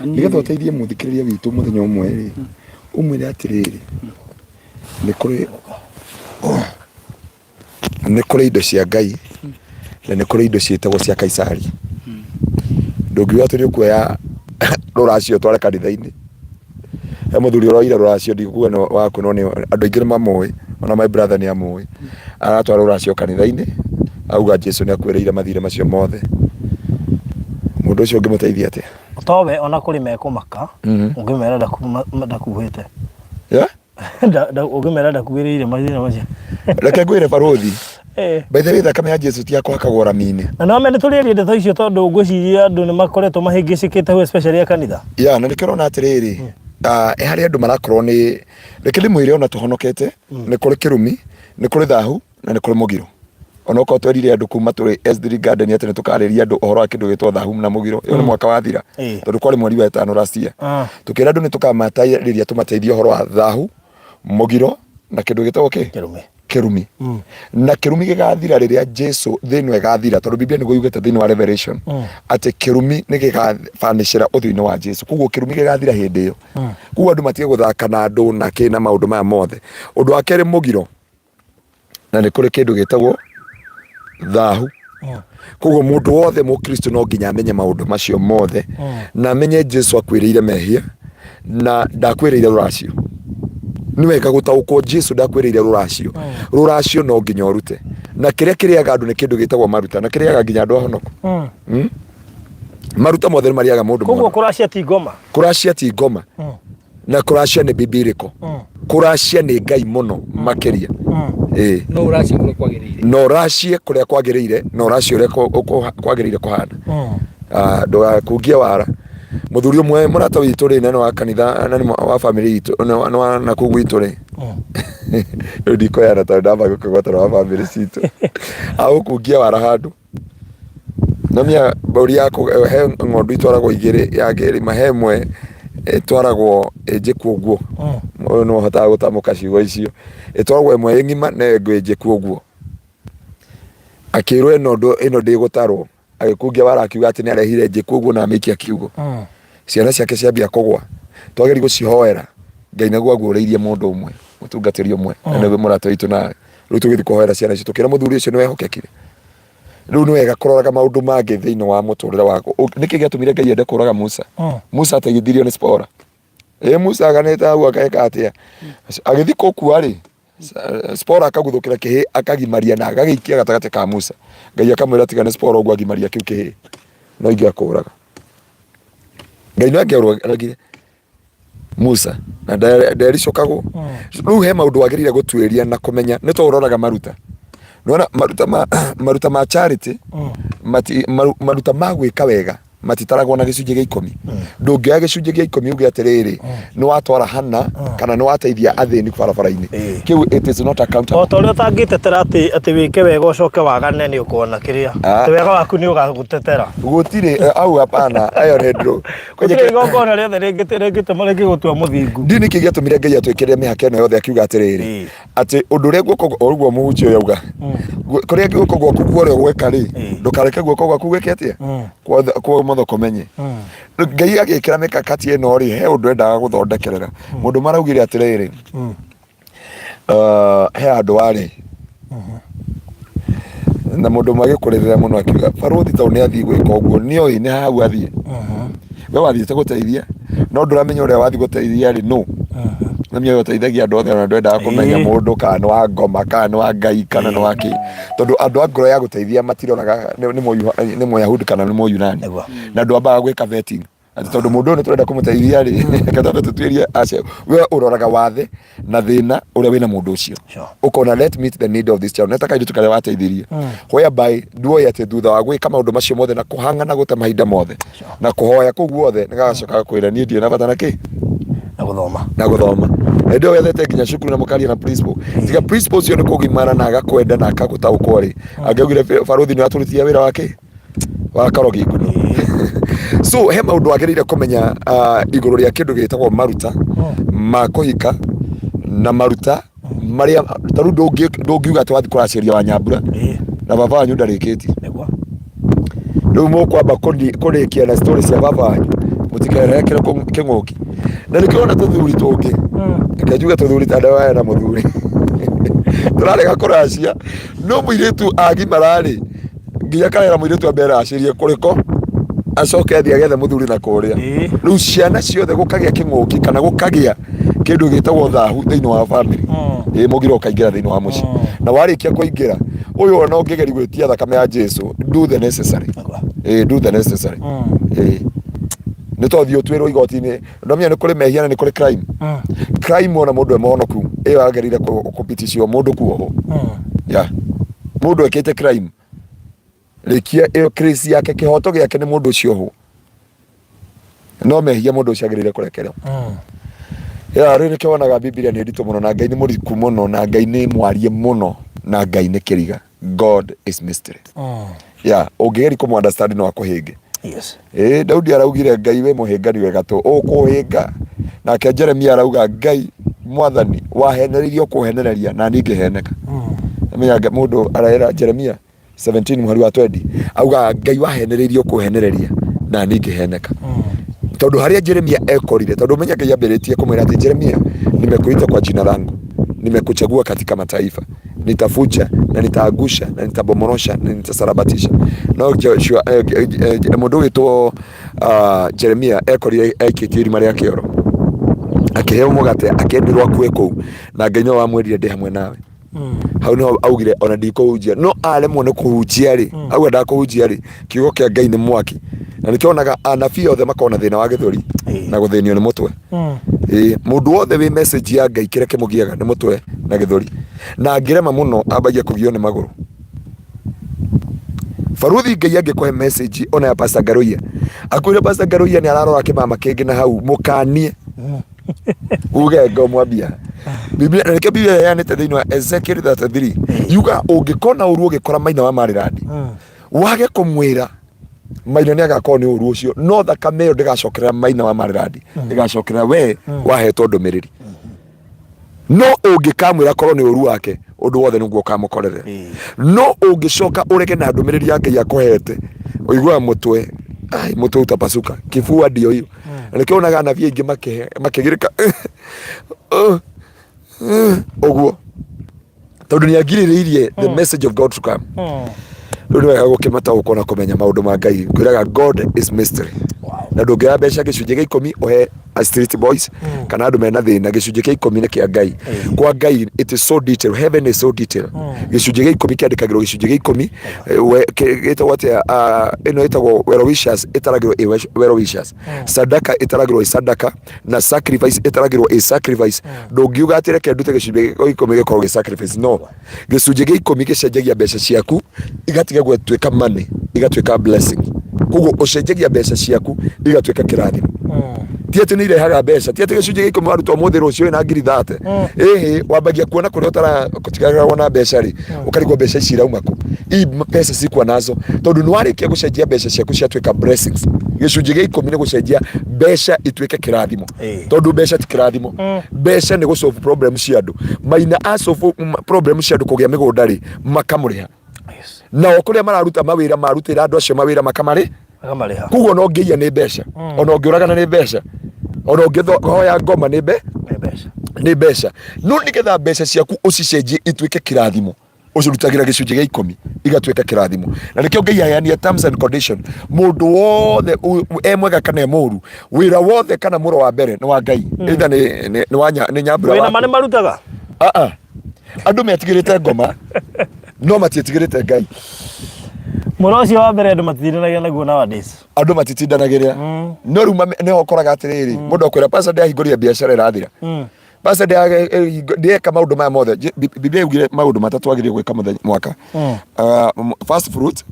Nĩgetha ũteithie mũthikĩrĩria witũ mũthenya ũmwe rĩ, ũmwĩre atĩrĩrĩ, nĩ kũrĩ nĩ kũrĩ indo cia Ngai na nĩ kũrĩ indo ciĩtagwo cia Kaisari. Ndũngiuga atĩ nĩ ũkuoya rũracio ũtware kanitha-inĩ. He mũthuri ũroire rũracio ndikuga nĩ waku no nĩ andũ aingĩ nĩ mamũĩ ona my brother nĩ amũĩ. Aratwara rũracio kanitha-inĩ auga Jesu nĩ akuĩrĩire mathirĩ macio mothe. Mũndũ ũcio ũngĩmũteithia atĩa? Towe ona kũrĩ mekũmaka ũngĩmera ndakuhĩte. Yeah? Ũngĩmera ndakuĩrĩire mathĩna macio. Reke ngwĩre barũthi. By the way thakame ya Jesu ti ya kũhakagwo rami-inĩ. Na no mene tũrĩarie ndeto icio tondũ ngwĩciria andũ nĩ makoretwo mahĩngĩcĩkĩte hau especially a kanitha. Ya na nĩkĩo ũrona atĩrĩrĩ, harĩ andũ marakorwo nĩ reke ndĩmwĩre ona tũhonokete nĩ kũrĩ kĩrumi, nĩ kũrĩ thahu na nĩ kũrĩ mũgiro. Ona okorwo twerire andũ kuma tũrĩ S3 Garden atĩ nĩ tũkarĩria andũ ũhoro wa kĩndũ gĩtwo thahu na mũgiro, ĩyo nĩ mwaka wathira tondũ kwarĩ mweri wa ĩtano last year. Tũkĩra andũ nĩ tũkamatarĩria tũmateithie ũhoro wa thahu, mũgiro na kĩndũ gĩtagwo kĩ? Kĩrumi. Kĩrumi. Na kĩrumi gĩgathira rĩrĩa Jesu thĩ ĩno ĩgathira tondũ Biblia nĩguo yugĩte thĩinĩ wa Revelation atĩ kĩrumi nĩ gĩgabanĩcĩra ũthiũ-inĩ wa Jesu. Koguo kĩrumi gĩgathira hĩndĩ ĩyo. Koguo andũ matige gũthaka na andũ na kĩ na maũndũ maya mothe. Ũndũ wa kerĩ mũgiro na nĩ kũrĩ kĩndũ gĩtagwo thahu. Koguo mũndũ wothe mũkristo no nginya amenye maũndũ macio mothe na amenye Jesu akuĩrĩire mehia na ndakwĩrĩire rũracio. Nĩ wega gũtaũkwo Jesu ndakwĩrĩire rũracio. Rũracio no nginya ũrute. Na kĩrĩa kĩrĩaga andũ nĩ kĩndũ gĩtagwo maruta na kĩrĩaga nginya andũ ahonoku. Maruta mothe nĩ marĩaga mũndũ Koguo kũracia ti ngoma. Kũracia ti ngoma. Na kũracia nĩ bibiliko. Kũracia nĩ Ngai mũno makĩria. Ĩĩ. No ũracie kũrĩa kwagĩrĩire. Na ũracie kũrĩa kwagĩrĩire na ũracie ũrĩa kwagĩrĩire kũhana. Ndũgakungie wara. Mũthuri ũmwe mũrata witũ rĩ na nĩ wa kanitha na nĩ wa famĩlĩ itũ nĩ wa na kũu gwitũ rĩ. Rĩu ndikũheana tondũ ndamba gũkĩgweta nĩ wa famĩlĩ citũ. Agũkungia wara handũ. Nomia mbũri yaku he ng'ondu itwaragwo igĩrĩ ya ngĩrima he ĩmwe ĩtwaragwo ĩnjĩku ũguo. Ũyũ nĩwe ũhotaga gũtamũka ciugo icio. Ĩtwaragwo ĩmwe ĩ ng'ima na ĩyo ĩngĩ ĩnjĩku ũguo. Akĩrwo ĩno ĩno ndĩgũtarwo. Agĩkungia wara akiuga atĩ nĩ arehire njĩku ũguo na amĩikia kiugũ. Ciana ciake ciambia kũgwa. Twageria gũcihoera Ngai naguo aguũrĩirie mũndũ ũmwe, mũtungatĩri ũmwe na nĩwe mũrata witũ nawe. Rĩu tũgĩthiĩ kũhoera ciana icio tũkĩra mũthuri ũcio nĩ wehokekire. Rĩu nĩ wega kũroraga maũndũ mangĩ thĩinĩ wa mũtũrĩre waku. Nĩkĩ gĩatũmire Ngai ende kũraga Musa? Musa ateithirio nĩ Zipporah. Ĩ Musa aganĩte hau akeka atĩa? Agĩthiĩ gũkua rĩ, Zipporah akaguthũkĩra kĩhĩ akagimaria na agagĩikia gatagatĩ ka Musa. Ngai akamwĩra tiga nĩ Zipporah ũguo agimaria kĩu kĩhĩ. No ingĩakũraga. Ngai no angĩarũgire Musa na ndericũkagwo. Rĩu he maũndũ wagĩrĩire gũtuĩria na kũmenya nĩ to ũroraga maruta. Nĩwona maruta ma maruta ma charity mati, maruta ma gwĩka wega matitaragwo na gĩcunjĩ gĩa ikũmi. Ndũngĩoya gĩcunjĩ gĩa ikũmi uge atĩrĩrĩ nĩ watwara hana kana nĩ wateithia athĩni barabara-inĩ. Kĩu it is not accountable. O ta ũrĩa ũtangĩtetera atĩ atĩ wĩke wega ũcoke wagane nĩ ũkona kĩrĩa. Atĩ wega waku nĩ ũgagũtetera. Gũtirĩ au hapana ayo nĩ ndũ. Gũtirĩ igongona rĩothe rĩngĩtũma rĩngĩgũtua mũthingu. Ndiũĩ nĩkĩ gĩatũmire Ngai atwĩkĩrĩre mĩhaka ĩno yothe akiuga atĩrĩrĩ atĩ ũndũ ũrĩa guoko ũguo mũhunjia ũyũ auga kũrĩa guoko gwaku kwa ũrĩo gweka rĩ ndũkareke guoko gwaku gwĩke atĩa kwa ũmotho kũmenye. Ngai agĩkĩra mĩkakati ĩno rĩ he ũndũ endaga gũthondekerera mũndũ maraugire atĩrĩrĩ he handũ warĩ na mũndũ ũmwe agĩkũrĩrĩra mũno akiuga barũthi tondũ nĩ athiĩ gwĩka ũguo nĩoĩ nĩ hau athiĩ we wathiĩte gũteithia no ndũramenya ũrĩa wathiĩ gũteithia rĩ nũ na mĩoyo ũteithagia andũ othe ona ndwendaga kũmenya mũndũ kana nĩ wa ngoma kana nĩ wa ngai kana nĩ wa kĩ tondũ andũ a ngoro ya gũteithia matiroraga nĩ mũyahudi kana nĩ mũyunani na ndwambaga gwĩka vetting atĩ tondũ mũndũ ũyũ nĩ tũrenda kũmũteithia rĩ reke twambe tũtuĩrie aca we ũroraga wathe na thĩna ũrĩa wĩna mũndũ ũcio ũkona let meet the need of this child neta kairĩtu karĩa wateithirie whereby nduoĩ atĩ thutha wa gwĩka maũndũ macio mothe na kũhang'ana gũte mahinda mothe na kũhoya kũu guothe nĩ gagacoka gakwĩra niĩ ndirĩ na bata na kĩ na gũthoma na gũthoma na hĩndĩ ĩyo wethete nginya cukuru na mũkaria na principal tiga principal ũcio nĩ kũgimara na agakwenda na akagũtaũkwo rĩ angĩaugire barũthi nĩ watũrutithia wĩra wake wa karogi nguno so he maũndũ wagĩrĩire kũmenya igũrũ rĩa kĩndũ gĩtagwo maruta ma kũhika na maruta marĩa ta rĩu ndũngiuga atĩ wathiĩ kũracĩria Wanyambura na baba wanyu ndarĩkĩtie. Rĩu mũkwamba kũrĩkia na story cia baba wanyu. Mũtikerekere kĩng'ũki. Na nĩkĩo ona tũthuri tũngĩ. Reke njuge tũthuri ta ndawa na mũthuri. Tũrarega kũracia. No mũirĩtu agimara rĩ, nginya karera mũirĩtu ambe aracĩrie kũrĩko acoke athiĩ agethe mũthuri na kũrĩa. Rĩu ciana ciothe gũkagĩa kĩng'ũki kana gũkagĩa kĩndũ gĩtagwo thahu thĩinĩ wa family. Ĩĩ mũgiro ũkaingĩra thĩinĩ wa mũciĩ. Na warĩkia kũingĩra, ũyũ ona ũngĩgeria gwĩtia thakame ya Jesu, do the necessary. Ĩĩ do the necessary. Ĩĩ nĩ tothiĩ ũtuĩrwo igoti-inĩ ndamenya nĩ kũrĩ mehia na nĩ kũrĩ crime. Crime ona mũndũ e mũhonoku ĩyo agĩrĩire kũpitishwo mũndũ kuohwo. Yeah. Mũndũ ekĩte crime rĩkia ĩyo case yake kĩhoto gĩake nĩ mũndũ ũcio ohwo. No mehia mũndũ ũcio agĩrĩire kũrekerwo. Ya rĩu nĩkĩo wonaga Bibilia nĩ nditũ mũno na Ngai nĩ mũriku mũno na Ngai nĩ mwarie mũno na Ngai nĩ kĩriga. God is mystery. Yeah, ũngĩgeria kũmũ understand no akũhĩnge. Ĩĩ Daudi araugire Ngai wĩ mũhĩngani wĩ gatũ ũkũhĩnga. Nake Jeremia arauga Ngai mwathani wahenereirio kũhenereria na niĩ ngĩheneka. Menya mũndũ arera Jeremia 17 mũhari wa 20 auga Ngai wahenereirio kũhenereria na niĩ ngĩheneka. Tondũ harĩa Jeremia ekorire, tondũ menya Ngai ambĩrĩtie kũmwĩra atĩ Jeremia, nimekuita kwa jina langu, nimekuchagua katika mataifa, nitafuja na nitaangusha na nitabomorosha na nitasarabatisha. No Joshua, mũndũ ũgĩtwo Jeremia ekorire aikĩtio irima rĩa kĩoro, akĩheo mũgate, akĩendirwo akue kũu, na Ngai nĩwe wamwĩrire ndĩ hamwe nawe. Hau niho augire ona ndikũhunjia, no aremwo nĩ kũhunjia rĩ, auga ndakũhunjia rĩ, kiugo kĩa Ngai nĩ mwaki. Na nĩkĩo wonaga anabii othe makoragwo na thĩna wa gĩthũri na gũthĩnio nĩ mũtwe. Ĩĩ, mũndũ wothe wĩ message ya Ngai kĩrĩa kĩmũgiaga nĩ mũtwe na gĩthũri. Na angĩrema mũno ambagia kũgio nĩ magũrũ. Baruthi Ngai angĩkũhe message ona ya Pastor Ngaruiya, akwĩre Pastor Ngaruiya nĩ ararora kĩmama kĩngĩ na hau mũkanie. Uge ngomwambia. Biblia na nĩkĩo Biblia ĩheanĩte thĩinĩ wa Ezekiel 33 yuga ũngĩkona ũru ũgĩkora maina wa Maryland wage kũmwĩra maina nĩ agakorwo nĩ ũru ũcio, no thakame ĩyo ndĩgacokerera maina wa Maryland, ĩgacokerera we wahetwo ndũmĩrĩri. No ũngĩkamwĩra korwo nĩ ũru wake, ũndũ wothe nĩguo ũkamũkorerera. No ũngĩcoka ũrege na ndũmĩrĩri ya Ngai akũhete, ũiguaga mũtwe, ai, mũtwe utapasuka, kifua ndio hiyo. Na nĩkĩo wonaga anabii aingĩ makĩgirĩka ũguo, tondũ nĩ agirĩrĩirie the message of God to come. Rĩu nĩ wega gũkĩmataũkwo na kũmenya maũndũ ma Ngai. Kwĩraga God is mystery. Na ndũngĩoya mbeca gĩcunjĩ gĩa ikũmi ũhe a street boys kana andũ mena thĩna. Gĩcunjĩ kĩa ikũmi nĩ kĩa Ngai. Kwa Ngai it is so detailed. Heaven is so detailed. Gĩcunjĩ gĩa ikũmi kĩandĩkagĩrwo gĩcunjĩ gĩa ikũmi, gĩtagwo atĩa, ĩno ĩtagwo well wishers, ĩtaragĩrwo ĩ well wishers. Sadaka ĩtaragĩrwo ĩ sadaka, na sacrifice ĩtaragĩrwo ĩ sacrifice. Ndũngiuga atĩ reke ndute gĩcunjĩ gĩa ikũmi gĩkorwo gĩ sacrifice. No gĩcunjĩ gĩa ikũmi gĩcenjagia mbeca ciaku igatiga gũtuĩka money, igatuĩka blessing. Koguo ũcenjagia mbeca ciaku igatuĩka kĩrathimo. Ti atĩ nĩ irehaga mbeca, ti atĩ gĩcunjĩ gĩa ikũmi waruta ũmũthĩ rũciũ wĩna ngiri thate. Ĩhĩ, wambagia kuona kũrĩa ũtaratigagĩrwo na mbeca rĩ, ũkarigwo mbeca ici irauma kũ. Ii mbeca cikua nazo tondũ nĩ warĩkia gũcenjia mbeca ciaku ciatuĩka blessings. Gĩcunjĩ gĩa ikũmi nĩ gũcenjia mbeca ituĩke kĩrathimo. Tondũ mbeca ti kĩrathimo. Mbeca nĩ gũ solve problem cia andũ. Maina a solve problem cia andũ kũgĩa mĩgũnda rĩ, makamũrĩha. Nao kũrĩa mararuta mawĩra, marutĩra andũ acio mawĩra makamarĩ. Makamarĩha. Koguo ona ũngĩiya nĩ mbeca, ona ũngĩũragana nĩ mbeca, ona ũngĩhoya ngoma nĩ Nĩ mbeca. Nĩ mbeca. No nĩgetha mbeca ciaku ũcicenjie ituĩke kĩrathimo, ũcirutagĩra gĩcunjĩ gĩa ikũmi igatuĩka kĩrathimo. Na nĩkĩo Ngai aheanire terms and condition. Mũndũ wothe e mwega kana e mũru, wĩra wothe kana mũro wa mbere nĩ wa Ngai. Either nĩ wa nĩ nyambura Wĩna ma waku. nĩ marutaga? Ah, ah. Andũ metigĩrĩte ngoma no matiĩtigĩrĩte Ngai. Mũro ũcio wa mbere andũ matitindanagia naguo nowadays. Andũ matitindanagĩrĩra. No rĩu nĩho ũkoraga atĩrĩrĩ, mũndũ akwĩra pastor ndĩahingũrire biacara ĩrathira. Pastor ndĩeka maũndũ maya mothe. Biblia yaugire maũndũ matatũ wagĩrĩirwo gwĩka mũthenya mwaka. First fruit,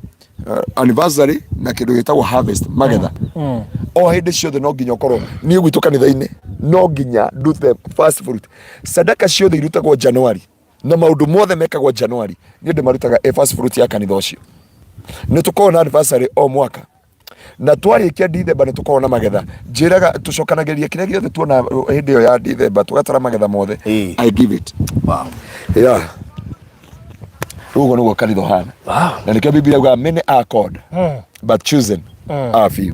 anniversary na kĩndũ gĩtagwo harvest, magetha. O hĩndĩ ciothe no nginya ũkorwo niĩ gwitũ kanitha-inĩ no nginya ndute first fruit. Sadaka ciothe irutagwo January na maũndũ mothe mekagwo January niĩ ndĩmarutaga e first fruit ya kanitha ũcio. Nĩ tũkoragwo na anniversary o mwaka, na twarĩkia Dithemba nĩ tũkoragwo na magetha. Njĩraga tũcokanagĩrĩria kĩrĩa gĩothe tuona hĩndĩ ĩyo ya Dithemba, tũgatara magetha mothe. I give it. Yeah. Rĩu ũguo nĩguo kanitha ũhana. Na nĩkĩo Biblia yugaga many are called but chosen are few.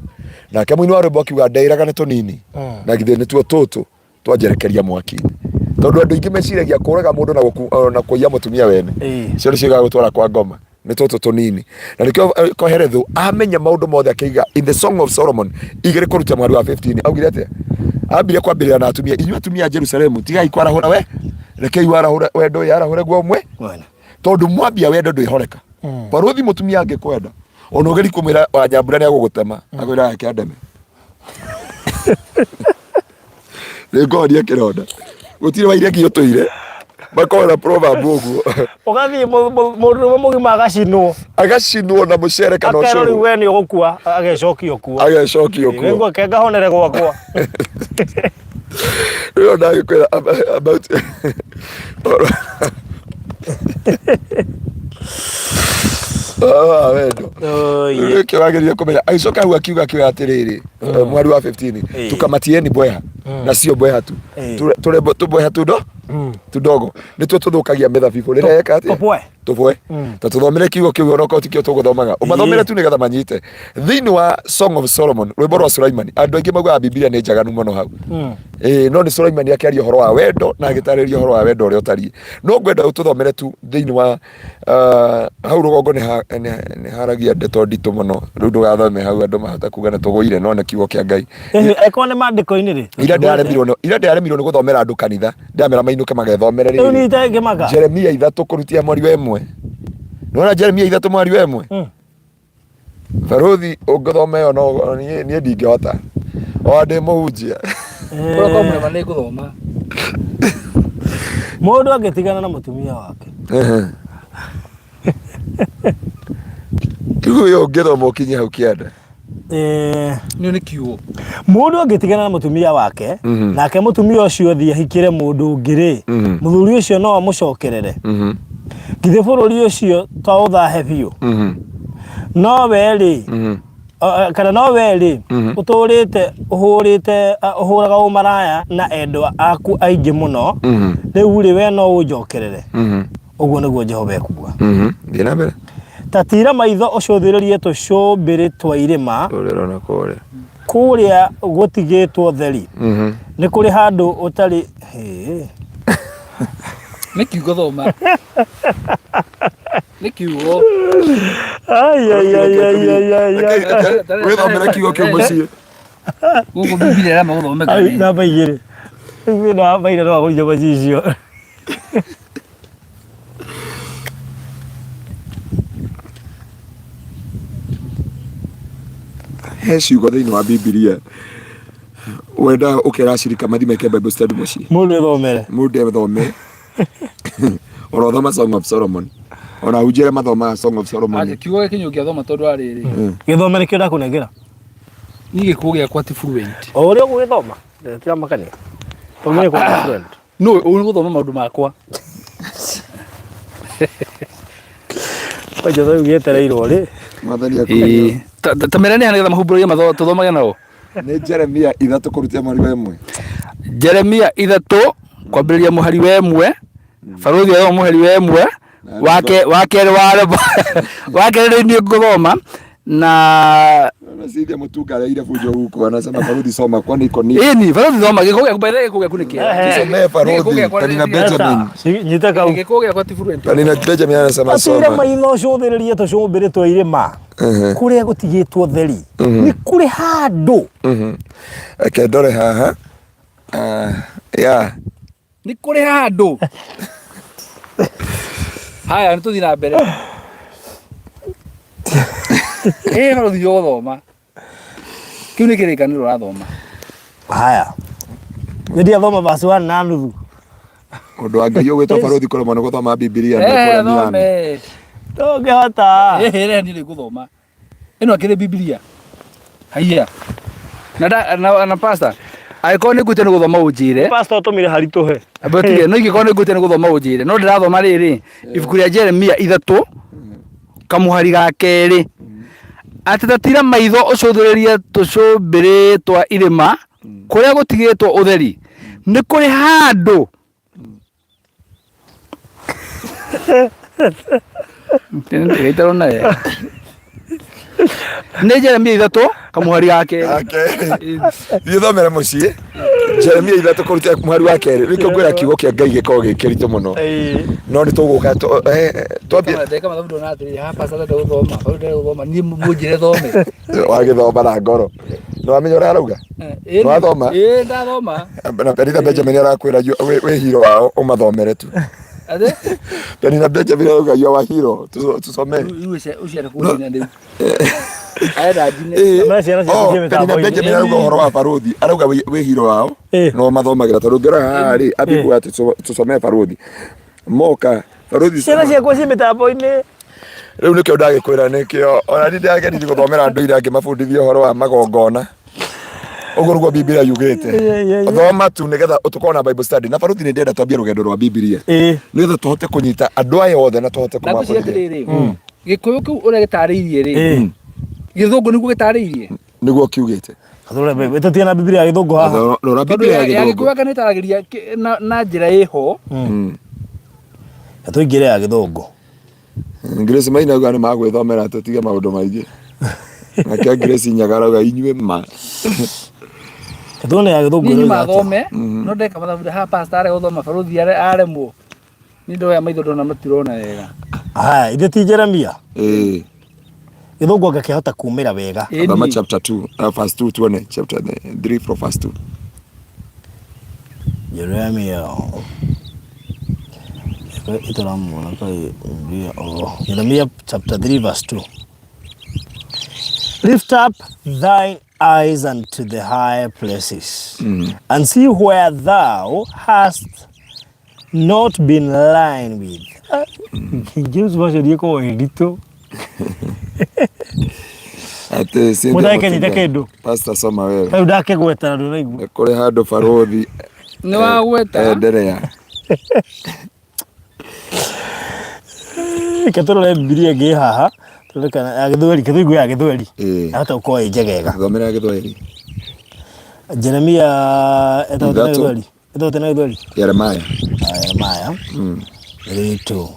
Nake mũini wa rwĩmbo akiuga ndeĩraga nĩ tũnini na githĩ nĩtuo tũtũ twanjerekeria mwaki-inĩ. Tondũ andũ aingĩ meciragia kũraga mũndũ na, na kũiya mũtumia wene cio nĩcio igagũtwara kwa ngoma nĩ tũtũ tũnini. Na nĩkĩo Kohelethu amenya maũndũ mothe akĩiga in the Song of Solomon igĩrĩ kũruta mweri wa 15 augire atĩa? Ambire kwambĩrĩra na atumia, inyuĩ atumia a Jerusalemu tigai kwarahũra we, rekei warahũre wendo ũyũ arahũre guo mwe, tondũ mwambia wendo ndwĩhoreka. Barũthi mũtumia angĩkwenda ona ũgeri kũmwĩra wa Nyambura nĩ agũgũtema, akwĩra reke andeme. Nĩngũhonia kĩronda. Gũtirĩ wairegi ũtũire. Makoragwo na proverb ũguo. Ũgathiĩ mũndũ ũmwe mũgima agacinwo. Agacinwo na mũcere kana ũcũrũ. Akerwo rĩu we nĩ ũgũkua, agecokio kuo. Agecokio kuo. Nĩguo ke ngahonere gwakwa. Rĩu ndagĩkwĩra about Ah, wendo. Oye. Rĩu wagĩrĩire kũmenya agĩcoka hau akiuga akiuga atĩrĩrĩ mweri wa 15 tukamatieni mbweha na sio mbweha tu Tũrembo tũmbweha tundo tudogo nĩtuo tũthũkagia mĩthabibũ rĩrĩa yeka atĩa Tũbwe. Tũbwe. Ta tũthomere kiugo kĩu onokorwo tikĩo tũgũthomaga, ũmathomere tu nĩgetha manyite thĩinĩ wa Song of Solomon, rwĩmbo rwa Sulaimani. Andũ aingĩ maugaga Bibilia nĩ njaganu mũno hau. Ĩĩ, no nĩ Sulaimani akĩaria ũhoro wa wendo na agĩtarĩria ũhoro wa wendo ũrĩa ũtariĩ. No ngwenda ũtũthomere tu thĩinĩ wa hau rũgongo nĩ haragia ndeto nditũ mũno. Rĩu ndũgathome hau andũ mahota kuga nĩ tũgũire, no nĩ kiugo kĩa Ngai. Angĩkorwo nĩ maandĩko-inĩ rĩ. Ira ndĩraremirwo nĩ gũthomera andũ kanitha, ndĩramera mainũke magethomere. Rĩu rĩrĩ. niĩ itangĩmaka. Jeremia 3 kũrutia mweri wa 1. Nĩwona Jeremia 3 mweri wa 1? Barũthi ũngĩthoma ĩyo no niĩ ndingĩhota. O ndĩ mũhunjia. Kũrĩa kwa mũrema nĩ ngũthoma. Mũndũ angĩtigana na mũtumia wake. Kiugo ĩyo ũngĩthoma ũkinye hau kĩanda. Nĩ nĩ kiugo. Mũndũ angĩtigana na mũtumia wake, nake mũtumia ũcio athiĩ ahikĩre mũndũ ũngĩ rĩ, mũthuri ũcio no amũcokerere? Githĩ bũrũri ũcio to ũthahe biũ? No we rĩ, kana no we rĩ, ũtũrĩte ũhũrĩte ũhũraga ũmaraya na endwa aku aingĩ mũno, rĩu rĩ, we no ũnjokerere? Ũguo nĩguo Jehova ekuuga. Thiĩ na mbere. Ta tiira maitho ũcũthĩrĩrie tũcũmbĩrĩ twa irĩma. Kũrĩa ũrona kũrĩa. Kũrĩa gũtigĩtwo theri. Nĩ kũrĩ handũ ũtarĩ hĩ. Nĩ kiugo thoma. Nĩ kiugo. Ai ai ai ai ai ai ai. Wĩthomere kiugo kĩu mũciĩ. Gũkũ Bibilia ĩrama gũthomeka. Ai, namba 2. Namba 2 no agũrire macicio. He ciugo thĩinĩ wa Bibilia wenda ũkera acirika mathi meke Bible study mũciĩ. Mũndũ ethomere. Mũndũ ethome. Orothoma Song of Solomon. Ona hunjia arĩa mathomaga Song of Solomon. Aje kiugo gĩkĩ nyũngĩathoma tondũ arĩrĩ. Gĩthomere kĩo ndakũnengera. Niĩ gĩkuũ gĩakwa ti fluent. O ũrĩa ũgũgĩthoma. Tiramakania. Tũngĩrĩ kwa fluent. No ũũ nĩ gũthoma maũndũ makwa. Kwanja rĩu gĩetereirwo rĩ. Mwathani akũrathime. Ĩĩ. Ta mera nĩ nĩgetha mahumbũragie matho tũthomage nao. Nĩ Jeremia 3 kũrutia mweri wa 1. Jeremia 3 kwambĩrĩria mũhari wa 1. Barũthi athoma mũhari wa 1. Wake wa kerĩ wa wa kerĩ rĩu niĩ ngũthoma na Anasidia mutunga areire bunjo huko anasema barudi soma kwani iko nini? Ĩni barũthi thoma gĩkũ gĩaku by the way gĩkũ gĩaku nĩ kĩega. Tusomee barudi Kanina Benjamin. Nyita kau. Gĩkũ gĩakwa ti fluent. Kanina Benjamin anasema Atira soma. maitho ũcũthĩrĩrie tũcũmbĩrĩ twa irĩma kũrĩa gũtigĩtwo theri nĩ kũrĩ handũ. Reke ndore haha. Ah, ya. Nĩ kũrĩ handũ. Haya nĩ tũthiĩ na mbere. Ĩ barũthi ũgũthoma. Kĩu nĩ kĩrĩkanĩro ũrathoma. Haya, nĩ ndiathoma verse 1 na nuthu. Ũndũ wa Ngai ũgwĩtwo barũthi kũremwo nĩ gũthoma Bibilia nĩ Eh, kũremia nĩ. thome. Ndũngĩhota. Ĩhĩ rĩ niĩ nĩ ngũthoma. Ĩno akĩrĩ Bibilia. Haiya. Na na na pastor angĩkorwo nĩ ngwĩte nĩ gũthoma ũnjĩre. Pastor ũtũmire haritũhe. Amba tige no ingĩkorwo nĩ ngwĩte nĩ gũthoma ũnjĩre. No ndĩrathoma rĩrĩ ibuku rĩa Jeremia 3 kamũhari ga kerĩ atĩ tatira maitho ũcũthĩrĩrie tũcũmbĩrĩ twa irĩma kũrĩa gũtigĩtwo ũtheri nĩ kũrĩ handũ Ndĩgaitarwo na wega. Nĩ Jeremia 3 kamũhari ga kerĩ. Ga kerĩ. Thiĩ thomere mũciĩ Jeremia 3 kũruta mũhari wa kerĩ. Nĩkĩo ngwĩra kiugo kĩa Ngai gĩkoragwo gĩ kĩritũ mũno. No nĩ tũgũka twambie. Ndeka mathabu ndona atĩrĩrĩ, haha pastor ndenda gũthoma, hau ndenda gũthoma, niĩ mũnjĩre thome. Wagĩthoma na ngoro. Nĩ wamenya ũrĩa arauga? Nĩwathoma? Ĩĩ ndathoma. Na Penina Benjamin arakwĩra wĩ hero wao ũmathomere tu. Atĩ? Penina Benjamin arauga you are our hero tusomee. Rĩu ũcio arĩ kũnjina rĩu. Arenda njine. Thomera ciana ciaku Oh, ciĩ Penina mĩtambo-inĩ. Benjamin arauga ũhoro wa barũthi, arauga wĩ hero wao no mathomagĩra tondũ ũngĩrora haha rĩ ambie kuga tusomee barũthi moka barũthi. Ciana ciakwa ciĩ mĩtambo-inĩ. Rĩu nĩkĩo ndagĩkwĩra, nĩkĩo ona niĩ ndĩrageririe gũthomera andũ ira ngĩmabundithia ũhoro wa magongona. Ũguo nĩguo Bibilia yugĩte. Thoma tu nĩgetha tũkorwo na Bible study na barũthi. Nĩ ndĩrenda twambie rũgendo rwa Bibilia nĩgetha tũhote kũnyita andũ aya othe na tũhote Na ngwĩciria kũmabundithia. atĩrĩrĩ, Gĩkũyũ kĩu ũrĩa gĩtarĩirie rĩ, Gĩthũngũ nĩguo gĩtarĩirie? Nĩguo kiugĩte. Tũtirĩ na Bibilia ya Gĩthũngũ haha. Rora Tondũ Bibilia ya ya Gĩthũngũ. Gĩkũyũ anga nĩ ĩtaragĩria na njĩra ĩho. Tũingĩre ya Gĩthũngũ. Grace Maina auga nĩ magwĩthomera tũtige maũndũ maingĩ. Nake Grace Nyaga arauga inyuĩ ma. Tuone ya Gĩthũngũ Niĩ ĩroiga nyuma atĩa. thome, no ndeka mathabu haha pastor arega gũthoma, barũthi aremwo. Niĩ ndoya maitho ndona matirona wega. Haya, ithe ti Jeremia. Ĩĩ. Gĩthũngũ anga kĩahota kumĩra wega. Ĩni. Thoma chapter 2, verse 2 tuone, chapter 3 from verse 2. Jeremia. Ĩtũramuona kai Biblia. Oh, Jeremia chapter 3 verse 2. Lift up thine eyes unto the high places and see where thou hast not been lying with. King James Version ĩkoragwo ĩ nditũ. Atĩ Cynthia Mũtagĩkenyita Mũtinda, kĩndũ. Pastor soma wewe. Rĩu ndakĩgweta na ndũraigua. Nĩ kũrĩ handũ barũthi Nĩ wagweta. Endelea. Reke tũrore Bibilia ĩngĩ ĩ haha. Tũrore kana ya Gĩthweri, reke tũigue ya Gĩthweri. Yahota gũkorwo ĩ njegega. Thomera Gĩthweri. Jeremia ĩtagwo na 3. Gĩthweri. Ĩtagwo na Gĩthweri. Jeremiah. Ah, Jeremiah. 3:2.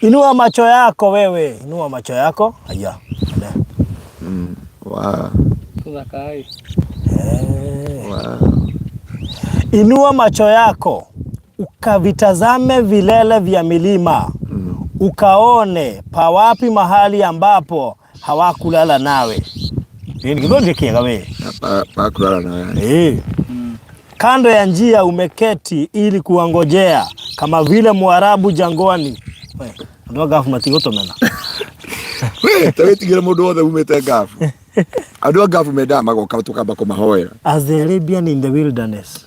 Inua macho yako wewe, inua macho yako. Aya. Wow. Tũthaka-ĩ. Wow. Inua macho yako ukavitazame vilele vya milima, ukaone pawapi mahali ambapo hawakulala nawe. Nĩ gĩthweri kĩega we. Pa kulala nawe. Kando ya njia umeketi ili kuwangojea kama vile Mwarabu jangwani. We, andũ a Gafu matigũtũmena. We, ta wĩtigĩre mũndũ wothe umĩte Gafu. Andũ a Gafu mendaga magoka tũkamba kũmahoera. As the Arabian in the wilderness.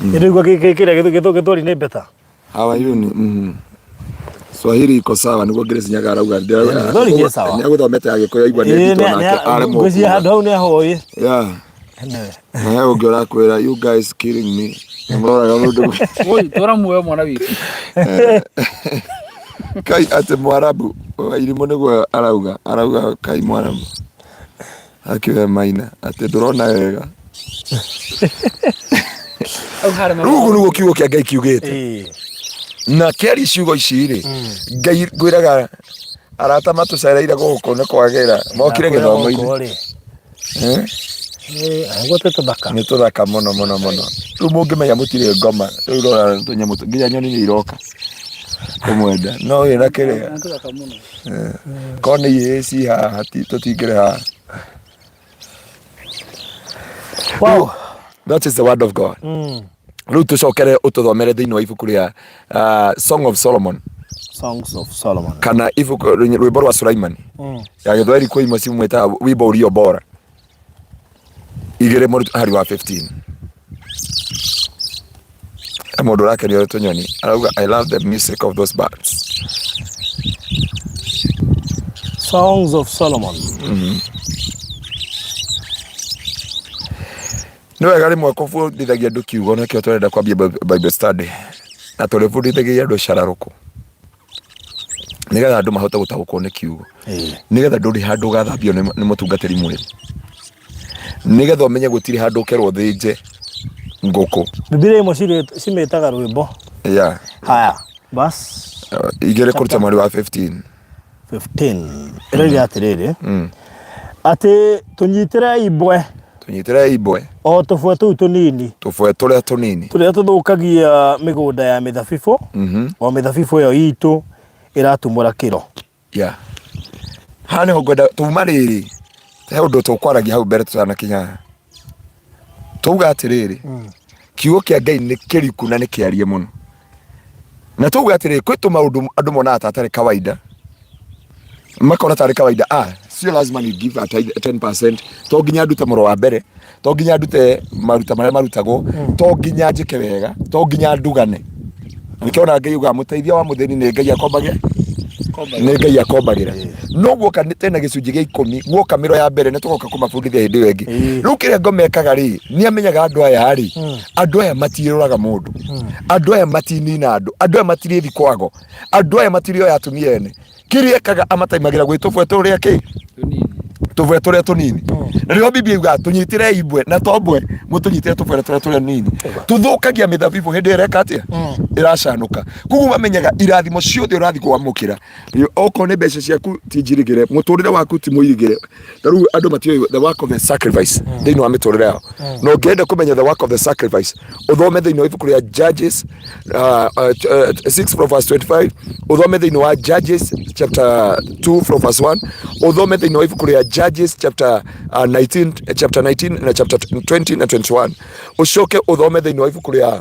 Nĩndĩraigua kĩrĩa gĩthweri nĩ better. How are you? Swahili iko sawa nĩguo Grace Nyaga arauga. Gĩthweri gĩ sawa. Nĩ agũthomete Agĩkũyũ aigua nĩ nditũ nake aremwo. Ngwĩciria handũ hau nĩ ahoĩ. Yeah. Na he ũngĩ ũrakwĩra, "You guys killing me." Nĩ mũroraga mũndũ. Oi, tũra muoyo mwana witũ. Kai atĩ Mwarabu irimũ nĩguo arauga kai Mwarabu. Akiwe Maina atĩ ndũrona wega. Hau harĩ Rĩu ũguo nĩguo kiugo kĩa Ngai kiugĩte. Na kĩaria ciugo ici rĩ, Ngai ngwĩraga arata matũcereire gũkũ nĩ kwagĩra mokire gĩthomo-inĩ. Guo twĩ tũthaka. Nĩ tũthaka mũno mũno mũno. Rĩu mũngĩmenya mũtirĩ ngoma, rĩu rora tũnyamũ nginya nyoni nĩ iroka kũmwenda. No wĩna kĩrĩa. Nĩ tũthaka mũno. Korwo nĩ ihĩĩ ci haha tũtingĩrĩ haha. Wow. That is the word of God. Rĩu tũcokere ũtũthomere thĩinĩ wa ibuku rĩa Song of Solomon. Songs of Solomon. Kana ibuku rwĩmbo rwa Sulaimani. Ya Gĩthweri kwĩ imwe cimwĩtaga wimbo ulio bora. 2 mũhari wa 15. He mũndũ ũrakenio nĩ tũnyoni arauga, "I love the music of those birds." Songs of Solomon. Nĩ wega rĩmwe kũbundithagia andũ kiugo, nĩkĩo tũrenda kwambia Bible study na tũrĩbundithagia andũ cararũkũ nĩgetha andũ mahote gũtaũkwo nĩ kiugo, nĩgetha ndũrĩ handũ ũgathambio nĩ mũtungatĩri mwĩrĩ, nĩgetha ũmenye gũtirĩ handũ ũkerwo thĩnje ngũkũ. Bibilia imwe cimĩtaga rwĩmbo. Haya. Verse 2 kũruta mweri wa 15. 15 ĩroiga atĩrĩrĩ, atĩ tũnyitĩre imbwe, Tũnyitĩre imbwe, o tũbwe tũu tũnini, tũbwe tũrĩa tũnini, tũrĩa tũthũkagia mĩgũnda ya mĩthabibũ, o mĩthabibũ ĩyo itũ ĩratumũra kĩro. Yeah. Haha nĩho ngwenda tuma rĩrĩ, he ũndũ tũkwaragia hau mbere tũtanakinya haha. Twauga atĩrĩrĩ, kiugo kĩa Ngai nĩ kĩriku na nĩ kĩarie mũno. Na twauga atĩrĩrĩ, kwĩ tũmaũndũ andũ monaga ta atarĩ kawaida, makona tarĩ kawaida, ah, sio lazima ni give a tithe 10%, to nginya ndute mũro wa mbere, to nginya ndute maruta marĩa marutagwo, to nginya njĩke wega, to nginya ndugane. Nĩkĩo ona Ngai ugaga mũteithia wa mũthĩni nĩ Ngai akombagĩra, nĩ Ngai akombagĩra. No guoka nĩ tena gĩcunjĩ gĩa ikũmi, guoka mĩro ya mbere nĩ tũgoka kũmabundithia hĩndĩ ĩyo ĩngĩ. Rĩu kĩrĩa ngoma ĩkaga rĩ, nĩ amenyaga andũ aya rĩ, andũ aya matiĩrũraga mũndũ, andũ aya matinina andũ, andũ aya matirĩthi kwago, andũ aya matirĩoya atumia ene. Kĩrĩa ekaga amataimagĩra gwĩ tũbwe tũrĩa kĩ tũbwe tũrĩa tũnini. Na nĩho Biblia yugaga tũnyitĩre imbwe na to mbwe, mũtũnyitĩre tũbwe tũrĩa tũrĩa nini. Tũthũkagia mĩthabibũ hĩndĩ ĩrĩa ĩreka atĩa? Ĩracanũka. Koguo mamenyaga irathimo ciothe ũrathiĩ kwamũkĩra, okorwo nĩ mbeca ciaku ti njirigĩre, mũtũrĩre waku ti mũirigĩre. Ta rĩu andũ matiũĩ the work of the sacrifice thĩinĩ wa mĩtũrĩre yao. Na ũngĩenda kũmenya the work of the sacrifice, ũthome thĩinĩ wa ibuku rĩa Judges 6 from verse 25, ũthome thĩinĩ wa Judges chapter 2 from verse 1, ũthome thĩinĩ wa ibuku rĩa Judges chapter 19, chapter 19 na chapter 20 na 21, ũcoke ũthome thĩinĩ wa ibuku rĩa,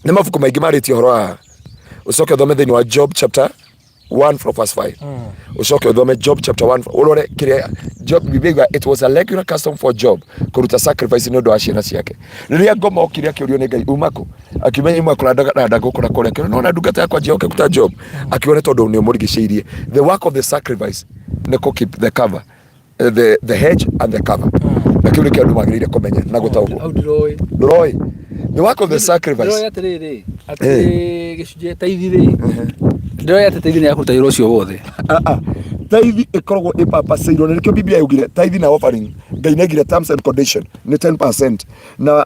nĩ mabuku maingĩ marĩtie ũhoro wa, ũcoke ũthome thĩinĩ wa Job chapter 1 from verse 5, ucoke uthome Job chapter 1 urore kiria Job, Biblia yuga it was a regular custom for Job kuruta sacrifice nĩ ũndũ wa ciana ciake. Rĩrĩa ngoma okire akĩũrio nĩ Ngai uma kũ, akiumenya ima kũranda gũkũ na kũrĩa, akĩona nona ndungata yakwa njĩhokeku ta Job, akiona tondũ nĩ ũmũrigicĩirie. The work of the sacrifice nĩ kũ keep the cover, the hedge and the cover, na kĩu nĩkĩo andũ magĩrĩire kũmenya na gũtaũkwo. Hau ndiroĩ. Ndũroĩ the work of the sacrifice? Ndiroĩ atĩrĩrĩ, atĩ gĩcunjĩ taithi rĩ, ndiroĩ atĩ taithi nĩ ya kũruta wĩra ũcio wothe. Ah, ah. Taithi ĩkoragwo ĩpapacĩirwo na nĩkĩo Biblia yaugire taithi na offering, Ngai nĩaigire terms and condition nĩ 10% na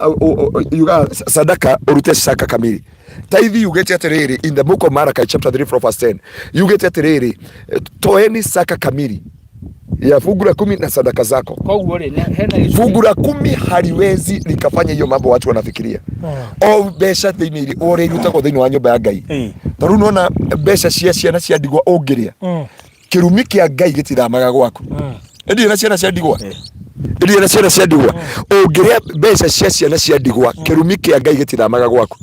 yugaga sadaka ũrute saka kamili. Taithi yugĩte atĩrĩrĩ, in the book of Malachi chapter 3 from verse 10, yugĩte atĩrĩrĩ, toeni saka kamili ya fungu la kumi na sadaka zako. Koguo rĩ, hena gĩcunjĩ Fungu la kumi haliwezi likafanya hiyo mambo watu wanafikiria. O mbeca thĩinĩ iria ũrĩa irutagwo thĩinĩ wa nyũmba ya Ngai, ta rĩu nona mbeca cia ciana cia ndigwa ũngĩrĩa, kĩrumi kĩa Ngai gĩtithamaga gwaku. Ndirĩ na ciana cia ndigwa, ndirĩ na ciana cia ndigwa. Ũngĩrĩa mbeca cia ciana cia ndigwa, kĩrumi kĩa Ngai gĩtithamaga gwaku.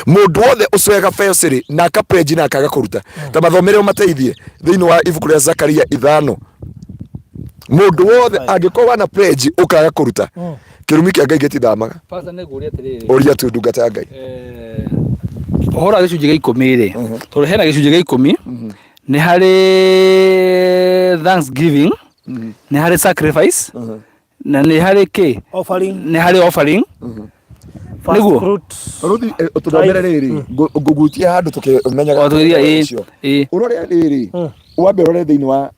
Mũndũ wothe ũcoyaga becĩrĩ na akaprenji na akaga kũruta, ta mathomere ũmateithie thĩinĩ wa ibuku rĩa Zakaria 5, mũndũ wothe angĩkorwo wana pledge ũkaga kũruta, kĩrumi kĩa Ngai gĩtithamaga. Pastor, nĩ ngũria atĩrĩrĩ. Ũria tu, ndungata ya Ngai. Ũhoro wa gĩcunjĩ gĩa ikũmi rĩ, tondũ hena gĩcunjĩ gĩa ikũmi, nĩ harĩ thanksgiving, nĩ harĩ sacrifice, na nĩ harĩ kĩ? Offering. Nĩ harĩ offering. First Nĩguo. fruit. Rũthi, tũthomere rĩrĩ, ngũgutie handũ tũkĩmenyaga. O tũgĩthiĩ, ĩ, ũcio. ĩ. Ũrore rĩrĩ, wambe ũrore thĩinĩ wa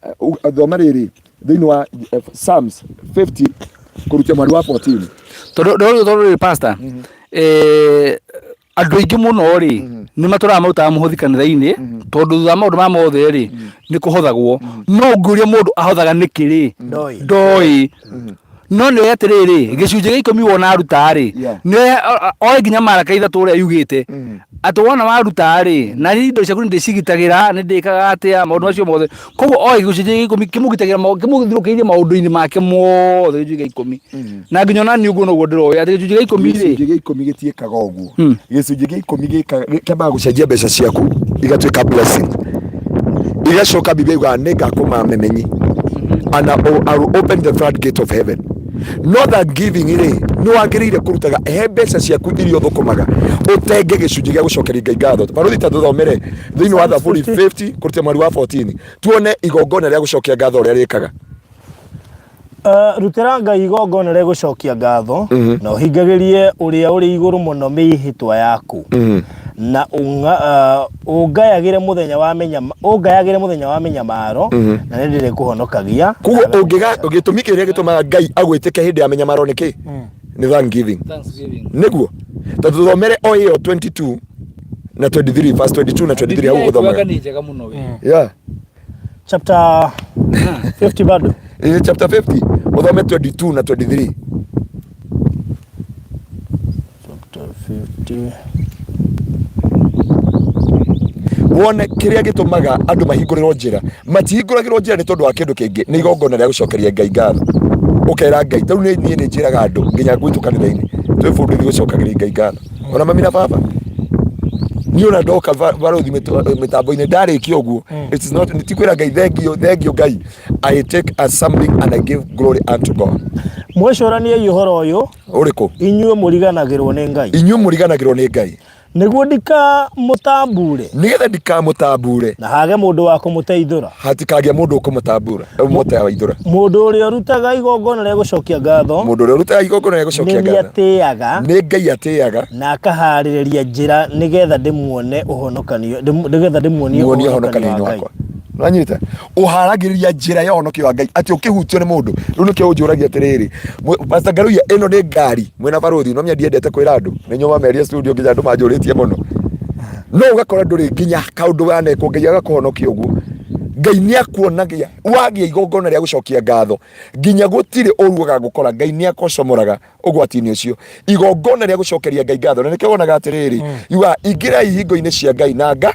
thoma rĩrĩ thĩinĩ wa Psalms 50 kũrutia mweri wa 14. Tondũ rĩrĩ, pastor, andũ aingĩ mũno rĩ, nĩ matũraga marutaga mũhothi kanitha-inĩ, tondũ thutha wa maũndũ maya mothe rĩ, nĩ kũhothagwo. No ũngĩũria mũndũ ahothaga nĩkĩ rĩ, Ndoĩ. ndoĩ. No nĩ atĩrĩrĩ, gĩcunjĩ gĩa ikũmi wona aruta rĩ, nĩ oe nginya maraka 3 ũrĩa yugĩte atĩ wona waruta rĩ, na niĩ indo ciaku nĩ ndĩcigitagĩra, nĩ ndĩkaga atĩa maũndũ macio mothe. Koguo oe gĩcunjĩ gĩa ikũmi kĩmũgitagĩra, kĩmũthirũkĩirie maũndũ-inĩ make mothe, gĩcunjĩ gĩa ikũmi. Na nginya ona niĩ ũguo noguo ndĩroĩ atĩ gĩcunjĩ gĩa ikũmi rĩ, Gĩcunjĩ gĩa ikũmi gĩtiĩkaga ũguo. Gĩcunjĩ gĩa ikũmi kĩambaga gũcenjia mbeca ciaku igatuĩka blessing, igacoka Biblia yugaga nĩ ngakũma memenyi and I will open the floodgate of heaven. No thanksgiving rĩ, nĩ wagĩrĩire kũrutaga he mbeca ciaku iria ũthũkũmaga, ũtenge gĩcunjĩ gĩa gũcokeria Ngai ngatho. Barũthi, ta tũthomere thĩinĩ wa Thaburi 50 kũruta mweri wa 14, tuone igongona rĩa gũcokia ngatho ũrĩa rĩkaga. Rutĩra Ngai igongona rĩa gũcokia ngatho, na ũhingagĩrie ũrĩa ũrĩ igũrũ mũno mĩĩhĩtwa yaku, na ũngayagĩre mũthenya wa ũngayagĩre mũthenya wa mĩnyamaro, na nĩ ndĩrĩkũhonokagia. Koguo ũngĩga gĩtũmi kĩrĩa gĩtũmaga Ngai agwĩtĩke hĩndĩ ya mĩnyamaro nĩ kĩ? Nĩ thanksgiving. Nĩguo tondũ tũthomere o ĩyo 22. Na 23, verse 22 na 23 hau Biblia gũthomaga. nĩ njega mũno we. Yeah. Chapter 50 bado. Ĩ, chapter 50 ũthome 22 na 23. Chapter 50. Wone kĩrĩa gĩtũmaga andũ mahingũrĩrwo njĩra. Matihingũragĩrwo njĩra nĩ tondũ wa kĩndũ kĩngĩ, nĩ igongona rĩa gũcokeria Ngai ngatho. Ũkera Ngai, tarĩu niĩ nĩ njĩraga andũ nginya gwitũ kanitha-inĩ, twĩbundithie gũcokagĩria Ngai ngatho. Ona mami na baba. Niĩ ona ndoka barothi mĩtambo-inĩ ndarĩkia ũguo, it is not, ti kwĩra Ngai thengiũ, thengiũ Ngai. I take as something and I give glory unto God. Mwĩcũraniei ũhoro ũyũ, Ũrĩkũ? inyuĩ mũriganagĩrwo nĩ Ngai. Inyuĩ mũriganagĩrwo nĩ Ngai. Nĩguo ndikamũtambuure. Nĩgetha ndikamũtambuure. Na hage mũndũ wa kũmũteithũra. Hatikagĩa mũndũ ũkũmũtambuura, ũmũteithũra. Mũndũ ũrĩa ũrutaga igongona rĩa gũcokia ngatho. Mũndũ ũrĩa ũrutaga igongona rĩa gũcokia ngatho. Nĩ niĩ atĩaga. Nĩ Ngai atĩaga. Na akahaarĩrĩria njĩra nĩgetha ndĩmuone ũhonokanio, nĩgetha ndĩmuonie ũhonokanio wa Ngai. Nĩwanyita? Ũharagĩrĩria njĩra ya ũhonokio wa Ngai atĩ ũkĩhutio nĩ mũndũ. Rĩu nĩkĩo ũnjũragia atĩrĩrĩ, Pastor Ngaruiya, ĩno nĩ ngari mwĩna barũthi, no ndiendete kwĩra andũ, nĩ nyuma meria studio nginya andũ manjũrĩtie mũno. No ũgakora ndũrĩ nginya kaũndũ wanekwo Ngai agakũhonokia ũguo. Ngai nĩ akuonagia wagĩa igongona rĩa gũcokia ngatho nginya gũtirĩ ũru ũgagũkora, Ngai nĩ akũcomoraga ũgwati-inĩ ũcio. Igongona rĩa gũcokeria Ngai ngatho, na nĩkĩo wonaga atĩrĩrĩ, yugaga ingĩrai ihingo-inĩ cia Ngai na nga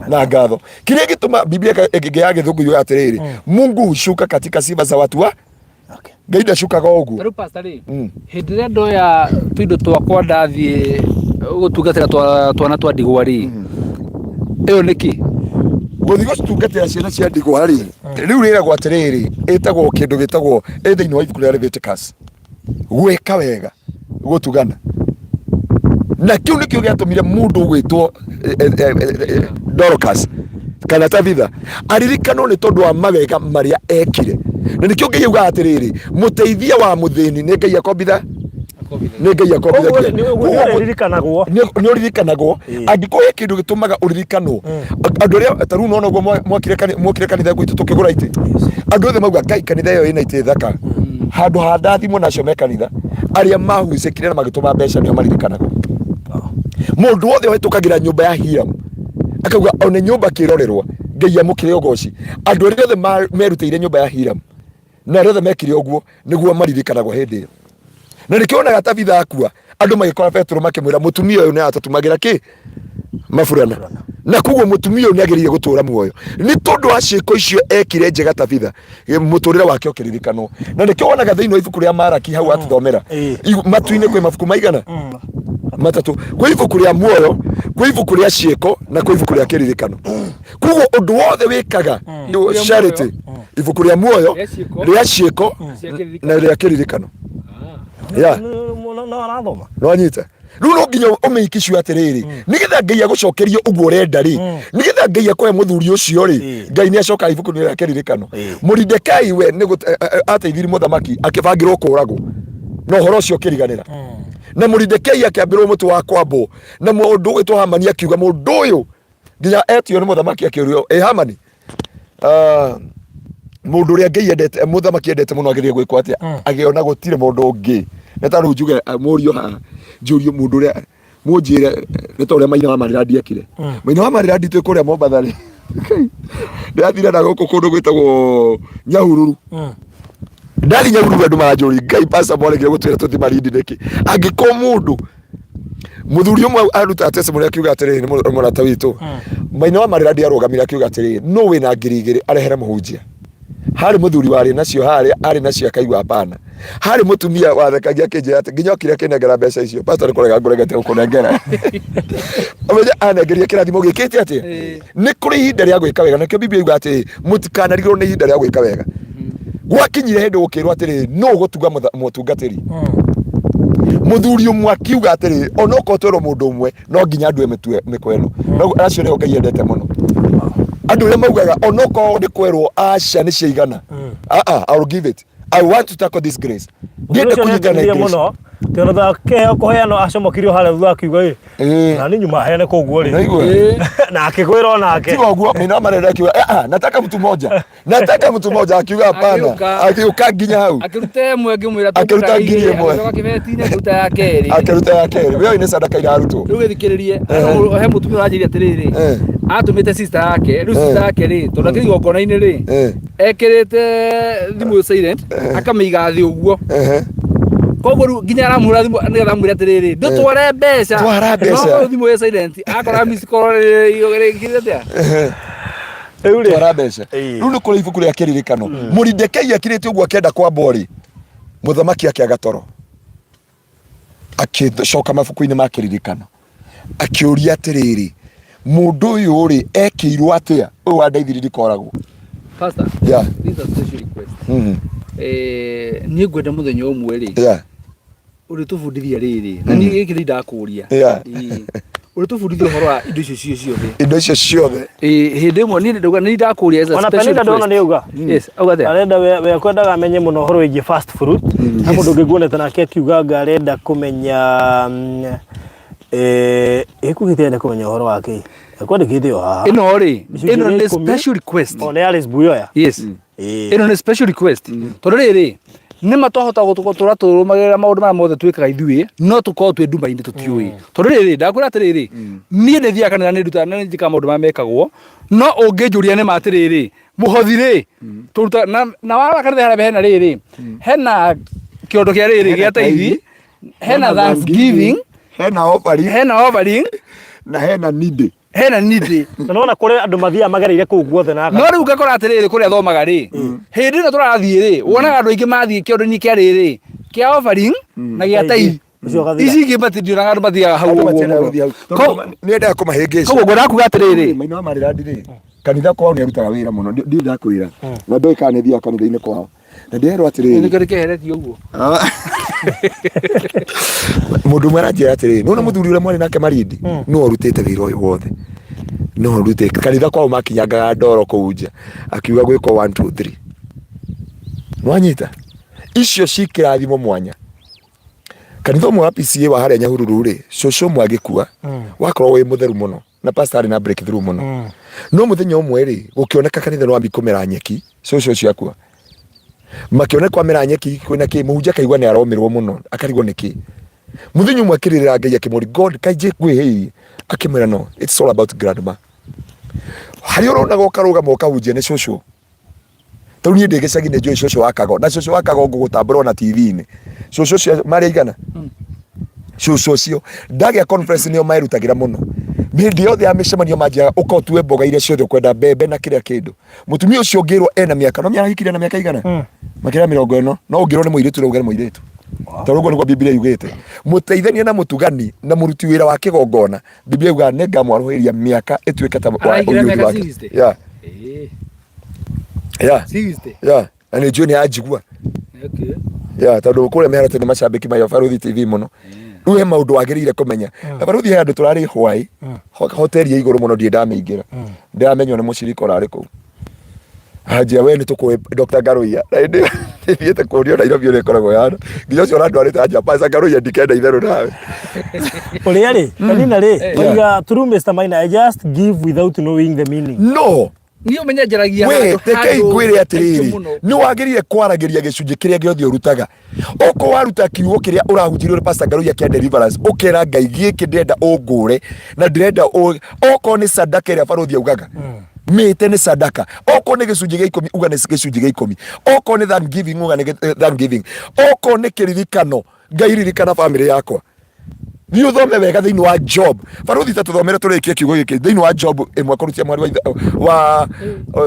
na ngatho. Kĩrĩa gĩtũma Biblia ĩngĩ ya gĩthũngũ yugaga atĩrĩrĩ, Mungu hushuka katika sifa za watu wa Okay. Ngai ndacukaga o ũguo. Tarĩu pastor rĩ, hĩndĩ ĩrĩa ndoya tũindo twakwa ndathiĩ gũtungatĩra twana twa ndigwa rĩ, ĩyo nĩ kĩ? Gũthiĩ gũtungatĩra ciana cia ndigwa rĩ, rĩu rĩragwo atĩrĩrĩ, ĩtagwo kĩndũ gĩtagwo, ĩ thĩinĩ wa ibuku rĩa Leviticus. Gwĩka wega, gũtugana. Na kĩu nĩkĩo gĩatũmire mũndũ ũgwĩtwo Dorcas kana Tabitha aririkanwo nĩ tondũ wa mawega marĩa ekire. Na nĩkĩo Ngai augaga atĩrĩrĩ, mũteithia wa mũthĩni nĩ Ngai akombitha, nĩ Ngai akombithagia. Ũguo nĩ ũririkanagwo. Nĩ ũririkanagwo. Angĩkorwo he kĩndũ gĩtũmaga ũririkanwo, andũ arĩa ta rĩu nona ũguo mwokire kanitha gwitũ tũkĩgũra itĩ, andũ othe mauga Ngai kanitha ĩyo ĩna itĩ thaka. Handũ ha ndathimwo na acio me kanitha, arĩa mahucĩkire na magĩtũma mbeca nĩo maririkanagwo. Mũndũ wothe ũhĩtũkagĩra nyũmba ya Hiram akauga one nyũmba kĩrorerwa, Ngai amũkĩre ũgoci. Andũ arĩa othe merutĩire nyũmba ya Hiram na arĩa othe mekire ũguo nĩguo maririkanagwo hĩndĩ ĩyo. Na nĩkĩo wonaga Tabitha akua, andũ magĩkora Petero makĩmwĩra mũtumia ũyũ nĩ aratũtumagĩra kĩ maburana, na koguo mũtumia ũyũ nĩ agĩrĩire gũtũra muoyo nĩ tondũ wa ciĩko icio ekire njega Tabitha, mũtũrĩre wake ũkĩririkanwo. Na nĩkĩo wonaga thĩinĩ wa ibuku rĩa Maraki hau atũthomera, matu-inĩ kwĩ mabuku maigana matatũ, kwĩ ibuku rĩa muoyo, kwĩ ibuku rĩa ciĩko na kwĩ ibuku rĩa kĩririkano. Koguo ũndũ wothe wĩkaga charity, ibuku rĩa muoyo, rĩa ciĩko na rĩa kĩririkano. Yeah. No arathoma. Nĩwanyita? Rĩu no nginya ũmĩikicue atĩrĩrĩ, nĩgetha Ngai agũcokerie ũguo ũrenda rĩ, nĩgetha Ngai akũhe mũthuri ũcio rĩ, Ngai nĩ acokaga ibuku-inĩ rĩa kĩririkano. Moridekai we nĩ ateithirie mũthamaki akĩbangĩrwo kũragwo, na ũhoro ũcio ũkĩriganĩra. Na Moridekai akĩambĩrwo mũtĩ wa kwambwo, na mũndũ ũgwĩtwo Hamani akiuga mũndũ ũyũ nginya etio nĩ mũthamaki akĩũrio, ĩ Hamani, mũndũ ũrĩa Ngai endete, mũthamaki endete mũno agĩthiĩ gwĩkwo atĩa? Agĩona gũtirĩ mũndũ ũngĩ. Nĩ ta rĩu njuge mũriũ haha, njũrio mũndũ ũrĩa mũnjĩre nĩ ta ũrĩa Maina wa Marirandi ekire. Maina wa Marirandi twĩ kũrĩa Mombatha rĩ, ndĩrathire na gũkũ kũndũ gwĩtagwo Nyahururu. Ndathi Nyahururu andũ maranjũria, Ngai pastor mwaregire gũtwĩra tũthiĩ Malindi nĩkĩ? Angĩkorwo mũndũ Mũthuri ũmwe aruta testimony akiuga atĩrĩrĩ, nĩ mũrata witũ, Maina wa Marirandi arũgamire akiuga atĩrĩrĩ, nũ wĩna 2000 arehere mũhunjia? Harĩ mũthuri warĩ nacio harĩa, arĩ nacio akaigua hapana. Harĩ mũtumia wathekagia akĩnjĩra atĩ nginya okire akĩnengera mbeca icio, pastor nĩ kũrega ngũregete gũkũnengera. Ũmenye anengeria kĩrathimo gĩkĩte atĩa? Nĩ kũrĩ ihinda rĩa gwĩka wega, nakĩo Biblia yugaga atĩrĩ, mũtikanarigĩrwo nĩ ihinda rĩa gwĩka wega. Gwakinyire hĩndĩ gũkĩrwo atĩrĩrĩ, nũ ũgũtuga mũtungatĩri? Mũthuri ũmwe akiuga atĩrĩrĩ, onokorwo twerwo mũndũ ũmwe, no nginya ndue mĩtue mĩkwa ĩno. No acio nĩo Ngai endete mũno. Andũ arĩa maugaga onokorwo nĩ kwerwo aca nĩ ciaigana. Ah ah, I will give it. I want to tackle this grace. Ndienda Ũndũ ũcio kũnyitana na nĩangeneire grace. mũno. Tondũ thutha wa kĩheo kũheanwo acomokirio harĩa thutha akiuga ĩ na niĩ nyuma heane koguo rĩ. Naigua. Na akĩgwĩra onake. Tiga ũguo Maina wa Marenda akiuga "Eh, ah, nataka mtu mmoja nataka mtu mmoja akiuga hapana Agĩũka. agĩũka nginya hau Akĩruta ĩmwe ngĩmwĩra Akĩruta 1000. Agĩcoka kĩbeti-inĩ akĩruta ya kerĩ. akĩruta ya kerĩ wewe nĩ sadaka irarutwo Rĩu gĩthikĩrĩrie he mũtumia ũranjĩria atĩrĩrĩ atũmĩte sister yake rĩu sister yake rĩ tondũ akĩrĩ igongona-inĩ rĩ ekĩrĩte thimũ silent akamĩiga thĩ ũguo koguo rĩu nginya aramũhũra thimũ nĩgetha amwĩre atĩrĩrĩ ndũtware mbeca Twara mbeca. No korwo thimũ ĩ silent akora miss call ĩgĩkĩrĩte atĩa Rĩu rĩ. Twara mbeca. Ĩĩ. Rĩu nĩ kũrĩ ibuku rĩa kĩririkano. Mũridekei akirĩte ũguo akĩenda kwambwo rĩ, mũthamaki akĩaga toro. Akĩcoka mabuku-inĩ ma kĩririkano. Akĩũria atĩrĩrĩ, mũndũ ũyũ rĩ, ekĩirwo atĩa? Ũyũ wa ndeithiri ndikoragwo. Pastor, this is a special request. Niĩ ngwenda mũthenya ũmwe rĩ, ũrĩtũbundithia rĩrĩ na niĩ gĩkĩ nĩ ndakũria Ĩĩ. Ũrĩtũbundithia ũhoro wa indo icio cio ciothe. Indo icio ciothe. Ĩĩ, hĩndĩ ĩmwe niĩ ndauga nĩ ndakũria as a Ona special Penina ndona request. nĩ auga. Yes, auga atĩa? Arenda we we kwendaga amenye mũno ũhoro wĩgiĩ first fruit. He mũndũ ũngĩ nguonete nake akiuga anga arenda kũmenya ĩkugĩte arenda kũmenya ũhoro wa kĩ. Ekwandĩkĩte o haha. Ĩno rĩ, Gĩcunjĩ ĩno gĩa nĩ ikũmi. special request. O nĩ Alice Buyoya. Yes. Ĩno nĩ special request. Tondũ rĩrĩ, nĩ ma twahota gũtũra tũrũmagĩrĩra maũndũ marĩa mothe twĩkaga ithuĩ, no tũkorwo twĩ nduma-inĩ tũtiũĩ. Tondũ rĩrĩ, ndakwĩra atĩrĩrĩ, niĩ nĩ thiaga kanitha nĩ ndutaga na nĩ njĩkaga maũndũ marĩa mekagwo, no ũngĩnjũria nĩ ma atĩrĩrĩ, mũhothi rĩ, tũrutaga na warora kanitha harĩa hena rĩrĩ, hena kĩondo kĩa rĩrĩ gĩa taithi, hena thanksgiving, Hena offering. Hena offering. Na hena needy. Hena needy. Na nona kũrĩ andũ mathiaga magereire kũu guothe na No rĩu ngakora atĩrĩrĩ kũrĩa thomaga rĩ, hĩndĩ ĩno tũrathiĩ rĩ, wonaga andũ aingĩ mathiĩ kĩondo-inĩ kĩa rĩrĩ kĩa offering na gĩa taithi. Ũcio ũgathira. Ici ingĩ ndionaga andũ mathiaga hau Andũ ũguo matiendaga mũno. gũthiĩ hau. Tondũ nĩ endaga kũmahĩngĩca. Koguo ngwendaga kuga atĩrĩrĩ. Maina wa Marirandi rĩ, kanitha kwao nĩ arutaga wĩra mũno. Ndirĩ ndakwĩra. Na ndoĩ kana nĩ thiaga kanitha-inĩ kwao. Na ndĩrerwo atĩrĩrĩ. Nĩkĩo ndĩkeheretie ũguo. Mũndũ ũmwe aranjĩra atĩrĩrĩ, nĩwona mũthuri ũrĩa mwarĩ nake Marindi, nĩwe ũrutĩte wĩra ũyũ wothe. Nĩwe ũrutĩte. Kanitha kwao makinyangaga ndoro kũu nja. Akiuga gwĩkwo 1 2 3. Nĩwanyita? Icio ci kĩrathimo mwanya. Kanitha ũmwe wa PCA wa harĩa Nyahururu rĩ, cũcũ ũmwe agĩkua, wakoragwo wĩ mũtheru mũno. Na pastor arĩ na breakthrough mũno. No mũthenya ũmwe rĩ, gũkĩoneka kanitha nĩ wambi kũmera nyeki, cũcũ ũcio akua. Makĩona kwamera nyeki kwĩna kĩ, mũhunjia akaigua nĩ aromĩrwo mũno, akarigwo nĩ kĩ. Mũthenya ũmwe akĩrĩrĩra Ngai akĩmũria, God, kaĩ njĩkwĩhĩirie? Akĩmwĩra no, it's all about grandma. Harĩa ũronaga ũkarũgama ũkahunjia nĩ cũcũ. Tondũ niĩ ndĩ gĩcagi nĩ njũĩ cũcũ wa Kago, na cũcũ wa Kago ngũgũtambũra ona TV-inĩ. Cũcũ ũcio marĩ aigana? Cũcũ ũcio ndagĩa conference nĩo merutagĩra mũno. Hĩndĩ yothe ya mĩcemanio manjĩraga ũka ũtue mboga iria ciothe ũkwenda, mbembe na kĩrĩa kĩndũ. Mũtumia ũcio ũngĩrwo ena mĩaka, no arahikire na mĩaka igana? Makĩria ya 40, no ũngĩrwo nĩ mũirĩtu rĩu uge nĩ mũirĩtu. Tondũ ũguo nĩguo Bibilia yugĩte. Mũteithania na mũtugani na mũruti wĩra wa kĩgongona, Bibilia yugaga nĩ ngamwarũhĩria mĩaka ĩtuĩke ta wa Araingĩra ũyũthi mĩaka wake. 60? Yeah. Ĩĩ. Yeah. 60? Yeah. Na nĩ njũĩ nĩ anjigua. Okay. Yeah, tondũ kũrĩa mĩharatĩ nĩ macambĩki ma Barũthi TV mũno. Rĩu he maũndũ wagĩrĩire kũmenya. Na Barũthi he handũ tũrarĩ hwaĩ, hoteli ya igũrũ mũno ndirĩ ndamĩingĩra. Ndĩramenywo nĩ mũcirika ũrarĩ kũu. Anjia we nĩ tũkũĩ Dr. Ngaruiya. Na hĩndĩ ĩyo thiĩte kũũrio Nairobi ũrĩa ĩkoragwo ĩhana. Nginya ũcio ũrandwarĩte anjia Pastor Ngaruiya ndikenda itherũ nawe. Ũrĩa rĩ, Penina rĩ, oiga true Mr. Maina, I just give without knowing the meaning. No. Niĩ ũmenye njaragia We, handũ- rekei handũ ngwĩre haingĩ atĩrĩrĩ, mũno. nĩ wagĩrĩire kwaragĩria gĩcunjĩ kĩrĩa gĩothe ũrutaga. Okorwo waruta kiugo kĩrĩa ũrahunjĩrio nĩ Pastor Ngaruiya kĩa deliverance, ũkera Ngai gĩkĩ ndĩrenda ũngũre na ndĩrenda okorwo nĩ sadaka ĩrĩa barũthi augaga, mĩte nĩ sadaka. Okorwo nĩ gĩcunjĩ gĩa ikũmi, uga nĩ gĩcunjĩ gĩa ikũmi. Okorwo nĩ thanksgiving, uga nĩ thanksgiving. Okorwo nĩ kĩririkano, Ngai ririkana bamĩrĩ yakwa. Thiĩ ũthome wega thĩinĩ wa Job. Barũthi ta tũthomere tũrĩkie kiugo gĩkĩ thĩinĩ wa Job ĩmwe kũrutia mweri wa wa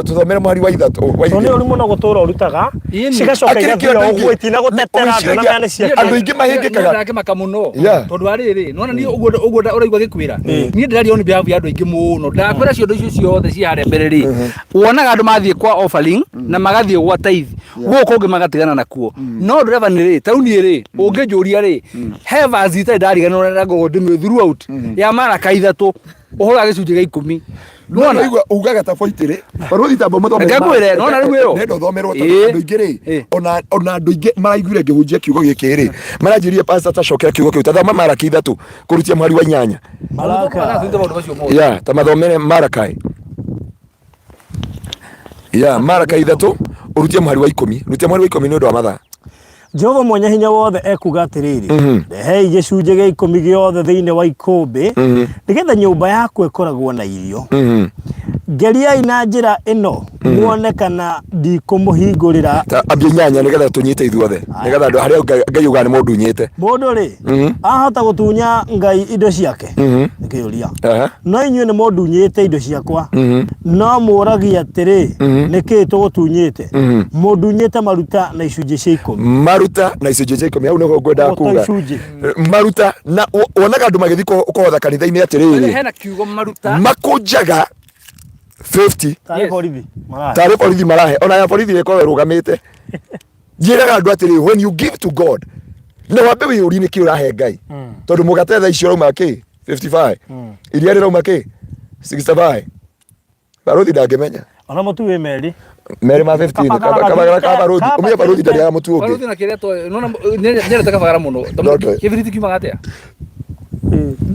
tũthomere mweri wa ithatũ wa Tondũ nĩ igĩrĩ. ũru mũno gũtũra ũrutaga Ĩni. cigacoka Akĩrĩ igathira kĩondo ũguo ingĩ. itinagũtetera Ũgĩciragia- ndũnamenya nĩ cia Andũ aingĩ mahĩngĩkaga. Ndakĩmaka mũno Yeah. tondũ wa rĩrĩ nona niĩ ũguo ũguo ũraigua gĩkwĩra niĩ ndĩraria on behalf ya andũ aingĩ mũno ndakwĩra ciondo icio ciothe ci harĩa mbere rĩ wonaga andũ mathiĩ kwa offering na magathiĩ gwa tithe gũkũ ũngĩ magatigana nakuo no ndereba nĩ rĩ tarĩu niĩ rĩ ũngĩnjũria rĩ he verse itarĩ ndariganĩrwo na ngorwo ndĩmĩũĩ throughout ya maraka ithatũ ũhoro wa gĩcunjĩ gĩa ikũmi. Nĩwona? Nĩwaigua ugaga ta boitĩrĩ barũthi tamba mũthome Reke ngwĩre, nĩwona rĩu ĩyo? Nenda ũthomerwo tondũ Ĩĩ. andũ aingĩ rĩ Ĩĩ. ona ona andũ aingĩ maraiguire ngĩhunjia kiugo gĩkĩ rĩ maranjĩrire pastor tacokera kiugo kĩu ta thoma Maraki ithatũ kũrutia mũhari wa inyanya Maraka. Maũndũ macio mothe. ya ta mathomere Marakai ya Maraka ithatũ ũrutie mũhari wa ikũmi rutia mũhari wa ikũmi nĩ ũndũ wa mathaa Jehova mwene hinya wothe ekuga atĩrĩrĩ rehei gĩcunjĩ gĩa ikũmi gĩothe thĩinĩ wa ikũmbĩ nĩgetha nyũmba yakwa ĩkoragwo na irio ngeriai na njĩra ĩno muone kana ndikũmũhingũrĩra Ta ambia inyanya nĩgetha tũnyite ithuothe nĩgetha andũ harĩa Ngai Ngai ugaga nĩ mũndũ unyite mũndũ rĩ ahota gũtunya ngai indo ciake nĩ kĩũria Aha. no inyuĩ nĩ mũndunyĩte indo ciakwa no mũragia atĩrĩ nĩ kĩĩ tũgũtunyĩte mũndunyĩte maruta na icunjĩ cia ikũmi maruta na icunjĩ cia ikũmi hau nĩho ngwendaga Gwata kuga icunjĩ. maruta na wonaga andũ magĩthiĩ kũhotha kanitha-inĩ atĩrĩrĩ Hena kiugo maruta. makũnjaga 50 tarĩ Yes. borithi marahe. tarĩ borithi marahe ona ya borithi ĩkorwo ĩrũgamĩte njĩraga andũ atĩrĩ when you give to god na wambe wĩyũrie nĩkĩ ũrahe ngai tondũ mũgate thaa ici ũrauma kĩ 55 iria rĩrauma kĩ 65 barothi ndangĩmenya ona mũtu wĩ meri merĩ ma 15 Kabagara kabagara ka barothi Kaba ũmenye barothi ndarĩaga mũtu ũngĩ Barothi na kĩrĩa to nona nyendete kabagara mũno. No, ndoĩ. Kĩbiriti kiumaga atĩa?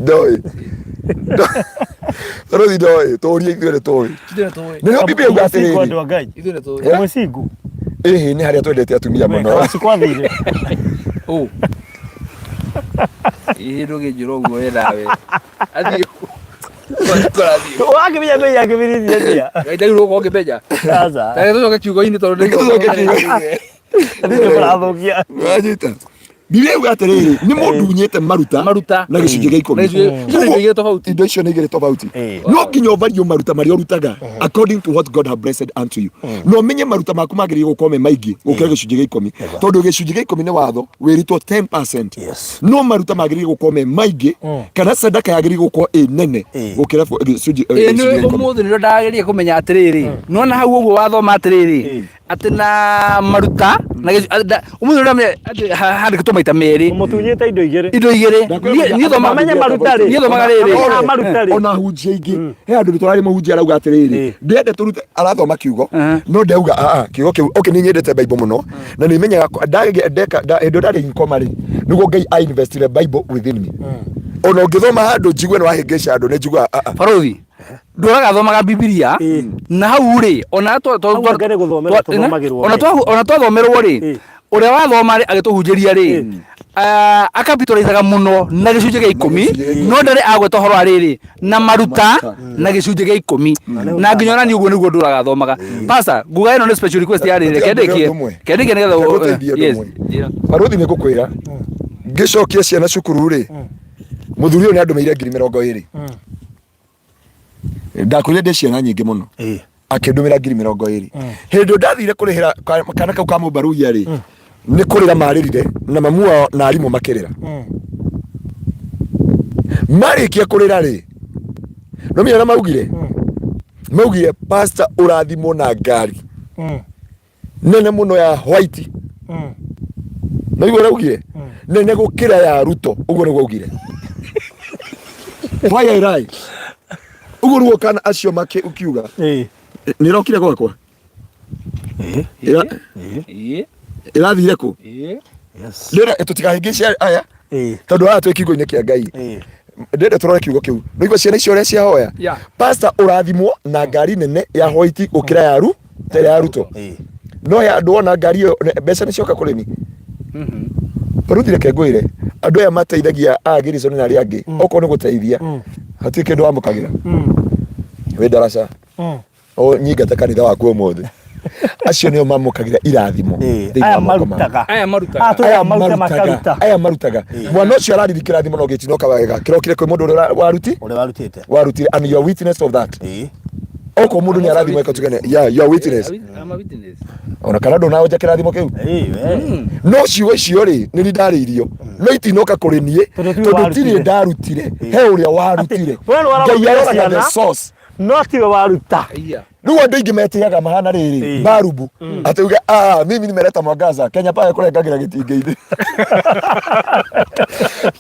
ndoĩ barothi ndoĩ tũrie ithuĩ nĩ tũĩ Ithuĩ nĩ tũĩ. nĩrĩo biblia yuga Mwĩcingu atĩrĩrĩ andũ a Ngai Ithuĩ nĩ tũĩ. Eh? mwĩcingu ĩhĩ nĩ harĩa twendete atumia mũno cikwathire Ũ. Ĩĩ ndũngĩnjĩra ũguo we nawe. Athiĩ. Kũrathiĩ. wakĩmenya bei ya kĩbiriti atĩa Ngai ndagĩrĩirwo gũkorwo ngĩmenya. aca Reke tũcoke kiugo-inĩ tondũ Reke tũcoke kiugo-inĩ. nĩ mũrathũkia Wanyita. Biblia yuga atĩrĩrĩ nĩ mũndũ unyĩte maruta Maruta. na gĩcunjĩ gĩa ikũmi Na gĩcunjĩ- icio nĩ indo igĩrĩ tofauti. indo icio nĩ igĩrĩ tofauti Ĩĩ. no nginya ũvarie maruta marĩa ũrutaga according to what God have blessed unto you na ũmenye maruta maku magĩrĩire gũkorwo me maingĩ gũkĩra gĩcunjĩ gĩa ikũmi tondũ gĩcunjĩ gĩa ikũmi nĩ watho wĩrĩtwo 10% Yes. no maruta magĩrĩire gũkorwo me maingĩ kana sadaka yagĩrĩire gũkorwo ĩ nene Ĩĩ. gũkĩra gĩcunjĩ Ĩĩ gĩcunjĩ nĩ gĩa ikũmi ũmũthĩ nĩrĩo ndageririe kũmenya atĩrĩrĩ nona hau ũguo wathoma atĩrĩrĩ atĩ na maruta na ũmũthĩ ndamenya atĩ handĩkĩtwo maita merĩ mũtunyĩte indo igĩrĩ indo igĩrĩ Ndakwĩra Niĩ- niĩ thomaga Mamenye maruta rĩ. niĩ thomaga rĩrĩ Ore. maruta rĩ. ona hunjia ingĩ he andũ tũrarĩ mũhunjia arauga atĩrĩrĩ Ĩĩ. ndĩrenda tũrute arathoma kiugo Mhm. no ndauga aa kiugo kĩu okay nĩ nyendete bible mũno na nĩ menyaga ndeka hĩndĩ ĩrĩa ndarĩ nkoma rĩ nĩguo ngai a investire bible within me ona ũngĩthoma handũ njigue nĩ wahĩngĩca andũ nĩ njiguaga aa barothi ndũraga thomaga bibilia na hau rĩ ona Hau anga nĩ gũthomera tũthomagĩrwo ona rĩ. ona twathomerwo rĩ Ĩ. ũrĩa wathoma rĩ agĩtũhunjĩria rĩ akapitũraicaga mũno na gĩcunjĩ gĩa ikũmi no ndarĩ agweta ũhoro wa rĩrĩ na maruta na gĩcunjĩ gĩa ikũmi na nginya ona niĩ ũguo nĩguo ndũraga thomaga pastor nguga ĩno nĩ special request ya rĩrĩ Reke kendĩkie ũndũ ũmwe. kendĩkie nĩgetha Reke ngũteithie ũndũ yes ũmwe. njĩra. barothi nĩ ngũkwĩra ngĩcokia ciana cukuru rĩ mũthuri ũyũ nĩ andũmĩire ngiri mĩrongo ĩrĩ ndakwĩrire ndĩ ciana nyingĩ mũno Ĩĩ. akĩndũmĩra ngiri mĩrongo ĩrĩ hĩndĩ ĩyo ndathire kũrĩhĩra kana kau ka mũmbaruia rĩ nĩ kũrĩra marĩrire na mamu wao na arimũ makĩrĩra marĩkia kũrĩra rĩ no menya na maugire maugire pastor ũrathimwo na ngari nene mũno ya white na igua ũraugire nene gũkĩra ya ruto ũguo nĩguo augire why I lie ũguo nĩguo kana acio makiuga Ĩĩ. nĩ ĩrokire gwakwa Ĩĩ. Ĩĩ. ĩrathire kũ Ĩĩ. Yes. ndĩrenda tũtikahĩngĩce aya Ĩĩ. tondũ haha twĩ kiugo-inĩ kĩa ngai Ĩĩ. ndĩrenda tũrore kiugo kĩu nĩguo ciana icio ũrĩa ciahoya Yeah. pastor ũrathimwo na ngari nene ya white gũkĩra ya ru ta ĩrĩa ya ruto Ĩĩ. no ya andũ ona ngari ĩyo mbeca nĩ cioka kũrĩ ni baruthi reke ngwĩre andũ aya mateithagia a Gilson na arĩa angĩ okorwo nĩ gũteithia hatirĩ kĩndũ wamũkagĩra wĩ ndaraca o nyingate kanitha waku ũmũthĩ acio nĩo mamũkagĩra irathimo Ĩĩ. thĩinĩ Aya wa moko mao. marutaga. Aya marutaga. Aya aya maruta marutaga makaruta. aya marutaga mwana ũcio arariri kĩrathimo no gĩtinoka wega kĩrokire kwĩ mũndũ ũrĩa waruti Ũrĩa warutĩte. warutire and you are witness of that Ĩĩ. okorwo mũndũ nĩ arathimo ĩka tugane yeah you are witness I'm a witness. ona kana ndũnaonja kĩrathimo kĩu Ĩĩ, we. no ciugo icio rĩ nĩ ni ndarĩirio no itinoka kũrĩ niĩ Tondũ tiwe tondũ warutire. tirĩ ndarutire he ũrĩa warutire we nĩ ngai waramũrutĩra aroraga the ciana. source No tiwe waruta. Iya. Rĩu andũ aingĩ metĩaga mahana rĩrĩ barubu atĩ uge ah, mimi nimeleta mwangaza Kenya Power ĩkũrengagĩra gĩtingĩ-inĩ.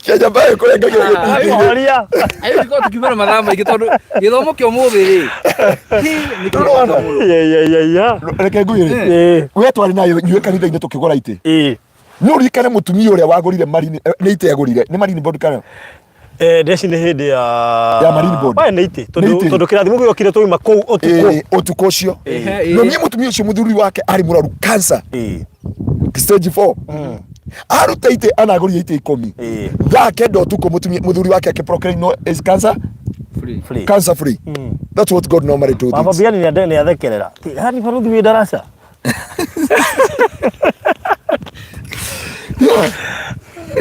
Kenya Power ĩkũrengagĩra gĩtingĩ-inĩ. Horia. Ayo ndiko tukiumĩra mathaa maingĩ tondũ gĩthomo kĩa ũmũthĩ rĩ hi, nĩ kĩa bata mũno. Ya ya ya ya. Reke ngwĩre, we twarĩ nayo inyuĩ kanitha-inĩ tũkĩgũra itĩ. No ũririkane mũtumia ũrĩa wagũrire marine nĩ itĩ agũrire nĩ marine board kana? Eh, ndeci nĩ hĩndĩ ya Ya Marine Board. Oe, nĩ itĩ Nĩ tondũ itĩ. tondũ kĩrathimo gĩokire twauma kũu ũtukũ. Ũtukũ ũcio. No niĩ mũtumia ũcio mũthuri wake arĩ mũrwaru cancer stage 4. Aruta itĩ anagũrire itĩ 10. Thaa 9 ũtukũ mũtumia mũthuri wake akĩ no is cancer Free. Free. Cancer free. That's what God normally do. Baba Things. Biani nĩ athekerera. Hani baruthi wĩ ndaraca.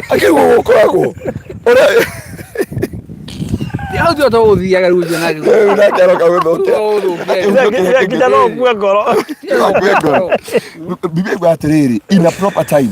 Akĩguo gũkoragwo ũrĩa Hau tiho tũgũthiaga rĩu ũcio nake. Rĩu nake aroka gũthũkia. Gũthũkia. Nginya no ũkue ngoro. Akue ngoro. Biblia ĩguga atĩrĩrĩ, in a proper time.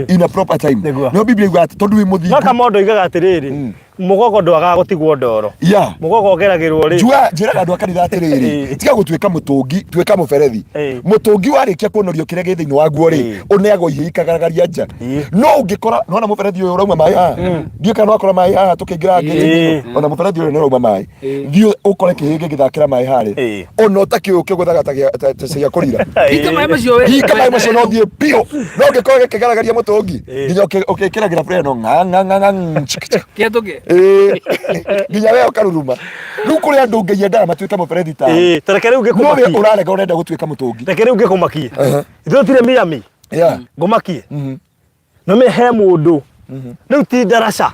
In a proper time. Nĩguo. No Biblia ĩguga atĩ tondũ wĩ No mũthingu. kamondo oigaga atĩrĩrĩ, mũgogo ndwagaga gũtigwo ndoro. Mũgogo ũgeragĩrwo rĩ. Njua njĩraga andũ a kanitha atĩrĩrĩ, tiga gũtuĩka mũtũngi, tuĩka mũberethi. Mũtũngi warĩkia kũnorio kĩrĩa gĩ thĩinĩ waguo rĩ, ũneagwo ihĩĩ ikagaragaria nja. No ũngĩkora, nĩwona mũberethi ũyũ ũrauma maĩ haha? Ndiũĩ kana nĩwakora maĩ haha tũkĩingĩra ngĩti-inĩ ĩno. Ona mũberethi ũyũ nĩũrauma maĩ. Thiĩ ũkore kĩhĩĩ gĩgĩthakĩra maĩ harĩa. Ona ũtakĩũĩ ũkĩgũthaga ta cia kũrira. Hinga maĩ macio we. Hinga maĩ macio no thiĩ biũ. No ũngĩkorwo gĩkĩgaragaria mũtũngi, nginya ũkĩkĩragĩra prayer no ng'a ng'a ng'a ng'a chik, chik. Kĩatũke. Nginya we ũkaruruma. Rĩu kũrĩ andũ Ngai endaga matuĩke mũberethi tawe. Ta reke rĩu No we ngĩkũmakie. ũrarega ũrenda gũtuĩka mũtũngi. Reke rĩu ngĩkũmakie. Ithuĩ tũtirĩ Miami. Ngũmakie. No me he mũndũ. Rĩu ti ndaraca.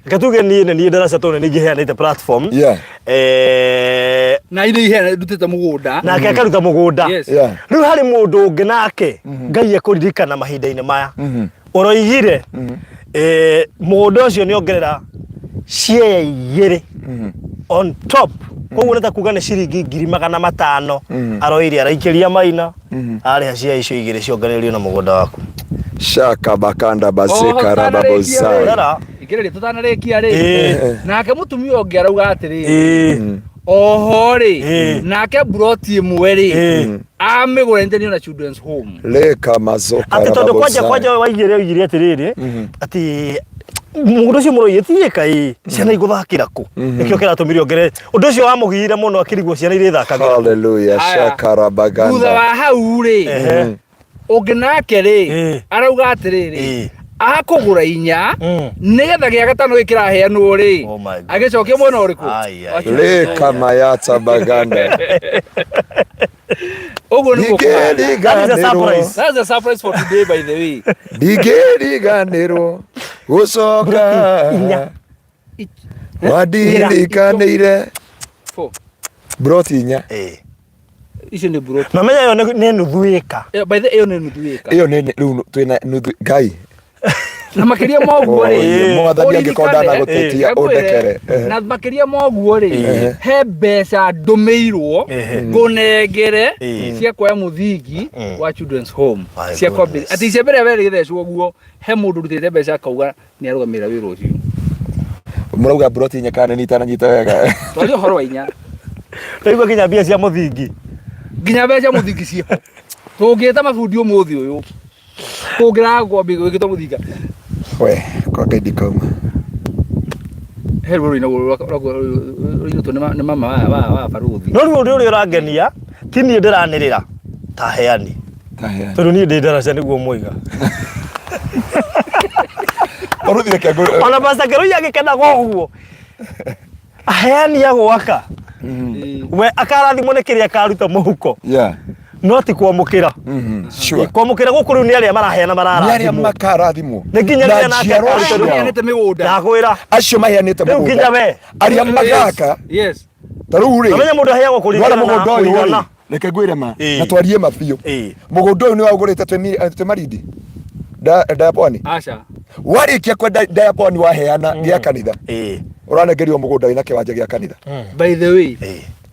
Reke tuge niĩ nĩ niĩ ndaraca tondũ nĩ ingĩheanĩte platform. Na ithe iheana ndutĩte mũgũnda. Nake akaruta mũgũnda. Yes. Rĩu harĩ mũndũ ũngĩ nake Ngai ekũririkana mahinda-inĩ maya. Ũroigire mũgũnda ũcio nĩ ongerera share igĩrĩ on top. Koguo nĩ ta kuga nĩ ciringi 500,000 aroire araikĩria maina arĩha share icio igĩrĩ cionganĩrĩrio na mũgũnda waku. Shaka bakanda baseka rababosai. Rora. Ikĩrĩria tũtanarĩkia rĩ. Nake mũtumia ũngĩ arauga atĩrĩrĩ, oho rĩ, nake mburoti ĩmwe rĩ, amĩgũranĩte na children's home. Leka mazoka Atĩ tondũ kwanja rababosai. kwanja waigire oigire atĩrĩrĩ atĩ mũgũnda ũcio mũroiye ti ĩka ĩ ciana igũthakĩra kũ nĩkĩo kĩratũmire ongere ũndũ ũcio wamũgiire mũno akĩrigwo ciana irĩthakagĩra. Hallelujah. Aya. Shaka rabaganda. Thutha wa hau rĩ, ũngĩ nake rĩ, arauga atĩrĩrĩ, akũgũra 4 nĩgetha gĩa gatano gĩkĩraheanwo rĩ, Oh my goodness. agĩcokia mwena ũrĩkũ? Ai, ai, ai. Leka mayata baganda. Ũguo nĩguo kũhana. That is a Ndingĩriganĩrwo. surprise. That's a surprise for today, by the way. Ndingĩriganĩrwo gũcoka Inya. wandirikanĩire Four. broti 4. Icio nĩ broti. Na menya ĩyo nĩ nuthu ĩka. By the way, ĩyo nĩ nuthu ĩka. Ĩyo nĩ rĩu twĩna nuthu Ngai. Na makĩria ma ũguo rĩ, Oh, Mwathani angĩkorwo ũririkane, ndanagũtetia ũndekere. Na makĩria ma ũguo rĩ, he mbeca ndũmĩirwo ngũnengere cia kuoya mũthingi wa children's home My cia kwambĩrĩria goodness. atĩ icembe rĩa mbere rĩgĩthecwo ũguo he mũndũ ũrutĩte mbeca akauga nĩ arũgamĩrĩra wĩra ũcio. Mũrauga broti 4 kana nĩ itananyita wega. Twaria ũhoro wa 4. Ndaigua nginya mbia cia mũthingi. Nginya mbeca mũthingi ciĩho. Tũngĩta mabundi ũmũthĩ ũyũ kũngĩraga kwambia gwĩkĩtwo mũthinga. We, kwa Ngai ndikauma. He ruo rũinagwo rũinĩtwo nĩ mama wa barũthi. No rĩu ũndũ ũrĩa ũrangenia ti niĩ ndĩranĩrĩra ta heani. Tondũ niĩ ndĩ ndaraca nĩguo mũiga. Barũthi reke ngũ Ona Pastor Kĩrũi agĩkenaga ũguo. Aheani a gwaka. We akarathimwo nĩ kĩrĩa akaruta mũhuko. No ti kwamũkĩra. Sure. Kwamũkĩra gũkũ rĩu nĩ arĩa maraheana Nĩ arĩa mararathimwo. makarathimwo. Nĩ nginya Na rĩrĩa nake njiarwa akaruta ciao. Maheanĩte mĩgũnda. Ndakwĩra. Acio maheanĩte Rĩu nginya mũgũnda. we. Arĩa magaka. Yes. Ta rĩu rĩ. Namenya mũndũ aheagwo Nĩwona kũringana na mũgũnda ũyũ rĩ. kũigana. Reke ngwĩre ma. Na twarie ma biũ. Mũgũnda ũyũ nĩ waũgũrĩte twĩ Malindi. Nda pwani. Aca. Warĩkia kwenda nda ya pwani waheana gĩa kanitha. Ũranengerio mũgũnda wĩna kĩwanja gĩa kanitha. By the way.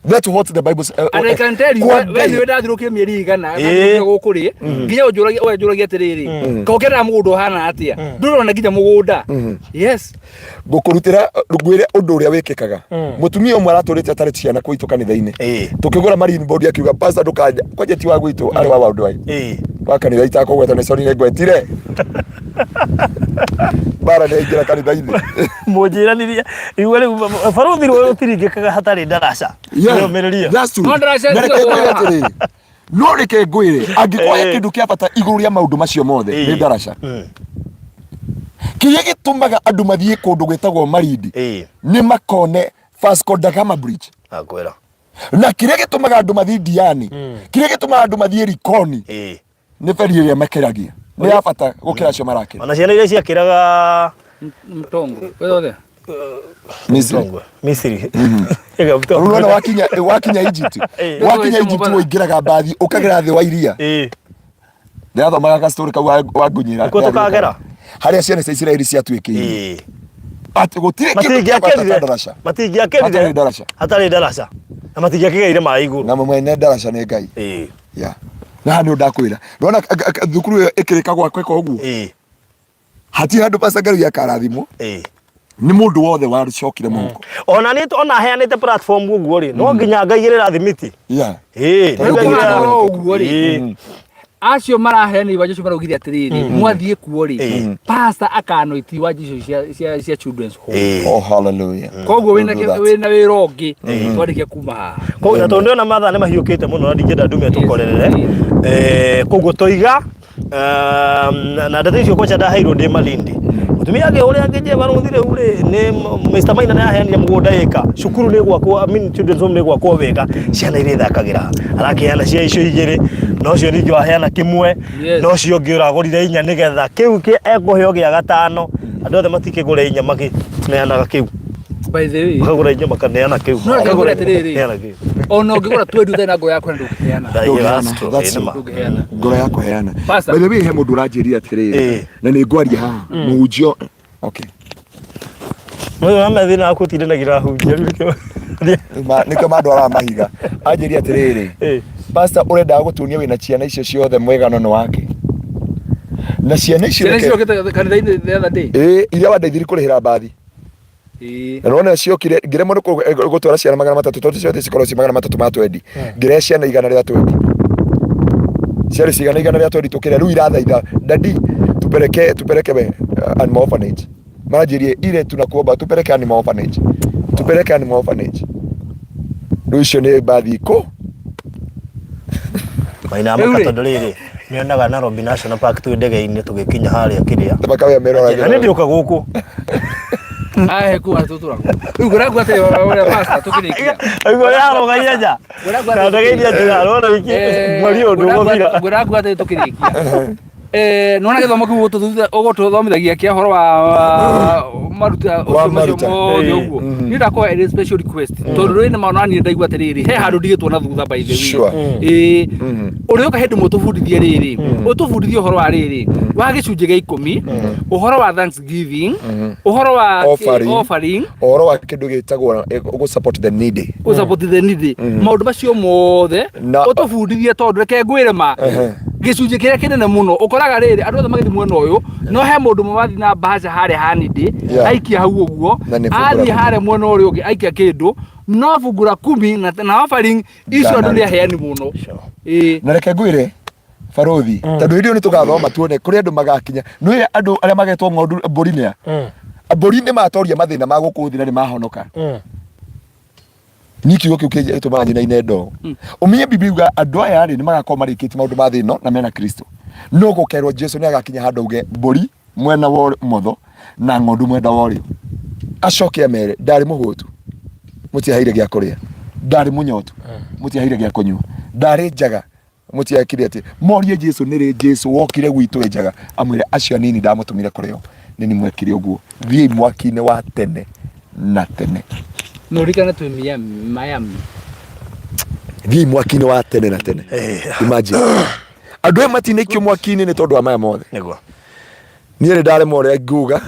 That's what the Bible says. And I can tell you, Kwa we Ngai. nĩwe ndathirũkire mĩeri igana Ĩĩ. gũkũ rĩ nginya ũnjũragia ũnjũragia atĩrĩrĩ kaũ kendaga mũgũnda ũhana atĩa ndũrona nginya mũgũnda yes. Ngũkũrutĩra ngwĩre ũndũ ũrĩa wĩkĩkaga. Mũtumia ũmwe aratũrĩte atarĩ ciana gwitũ kanitha-inĩ. Tũkĩgũra marine board akiuga, "Pastor, ndũkanja kwanja ti wa gwitũ, arĩ wa waũndũ ai wa kanitha itakũgweta nĩ sorry, nĩ ngwetire bara nĩ aingĩra kanitha-inĩ." Mũnjĩranirie iwe rĩu barũthi rũĩ rũtiringĩkaga hatarĩ ndaraca. Rũmĩrĩria. That's true. No ndaraca Na reke tiga ngwĩre kuoha. atĩrĩrĩ, no reke ngwĩre, angĩkorwo he kĩndũ kĩa bata igũrũ rĩa maũndũ macio mothe, nĩ ndaraca. Kĩrĩa gĩtũmaga andũ mathiĩ kũndũ gwĩtagwo Malindi nĩ makone Vasco da Gama Bridge. Akwĩra. Na kĩrĩa gĩtũmaga andũ mathiĩ Diani, kĩrĩa gĩtũmaga andũ mathiĩ Likoni, nĩ beri ĩrĩa makĩragia nĩ ya bata gũkĩra acio marakĩra. Ona ciana iria ciakĩraga Mtongo wethe. Misri. Mtongwe, Misiri. Rĩu ũrona wakinya Egypt, wakinya Egypt waingĩraga mbathi ũkagera thĩ wa iria. Ndĩrathomaga ka story kau wa ngunyĩra. Nĩkuo tũkagera? Harĩa ciana cia Isiraeli ciatuĩkĩire atĩ gũtirĩ kĩndũ kĩa bata ta Matingĩakĩrire. ndaraca. Matingĩakĩrire. Hatarĩ ndaraca. Hatarĩ ndaraca. Na matingĩakĩgeire maĩ igũrũ. Na mwene ndaraca nĩ Ngai. Ya na haha nĩ ndakwĩra, ndona thukuru ĩyo ĩkĩrĩka gwakwa ũguo, hatirĩ handũ Pastor Ngai akarathimwo nĩ mũndũ wothe wacokire mũhuko. Ona nĩ ona heanĩte platform ũguo rĩ, no nginya ngaigĩrĩra thimiti. Tondũ Nĩ ngaigĩrĩra- Kũhana ũguo rĩ, acio maraheana iwanja icio maraugire atĩrĩrĩ, mwathiĩ kuo rĩ, pastor akanoiti iwanja icio cia children's home. Oh, hallelujah. Koguo We'll do that. wĩna wĩra ũngĩ twarĩkia kuma haha. Koguo na tondũ ndĩrona mathaa nĩ mahiũkĩte mũno na ndingĩenda ndume tũkorerere. Koguo toiga na ndeto icio kwacha ndaheirwo ndĩ Malindi. Mũtumia angĩ ũrĩa angĩnjĩra barũthi rĩu rĩ nĩ Mr Maina nĩ aheanire mũgũnda ĩka cukuru nĩ gwakwo, I mean children's home nĩ gwakwo wega, ciana irĩthakagĩra, arakĩheana cia icio igĩrĩ na ũcio ningĩ waheana kĩmwe na ũcio ũngĩ ũragũrire inya nĩgetha kĩu ekũheo gĩa gatano, andũ othe matikĩgũre inya makĩneanaga kĩu. By the way, Makagũra inya makaneana kĩu. No reke ngwĩre atĩrĩrĩ. Neana kĩu. Ona ũngĩgũra twendi ũtarĩ na ngoro ya kũheana, ndũngĩheana. Ndũngĩheana, That's true. that's Ĩĩ, nĩ ma. Ndũngĩheana. Ngoro ya kũheana. Pastor. By the way, he mũndũ ũranjĩrire atĩrĩrĩ, na nĩ ngwaria haha mũhunjio, okay. Mũthenya wa methĩ na gũtindanagĩra hunjia rĩu nĩkĩo. Nĩkĩo mandwaraga mahiga. Anjĩrire atĩrĩrĩ, "Pastor, ũrendaga gũtuonia wĩna ciana icio ciothe mwĩgano nĩ wake na ciana icio?" Ciana icio ciokĩte kanitha-inĩ the other day. Ĩĩ, iria wandeithirie kũrĩhĩra mbathi. Na nona ciokire ngĩremwo nĩ gũtwara ciana 300 tondũ ciothe cikorwo ci 300 ma twendi, ngĩrehe ciana 120, ciarĩ cigana 120 tũkĩrĩa. Rĩu irathaitha, "Daddy, tupeleke, tupeleke we animal orphanage." Maranjĩrie ile, "Tunakuomba tupeleke animal orphanage, tupeleke animal orphanage." Rĩu icio nĩ mbathi kũ. Maina Rĩu maka rĩ. tondũ rĩrĩ nĩonaga Nairobi National Park twĩ ndege-inĩ tũgĩkinya harĩa kĩrĩa. Makawea meroragĩra. Na nĩ ndĩũka gũkũ. Ahe kuwa tũtũrago. Rĩu ngũragua atĩrĩ ũrĩa pastor tũkĩrĩkia. Aigua yarũgaia nja. Ngũragua Na ndege iria njĩra rona wiki mweri ũyũ ndũgũthira. Ngũragua atĩrĩ tũkĩrĩkia. Nĩwona gĩthomo kĩu ũgũtũthomithagia kĩa ũhoro wa maruta Wa ũcio macio maruta. mothe ũguo. Niĩ ndakũhe ĩrĩ special request tondũ rĩrĩ nĩ maũndũ niĩ ndaigua atĩrĩrĩ he handũ ndigĩtwo na thutha, by the way. Ĩĩ ũrĩũka hĩndĩ ĩmwe ũtũbundithie rĩrĩ, ũtũbundithie ũhoro wa rĩrĩ wa gĩcunjĩ gĩa 10, ũhoro wa thanksgiving, ũhoro wa Offering. Offering. Ũhoro wa kĩndũ gĩtagwo gũ support the needy. Gũ support the needy, maũndũ macio mothe ũtũbundithie tondũ reke ngwĩre ma gĩcunjĩ kĩrĩa kĩnene mũno ũkoraga rĩrĩ andũ othe magĩthiĩ mwena ũyũ no he mũndũ ũmwe wathiĩ na mbaca harĩa ha needy, aikia hau ũguo. Na nĩ fungu la Athiĩ kumi. harĩa mwena ũrĩa ũngĩ aikia kĩndũ, no fungu la kumi na offering icio andũ nĩ Ndanaruta. aheani mũno. Ĩĩ. Na reke ngwĩre barothi, tondũ hĩndĩ ĩyo nĩ tũgathoma tuone kũrĩ andũ magakinya nĩ andũ arĩa magetwo ng'ondu. Mbũri nĩa mbũri nĩ matoria mathĩna ma gũkũ thĩ na nĩ mahonoka. Niĩ kiugo kĩu gĩtũmaga nyinaine ndoo ũmenye Biblia yuga andũ aya rĩ nĩ magakorwo marĩkĩtie maũndũ ma thĩ ĩno na mena Kristo, no gũkerwo Jesu nĩ agakinya handũ auge mbũri mwena wa ũmotho na ng'ondu mwena wa ũrĩo, acoke amere, "Ndarĩ mũhũtu, mũtiaheire gĩa kũrĩa, ndarĩ mũnyotu, mũtiaheire gĩa kũnyua, ndarĩ njaga, mũtiekire atĩ." Morie Jesu, "Nĩ rĩ Jesu wokire gwitũ wĩ njaga?" Amwĩre, "Acio anini ndamũtũmire kũrĩ o nĩ ni mwekire ũguo, thiĩi mwaki-inĩ wa tene na tene." Na ũririkane twĩ Miami, Miami. Thiĩi mwaki-inĩ wa tene na tene. Imagine andũ aya matinaikio mwaki-inĩ nĩ tondũ wa maya mothe. Nĩguo. Niĩ nĩ ndaremwo ũrĩa nguga.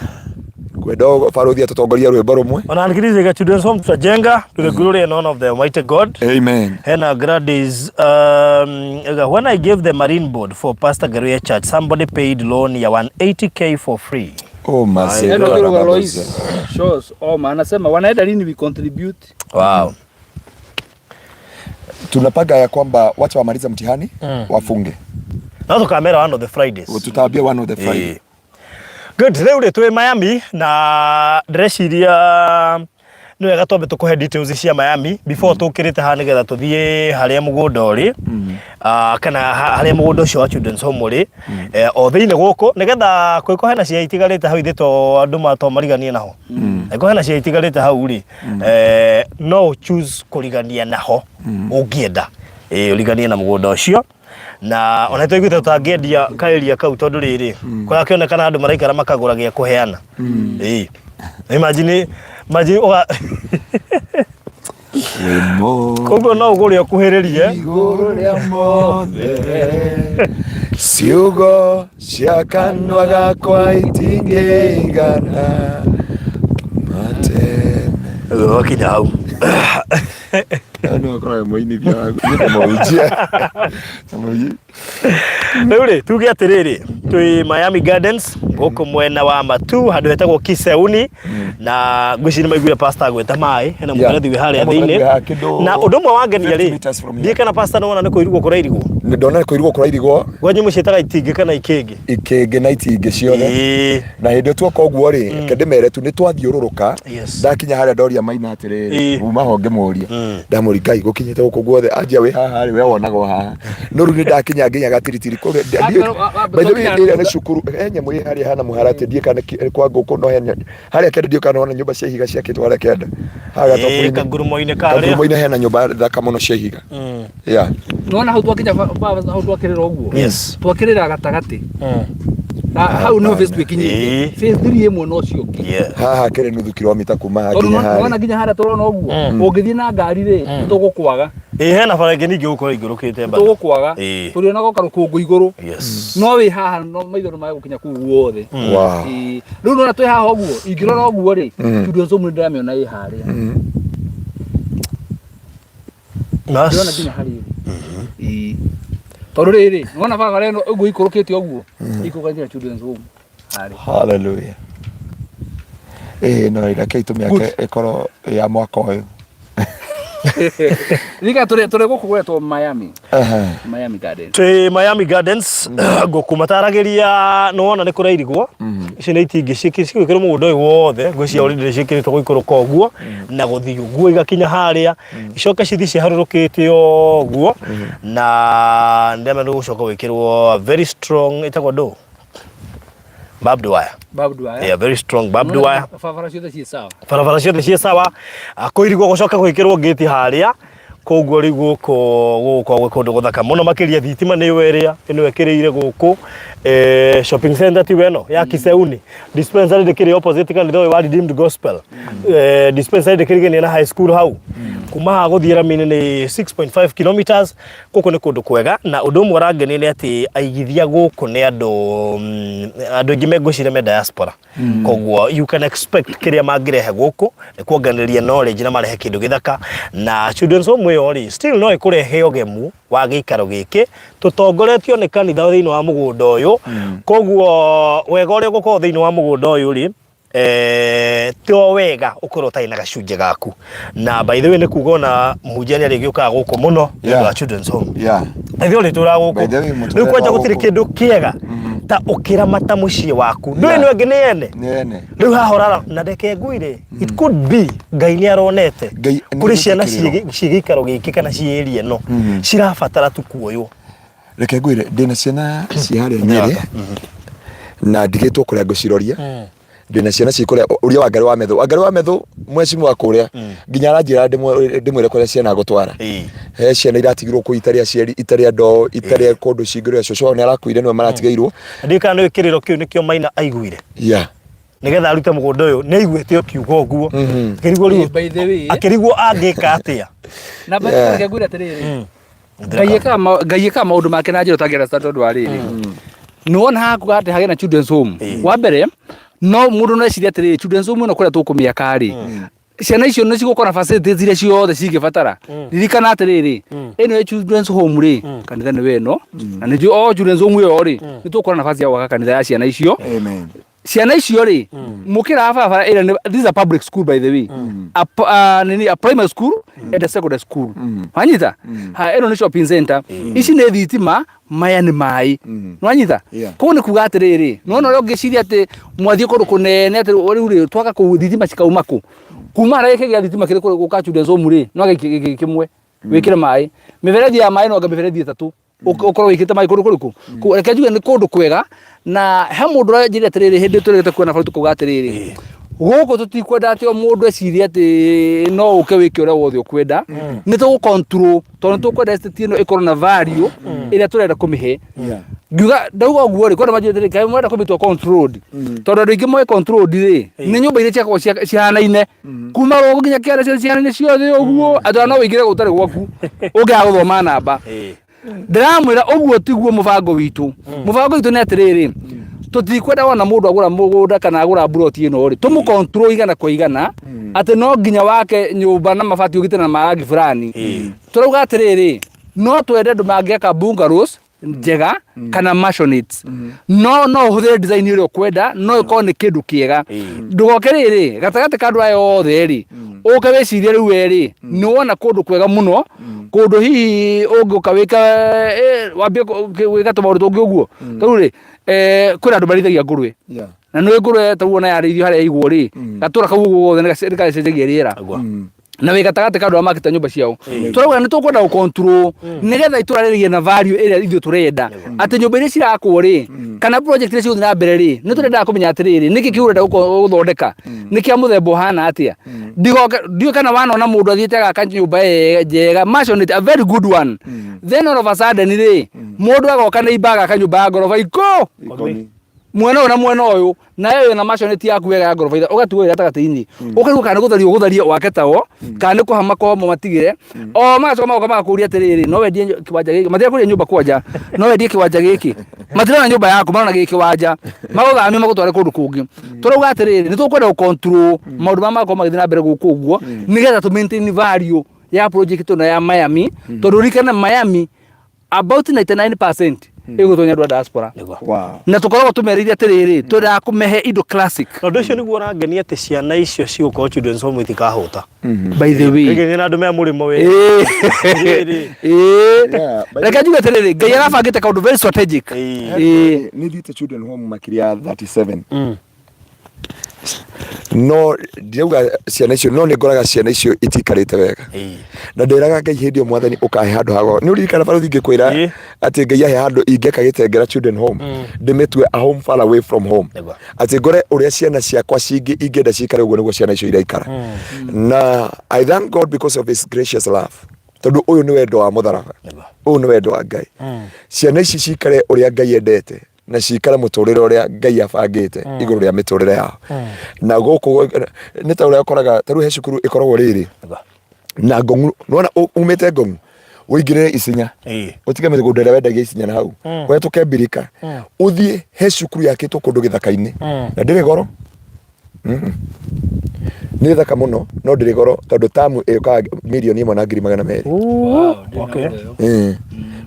Ngwenda barũthi atũtongoria rwĩmbo rũmwe. Ona nikirize Children's Home tutajenga to the glory and honor of the Almighty God. Amen. Hena Gladys, when I gave the marine board for Pastor Garuya Church, somebody paid loan ya 180K for free. Oh, mazee. Eno Kiruga Lois Shows Oma anasema wanaenda lini we contribute? Wow. Tunapanga ya kwamba wacha wamalize mtihani wafunge. Na tukamera one of the Fridays. Tutaambia one of the Friday. Eh. Good, rĩu rĩ twĩ Miami na ndĩreciria nĩ wega twambe tũkũhe details cia Miami before tũkĩrĩte haha nĩgetha tũthiĩ harĩa mũgũnda ũrĩ kana harĩa mũgũnda ũcio wa Children's Home ũrĩ o thĩinĩ gũkũ nĩgetha kũngĩkorwo hena cia itigarĩte hau ithe to andũ to mariganie naho angĩkorwo hena cia itigarĩte hau rĩ no ũ choose kũrigania naho ũngĩenda ũriganie na mũgũnda ũcio na ona tũiguĩte tũtangĩendia kaeria kau tondũ rĩrĩ kũrakĩonekana andũ maraikara makagũra gĩa kũheana ĩĩ imagine imagine ũga koguo no ũgũre ũkuhĩrĩrie Igũrũ rĩa mothe ciugo cia kanua gakwa itingĩigana matene. Wakinya hau. No ũkorwo wĩ mũinithia waku. Niĩ ndĩ mũhunjia. Mũhunjia. Rĩu rĩ tuge atĩrĩrĩ twĩ Miami Gardens gũkũ mwena wa Matu handũ hetagwo Kiseuni na ngwĩciria nĩ maiguire pastor agwĩta maĩ hena mũberethi wĩ harĩa Hena mũberethi thĩinĩ wĩ haha kĩndũ na ũndũ ũmwe wangenia 50 rĩ meters from here. ndiĩ kana pastor nĩwona nĩ kũirigwo kũrairigwo Ndona kũirigwo kũrairigwo kwanyu mũciĩtaga itingĩ kana ikĩngĩ ikĩngĩ na itingĩ ciothe Ĩĩ. na hĩndĩ ĩyo tuoka ũguo rĩ reke ndĩmere tu nĩ twathiũrũrũka Yes. ndakinya harĩa ndoria maina atĩrĩrĩ Ĩĩ. uma ho ngĩmũria ndamũria ngai gũkinyĩte gũkũ guothe anjia wĩ haha rĩ we wonaga o haha no rĩu nĩ ndakinya nginya gatiritiri kũrĩa by the way ĩrĩa nĩ cukuru he nyamũ ĩ harĩa hana mũharatĩ ndiĩ kana kwa ngũkũ no he harĩa kenda ndiũ kana wona nyũmba cia ihiga ciakĩtwo harĩa kenda haha Ĩĩ, gatobori-inĩ. kangurumo-inĩ karĩa. Kangurumo-inĩ hena nyũmba thaka mũno cia ihiga yeah Nĩwona hau twakinya hau twakĩrĩra ũguo Yes. twakĩrĩra gatagatĩ Na hau nĩho phase twĩkinyĩte Ĩĩ. phase 3 ĩmwe na ũcio ũngĩ Yeah. Haha kĩrĩ nuthu kilomita kuma haha tondũ nginya nĩwona harĩa nginya harĩa tũrona ũguo ũngĩthiĩ na ngari rĩ tũgũkwaga Ĩĩ hena bara ĩngĩ ningĩ gũkorwo igũrũkĩte bado. Tũgũkwaga Ĩĩ. tũrĩonaga karũkũngũ igũrũ Yes. no wĩ haha no maitho nĩ magũkinya kũu guothe. Wow. Ĩĩ. Rĩu nĩwona twĩ haha ũguo ingĩrora ũguo rĩ Children's Home nĩndĩramĩona ĩ harĩa. Nas. Ndĩrona nginya harĩa ĩrĩ. Ĩĩ. Tondũ rĩrĩ nĩwona barabara ĩno ũguo ikũrũkĩte ũguo ikũrũka nginya Children's Home harĩa. Hallelujah. Ĩĩ no reke itũmĩake ĩkorwo ya mwaka ũyũ. Rika tũrĩ tũrĩ gũkũ gwetwo Miami. Miami Gardens. Twĩ Miami Gardens ngũkũ mataragĩria nĩwona nĩ kũrairigwo ici nĩ itingĩ cigwĩkĩrwo mũgũnda ũyũ wothe ngwĩciria already nĩ ciĩkĩrĩtwo gũikũrũka ũguo na gũthiĩ ũguo igakinya harĩa icoke cithiĩ ciharũrũkĩte ũguo na ndĩramenya nĩ gũcoka gwĩkĩrwo very strong ĩtagwo ndũ barbed wire. Barbed wire. Yeah, very strong barbed wire. Barabara ciothe ciĩ sawa. Barabara ciothe ciĩ sawa. Kũirigwo gũcoka gwĩkĩrwo ngĩti harĩa koguo rĩu gũkũ gũgũkorwo gwĩ kũndũ gũthaka mũno makĩria thitima nĩyo ĩrĩa ĩno ĩkĩrĩire gũkũ shopping center tiwe ĩno ya Kiseuni dispensary ndĩkĩrĩ opposite kanitha ũyũ wa Redeemed Gospel dispensary ndĩkĩrigainie na high school hau kuma haha gũthiĩ Ramini nĩ 6.5 kilometers gũkũ nĩ kũndũ kwega na ũndũ ũmwe ũrangenia nĩ atĩ aigithia gũkũ nĩ andũ andũ aingĩ mengwĩciria me diaspora koguo you can expect kĩrĩa mangĩrehe gũkũ nĩ kuonganĩrĩria knowledge na marehe kĩndũ gĩthaka na Children's Home ĩyo rĩ still no ĩkũrehe ũgemu wa gĩikaro gĩkĩ tũtongoretio nĩ kanitha thĩinĩ wa mũgũnda ũyũ koguo wega ũrĩa ũgũkorwo thĩinĩ wa mũgũnda ũyũ rĩ to wega ũkorwo ũtarĩ na gacunjĩ gaku na by the way nĩ kuga ona mũhunjia nĩ arĩgĩũkaga gũkũ mũno nĩ ũndũ wa Children's Home. Ithuĩ ũrĩtũraga gũkũ. By the way, mũtũrĩre Rĩu kwanja wa gũtirĩ gũkũ. kĩndũ kĩega ta ũkĩramata mũciĩ waku ndũĩ nĩ ĩngĩ nĩ ene Nĩ ene. rĩu haha ũrara na reke ngwĩre it could be Ngai nĩ aronete Ngai nĩ kũrĩ ciana gwĩtĩkĩrĩrwo. ciĩ gĩikaro gĩkĩ kana ciĩ area ĩno cirabatara tu kuoywo. Reke ngwĩre ndĩna ciana ciĩ harĩa Nyĩrĩ na ndigĩtwo kũrĩa ngũciroria ndĩna ciana ciĩ kũrĩa ũria Wangari wa Methu Wangari wa Methu mwecimu wa kũrĩa nginya aranjĩra ndĩmwĩre kũrĩa ciana ngũtwara he ciana iratigirwo kũu itarĩ aciari itarĩ andũ itarĩ kũndũ cingĩrwo cũcũ wao nĩ arakuire nĩwe maratigĩirwo Ndiũĩ kana nĩ kĩrĩro kĩu nĩkĩo Maina aiguire nĩgetha arute mũgũnda ũyũ nĩ aiguĩte ũkiuga ũguo akĩrigwo rĩu By the way, akĩrigwo angĩka atĩa na by the way, reke ngwĩre atĩrĩrĩ Ngai ĩkaga Ngai ĩkaga maũndũ make na njĩra ũtangĩ understand tondũ wa rĩrĩ nĩwona haha kuga atĩ hagĩe na children's home wa mbere No mũndũ no ecirie atĩrĩrĩ, children's home ĩno kũrĩa tũkũmĩaka rĩ, ciana icio nĩ cigũkorwo na facilities iria ciothe cingĩbatara. Ririkana atĩrĩrĩ, ĩno ĩ children's home rĩ, kanitha nĩwe ĩno, na nĩ njũĩ o children's home ĩyo rĩ, nĩ tũgũkorwo na nafasi ya gwaka kanitha ya ciana icio. Amen. Ciana icio rĩ, mũkĩra wa barabara ĩrĩa this is a public school, by the way, nini, a primary school and a secondary school. Wanyita? Ha, ĩno nĩ shopping center, ici nĩ thitima, maya nĩ maĩ. Nĩwanyita? Yeah. Koguo nĩ kuga atĩrĩrĩ, nĩwona ũrĩa ũngĩciria atĩ mwathiĩ kũndũ kũnene atĩ rĩu rĩ twaka kũu thitima cikauma kũ? Kuma harĩa gĩkĩ gĩa thitima kĩrĩ kũrĩa gũka children's home rĩ, no gĩkĩ gĩkĩ kĩmwe wĩkĩre maĩ, mĩberethi ya maĩ no anga mĩberethi 3 ũkorwo wĩkĩrĩte maĩ kũndũ kũrĩkũ. Reke njuge nĩ kũndũ kwega, na he mũndũ ũranjĩrire atĩrĩrĩ, hĩndĩ tũrĩgĩte kuona bau tũkauga atĩrĩrĩ, gũkũ tũtikwenda atĩ o mũndũ ecirie atĩ no ũke wĩke ũrĩa wothe ũkwenda. Nĩ tũgũ control tondũ nĩ tũkwenda estate ĩno ĩkorwo na value ĩrĩa tũrenda kũmĩhe. Ngiuga ndauga ũguo rĩ, kwenda manjĩre atĩrĩrĩ, kaĩ mwenda kũmĩtua controlled? Tondũ andũ aingĩ moĩ controlled rĩ, nĩ nyũmba iria ciakoragwo cihanaine kuma rũgongo nginya kĩanda, ciothe cihanaine ciothe ũguo, atĩ ona no ũingĩre gũtarĩ gwaku ũngĩaga gũthoma namba. Ndĩramwĩra ũguo tiguo mũbango witũ. Mũbango witũ nĩ atĩrĩrĩ, tũtikwenda wona mũndũ agũra mũgũnda kana agũra mburoti ĩno rĩ, tũmũ control 100%, atĩ no nginya wake nyũmba na mabati ũgitĩre na marangi fulani. Tũrauga atĩrĩrĩ, no twende andũ mangĩaka bungalows njega kana maisonette, no ũhũthĩre design ĩrĩa ũkwenda, no ĩkorwo nĩ kĩndũ kĩega. Ndũgoke rĩrĩ gatagatĩ ka andũ aya othe rĩ, ũke wĩcirie rĩu we rĩ, nĩ wona kũndũ kwega mũno, kũndũ hihi ũngĩũka wĩke wambie gwĩka tũmaũndũ tũngĩ ũguo. Tarĩu rĩ, kwĩna andũ marĩithagia ngũrwe. Na nĩ ngũrwe tarĩu ona yarĩithio harĩa yaigwo rĩ, gatũra kau ũguo gothe nĩ gacenjagia rĩera. Na wĩ gatagatĩ ka andũ arĩa makĩte nyũmba ciao. Tũrauga nĩ tũkwenda gũ control nĩgetha itũra rĩgĩe na value ĩrĩa ithuĩ tũrenda, atĩ nyũmba iria cirakwo rĩ, kana project iria cigũthiĩ na mbere rĩ, nĩ tũrendaga kũmenya atĩrĩrĩ, nĩkĩ kĩu ũrenda gũthondeka nĩ kĩa mũthemba ũhana atĩa. Ndigoke ndiũĩ kana wanona mũndũ athiĩte agaka nyũmba njega, maisonette, a very good one, then all of a sudden rĩ, mũndũ agoka nĩ imba agaka nyũmba ya ngoroba ikũ 10. Mwena ũyũ na mwena ũyũ, nayo ĩna maisonette yaku wega ya ngoroba ithatũ, ũgatigwo wĩ gatagatĩ-inĩ, ũkaigua kana nĩ gũtharia ũgũtharia wake tawo, kana nĩ kũhama komo matigĩre o magacoka magoka magakũria atĩrĩrĩ, no wendie kĩwanja gĩkĩ? Matirakũria nyũmba kwanja, no wendie kĩwanja gĩkĩ? Matirona nyũmba yaku, marona gĩkĩ kĩwanja, magũthamie magũtware kũndũ kũngĩ. Tũrauga atĩrĩrĩ, nĩ tũkwenda gũ control maũndũ marĩa magakorwo magĩthiĩ na mbere gũkũ ũguo, nĩgetha tũ maintain value ya project ĩno ya Miami, tondũ ririkana Miami about 99% ĩgũtonya andũ a diaspora. Na tũkoragwo tũmerĩire atĩrĩrĩ, twendaga kũmehe indo classic. Na ũndũ ũcio nĩguo ũrangenia, atĩ ciana icio cigũkorwo children's home itikahũta. By the way, Rĩngĩ na andũ me mũrĩmo wĩ Rĩrĩ. Yeah, by the Reke njuge atĩrĩrĩ, Ngai arabangĩte kaũndũ very strategic. Nĩ thiĩte children home makĩria ya 37, no ndirauga ciana icio, no nĩ ngoraga ciana icio itikarĩte wega. Na ndĩraga Ngai hĩndĩ ĩyo, Mwathani, ũkahe handũ hago nĩ ũririkana barothi ngĩkwĩra atĩ Ngai ahe handũ ingĩaka gĩtengera children home, ndĩmĩtue a home far away from home, atĩ ngore ũrĩa ciana ciakwa cingĩ ingĩenda cikare ũguo nĩguo ciana icio iraikara. Na I thank God because of his gracious love, tondũ ũyũ nĩ wendo wa mũtharaba, ũyũ nĩ wendo wa Ngai, ciana ici cikare ũrĩa Ngai endete na cikare mũtũrĩre ũrĩa Ngai abangĩte igũrũ rĩa mĩtũrĩre yao. Na gũkũ nĩ ta ũrĩa ũkoraga, ta rĩu he cukuru ĩkoragwo rĩrĩ na Ngong'u, nĩwona umĩte Ngong'u ũingĩrĩre Isinya, ũtige mĩgũnda ĩrĩa wendagia Isinya na hau, ũhetũke Mbirika, ũthiĩ he cukuru yakĩtwo kũndũ gĩthaka-inĩ na ndĩrĩ goro. Nĩ thaka mũno no ndĩrĩ goro, tondũ tamu ĩũkaga 1,200,000.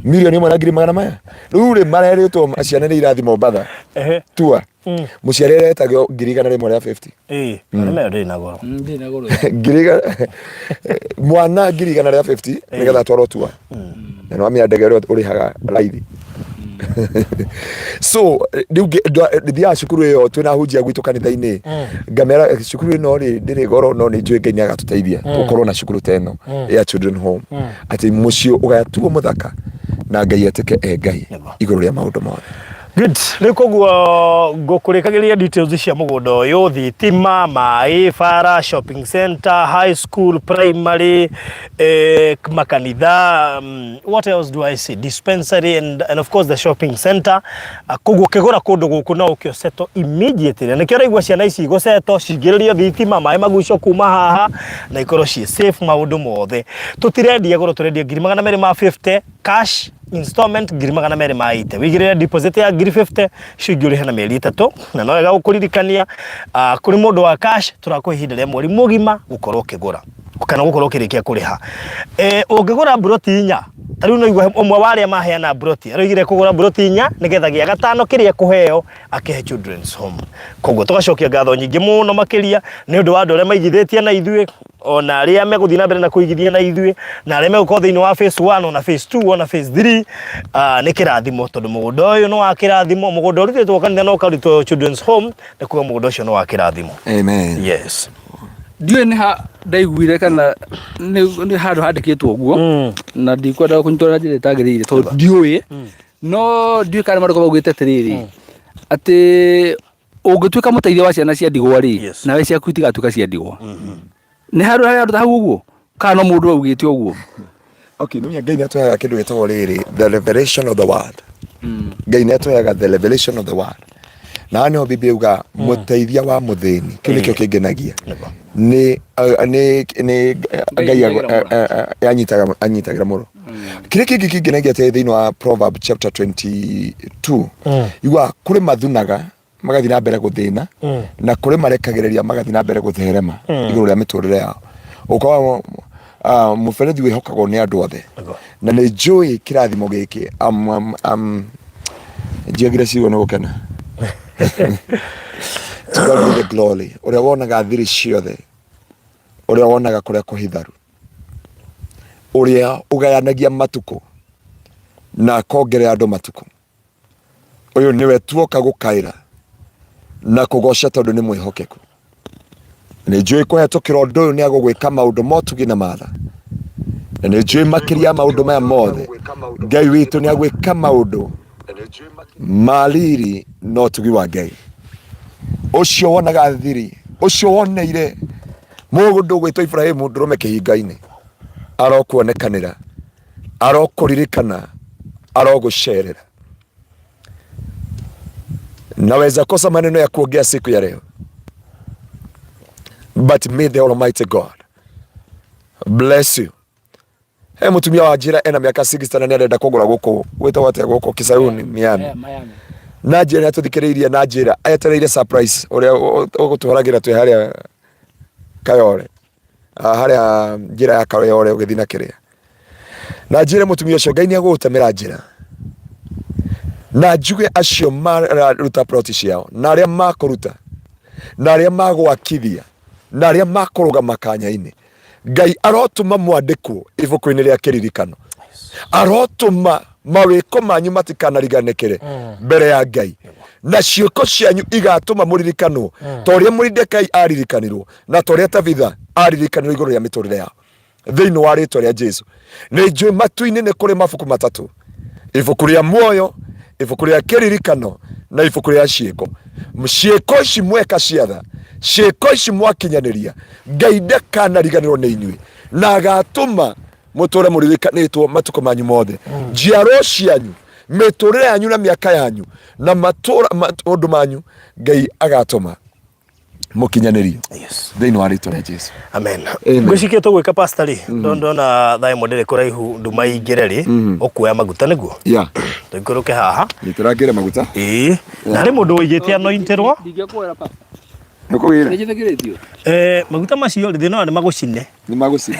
1,200,000. Rĩu rĩ, marerĩtwo ciana nĩ irathiĩ Mombatha tua, mũciari aretagio 150,000. Arĩa ndĩrĩ na goro. Ndĩrĩ na goro. Mwana 150,000 nĩgetha atwarwo tua, na nĩ wamenya ndege ĩrĩa ũrĩhaga raithi. So rĩu thiaga cukuru ĩyo twĩna hunjia gwitũ kanitha-inĩ, ngamera cukuru ĩno rĩ, ndĩrĩ goro, no nĩ njũĩ Ngai nĩ agatũteithia tũkorwo na cukuru ta ĩno ya children home, atĩ mũciĩ ũgatuo mũthaka na Ngai etĩke e Ngai igũrũ rĩa maũndũ mothe. Good. Rĩu koguo ngũkũrĩkagĩria details cia mũgũnda ũyũ: thitima, maĩ, bara, shopping center, high school, primary, makanitha, what else do I see, dispensary and of course the shopping center. Koguo ũkĩgũra kũndũ gũkũ no ũkĩo settle immediately, na nĩkĩo ũraigua ciana ici igũsettle, cingĩrĩrio thitima, maĩ magucio kuma haha na ikorwo ciĩ safe maũndũ mothe. Tũtirendia goro, tũrendia 250,000 cash. Installment 280,000, wĩigĩrĩre deposit ya 50,000, icio ingĩ ũrĩhe na mĩeri 3. Na no wega gũkũririkania, kũrĩ mũndũ wa cash tũrakũhe ihinda rĩa mweri mũgima gũkorwo ũkĩgũra kana gũkorwo ũkĩrĩkia kũrĩha. Ũngĩgũra mburoti 4, ta rĩu no ũmwe wa arĩa maheana mburoti aroigire kũgũra mburoti 4 nĩgetha gĩa gatano kĩrĩa kũheo akĩhe children's home. Koguo tũgacokia ngatho nyingĩ mũno makĩria nĩ ũndũ wa andũ arĩa maigithĩtie na ithuĩ, ona arĩa megũthiĩ na mbere na kũigithia na ithuĩ, na arĩa megũkorwo thĩinĩ wa phase 1 ona phase 2 ona phase 3. Nĩ kĩrathimo, tondũ mũgũnda ũyũ nĩ wa kĩrathimo. Mũgũnda ũrutĩtwo kanitha na ũkarutwo children's home, nĩ kuga mũgũnda ũcio nĩ wa kĩrathimo. Amen. Yes. Ndiũĩ nĩ ha ndaiguire kana nĩ handũ handĩkĩtwo ũguo, na ndikwenda kũnyitwo na njĩra ĩtagĩrĩire tondũ ndiũĩ, no ndiũĩ kana marĩko maugĩte atĩrĩrĩ, atĩ ũngĩtuĩka mũteithia wa ciana cia ndigwa rĩ, nawe ciaku itigatuĩka cia ndigwa. Nĩ handũ harĩa handũ ta hau ũguo, kana no mũndũ augĩte ũguo? Okay, nĩ Ngai nĩ atũheaga kĩndũ gĩtagwo rĩrĩ, the revelation of the word. Ngai nĩ atũheaga the revelation of the word, na haha nĩho Biblia yuga mũteithia wa mũthĩni, kĩu nĩkĩo kĩngenagia. Nĩ Ngai anyitagĩra mũno. Kĩrĩa kĩngĩ kĩngenagia atĩ thĩinĩ wa Proverb chapter 22 yuga kũrĩ mathunaga magathiĩ na mbere gũthĩna, na kũrĩ marekagĩrĩria magathiĩ na mbere gũtherema igũrũ rĩa mĩtũrĩre yao. Ũkoragwo mũberethi wĩhokagwo nĩ andũ othe, na nĩ njũĩ kĩrathimo gĩkĩ. Njiagire ciugo nĩ gũkena. To God be the glory, ũrĩa wonaga thiri ciothe, ũrĩa wonaga kũrĩa kũhitharu, ũrĩa ũgayanagia matukũ na akongerera andũ matukũ, ũyũ nĩwe tuoka gũkaĩra na kũgoca tondũ nĩ mwĩhokeku. Nĩ njũĩ kũhetũkĩra ũndũ ũyũ nĩ agũgwĩka maũndũ motugi na matha, na nĩ njũĩ makĩria ya maũndũ maya mothe Ngai witũ nĩ agwĩka maũndũ ma riri na ũtugi wa Ngai. Ũcio wonaga thiri, ũcio woneire mũndũ gwĩtwo Ibrahimu ndũrũme kĩhinga-inĩ, arokuonekanĩra, arokũririkana, arogũcerera. Naweza kosa maneno ya kuongea siku ya leo, but may the Almighty God bless you. He mutumia wa njira ena miaka 60 na nĩarenda kũgũra gũkũ gwĩtagwo atĩa gũkũ Kisayuni, Miami. Miami. Na njĩra nĩatũthikĩrĩirie, na njĩra etereire surprise ũrĩa ũgũtũhoragĩra twĩ harĩa Kayole, harĩa njĩra ya Kayole ũgĩthiĩ na kĩrĩa. Na njĩre mũtumia ũcio Ngai nĩegũgũtemera njĩra, na njuge acio mararuta ploti ciao, na arĩa makũruta, na arĩa magwakithia, na arĩa makũrũgama kanya-inĩ, Ngai arotũma mwandĩkwo ibuku-inĩ rĩa kĩririkano, arotũma mawĩko manyu matikanariganĩkĩre mbere ya Ngai, na ciĩko cianyu igatũma mũririkanwo ta ũrĩa Moridekai aririkanirwo na ta ũrĩa Tabitha aririkanirwo igũrũ rĩa mĩtũrĩre yao thĩinĩ wa rĩtwa rĩa Jesu. Nĩ njũĩ matu-inĩ nĩ kũrĩ mabuku matatũ, ibuku rĩa muoyo, ibuku rĩa kĩririkano na ibuku rĩa ciĩko. Ciĩko ici mweka ciatha, ciĩko ici mwakinyanĩria, Ngai ndakanariganĩrwo nĩ inyuĩ na agatũma mũtũre mũririkanĩtwo matukũ manyu mothe, njiarwo cianyu, mĩtũrĩre yanyu na mĩaka yanyu na matũra maũndũ manyu, Ngai agatũma mũkinyanĩrio thĩinĩ wa rĩtwa rĩa Jesu. Amen. Amen. Ngwĩciria tũgwĩka, pastor rĩ, ndona thaa 1 ndĩrĩ kũraihu, nduma ingĩre rĩ, ũkuoya maguta nĩguo tũikũrũke haha. Nĩtũrangĩre maguta. Ĩĩ, na harĩ mũndũ ũigĩte anointirwo. Ndingĩkuoera, pastor. Nĩkũgĩra. Nĩnjĩtĩkĩrĩtio. Maguta macio rĩ, thĩna wa nĩ magũcine. Nĩ magũcina.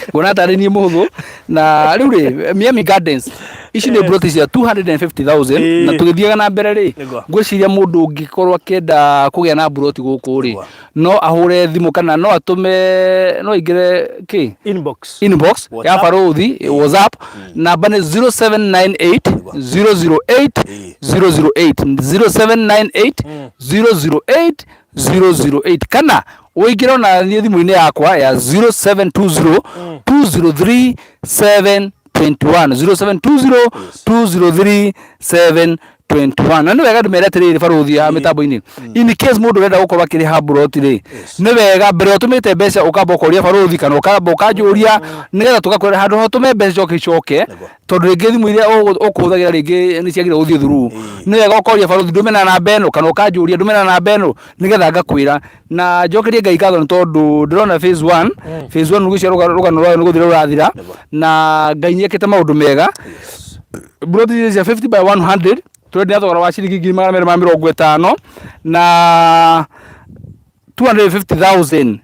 Nguona tarĩ niĩ mũhũthũ. Na rĩu rĩ, Miami Gardens ici nĩ ploti cia 250,000, na tũgĩthiaga na mbere rĩ, ngwĩciria mũndũ ũngĩkorwo akĩenda kũgĩa na mburoti gũkũ rĩ, no ahũre thimũ kana no atũme, no aingĩre kĩ inbox, inbox ya WhatsApp. Barũthi WhatsApp, namba nĩ 0798 008 008, 0798 008 008, kana ũingĩre ona niĩ thimũ-inĩ yakwa ya 0720 203 721, 0720 203 721. 21. Na nĩ wega ndĩmere atĩrĩrĩ barũthi ya mĩtambo-inĩ, in case mũndũ ũrenda gũkorwo akĩrĩha mburoti rĩ, nĩ wega mbere ũtũmĩte mbeca ũkamba ũkoria barũthi kana ũkamba ũkanjũria, nĩgetha tũgakwĩra handũ ha ũtũme mbeca icoke icoke, tondũ rĩngĩ thimũ iria ũkũhũthagĩra rĩngĩ nĩ ciagĩrĩirwo gũthiĩ through. Nĩ wega ũkoria barũthi ndũme na namba ĩno, kana ũkanjũria ndũme na namba ĩno, nĩgetha ngakwĩra. Na njokerie Ngai ngatho nĩ tondũ ndĩrona phase 1, phase 1 ngwĩciria rũgano rwayo nĩ gũthira rũrathira, na Ngai nĩ ekĩte maũndũ mega. Mburoti cia 50 by 100 tũrendia thogora wa ciringi 250,000 na 250,000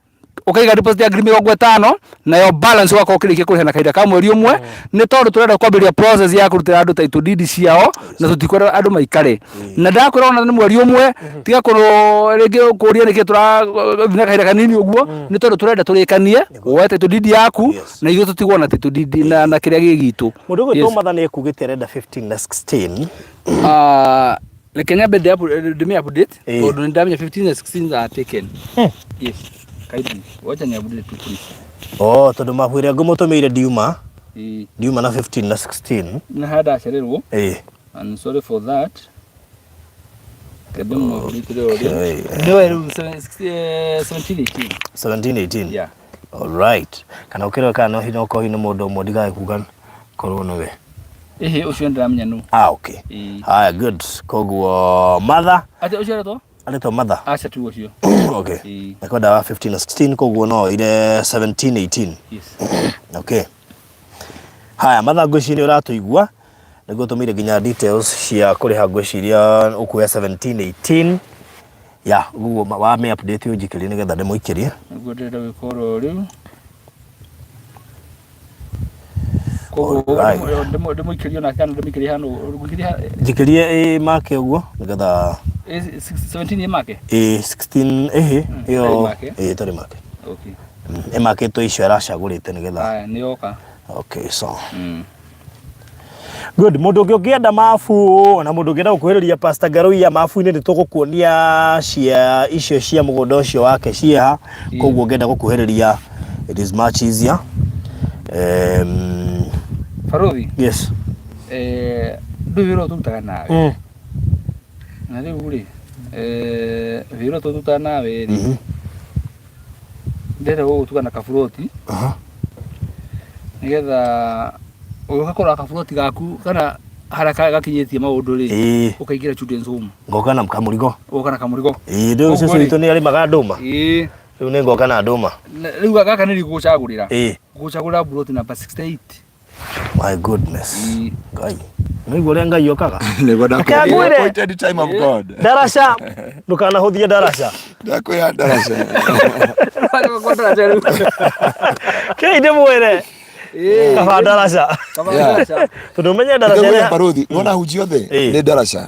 ũkaiga deposit ya 50,000, nayo balance ũgakorwo ũkĩrĩkia kũrĩha na kahinda ka mweri ũmwe, nĩ tondũ tũrenda kwambĩrĩria process ya kũrutĩra andũ title deed ciao, na tũtikwenda andũ maikare. Na ndakwĩra ona nĩ mweri ũmwe, tiga kũrwo rĩngĩ ũkũria nĩkĩ tũrathiĩ na kahinda kanini ũguo, nĩ tondũ tũrenda tũrĩkanie woe title deed yaku na ithuĩ tũtigwo na title deed na kĩrĩa gĩ gitũ. Mũndũ ũgwĩtwo Matha nĩ ekugĩte arenda 15 na 16. Ah, reke nyambe ndĩmĩ update, tondũ nĩ ndamenya 15 na 16 are taken. Yes, kindly wacha ni update tu, please. Oh, tondũ mabu ĩrĩa ngũmũtũmĩire ndiuma ndiuma na 15 na 16. Na harĩa ndacererwo. I'm sorry for that. Kende mu update rĩo rĩ. Nĩwe rĩu 17 18. 17 18. Yeah. All right. Kana ũkĩrora kana no hinya ũkorwo nĩ mũndũ ũmwe ndigae kuga korwo nĩwe. Ĩhĩ, ũcio nĩndĩramenya nũ. Ah, okay. Haya, good. Koguo Mother. Atĩ ũcio aretwo? Aretwo Mother. Aca tu ũcio. Okay. Ekwenda wa 15 na 16, koguo no ire 17 18. Yes. Okay. Haya, Mother, ngwĩciria ũratũigua, nĩguo tũmĩire nginya details cia kũrĩha, ngwĩciria ũkuoya 17 18 ya ũguo wa me update ũnjikĩrie nĩgetha ndĩmũikĩrie. Nĩguo ndĩrenda gwĩka oro rĩu. Koguo ndĩmũikĩrie onake kana ndĩmũikĩrie hano ngũikĩrie Njikĩrie ĩ make ũguo nĩgetha 17 ĩ make. Ĩ 16 ĩhĩ ĩyo. Ĩtarĩ make. Ĩ ĩtarĩ make. Okay. Ĩmakĩtwo icio aracagũrĩte nĩgetha. Haya, nĩ yoka. Okay, so good. Mũndũ ũngĩ ũngĩenda mabu na mũndũ ũngĩenda gũkuhĩrĩria Pastor Ngaruiya mabu-inĩ, nĩ tũgũkuonia cia icio cia mũgũnda ũcio wake ciĩha. Koguo ũngĩenda gũkuhĩrĩria, it is much easier. Barothi. Yes. Ndũĩ wĩra ũyũ tũrutaga nawe. Na rĩu rĩ, wĩra ũyũ tũrutaga nawe rĩ, ndĩrenda gũgũtuga na kaburoti, nĩgetha ũgĩũka kũrora kaburoti gaku kana harĩa gakinyĩtie maũndũ rĩ, ũkaingĩra children's home. Ngoka na kamũrigo. Ũgoka na kamũrigo. Ĩĩ, rĩu Koguo cũcũ rĩ- witũ nĩ arĩmaga ndũma. Rĩu nĩ ngoka na ndũma. Rĩu gaka nĩ gũgũcagũrĩra. Gũgũcagũrĩra buroti namba 68. My goodness. Ngai. Nĩguo ũrĩa Ngai okaga. Nĩguo Reke ngwĩre. Appointed time of God. Ndaraca. Ndũkanahũthie ndaraca. Ndakwĩra ndaraca. Kei ndĩmwĩre. Kaba ndaraca. Tondũ ũmenye ndaraca Ndĩmwĩre ĩrĩa- barothi, nĩwona hunji othe nĩ ndaraca.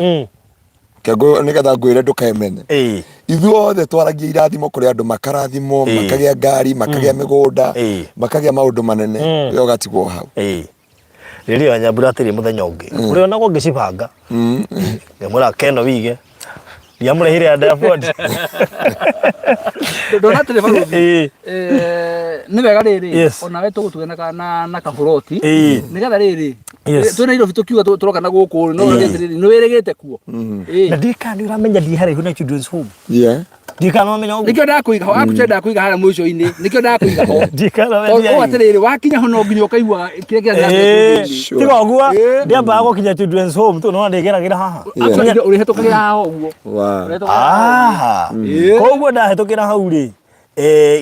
Kengo nĩgetha ngwĩre ndũkemene. Ithuothe twaragia irathimo kũrĩ andũ makarathimwo, makagĩa ngari, makagĩa mĩgũnda, makagĩa maũndũ manene, we ũgatigwo hau. Rĩrĩa nyambura atĩrĩ mũthenya ũngĩ ũrĩa onagwo ngĩcibanga, ngĩmwĩra keno wige ndiamũrĩhire ya Diamond. Ndona atĩrĩ barothi. Nĩ wega rĩrĩ, onawe tũgũtuge na kaburoti, nĩgetha rĩrĩ twĩ Nairobi tũkiuga tũroka na gũkũ rĩ, no ũrore atĩrĩrĩ, nĩ wĩrĩgĩte kuo. Na ndikana nĩ ũramenya ndiĩ haraihu na children's home. Ndikana ũramenya ũguo. Nĩkĩo ndakũiga ho, actually ndakũiga harĩa mũico-inĩ, nĩkĩo ndakũiga ho. Ndikana Tondũ ũramenya ũũ atĩrĩrĩ, wakinya ho no nginya ũkaigua kĩrĩa kĩrathiĩ na mbere children's-inĩ. Tiga ũguo ndiambaga gũkinya children's home tu no ndĩgeragĩra haha. Actually ũrĩhĩtũkagĩra haha ũguo. Ũrĩhĩtũkagĩra haha ũguo. Koguo ndahĩtũkĩra hau rĩ,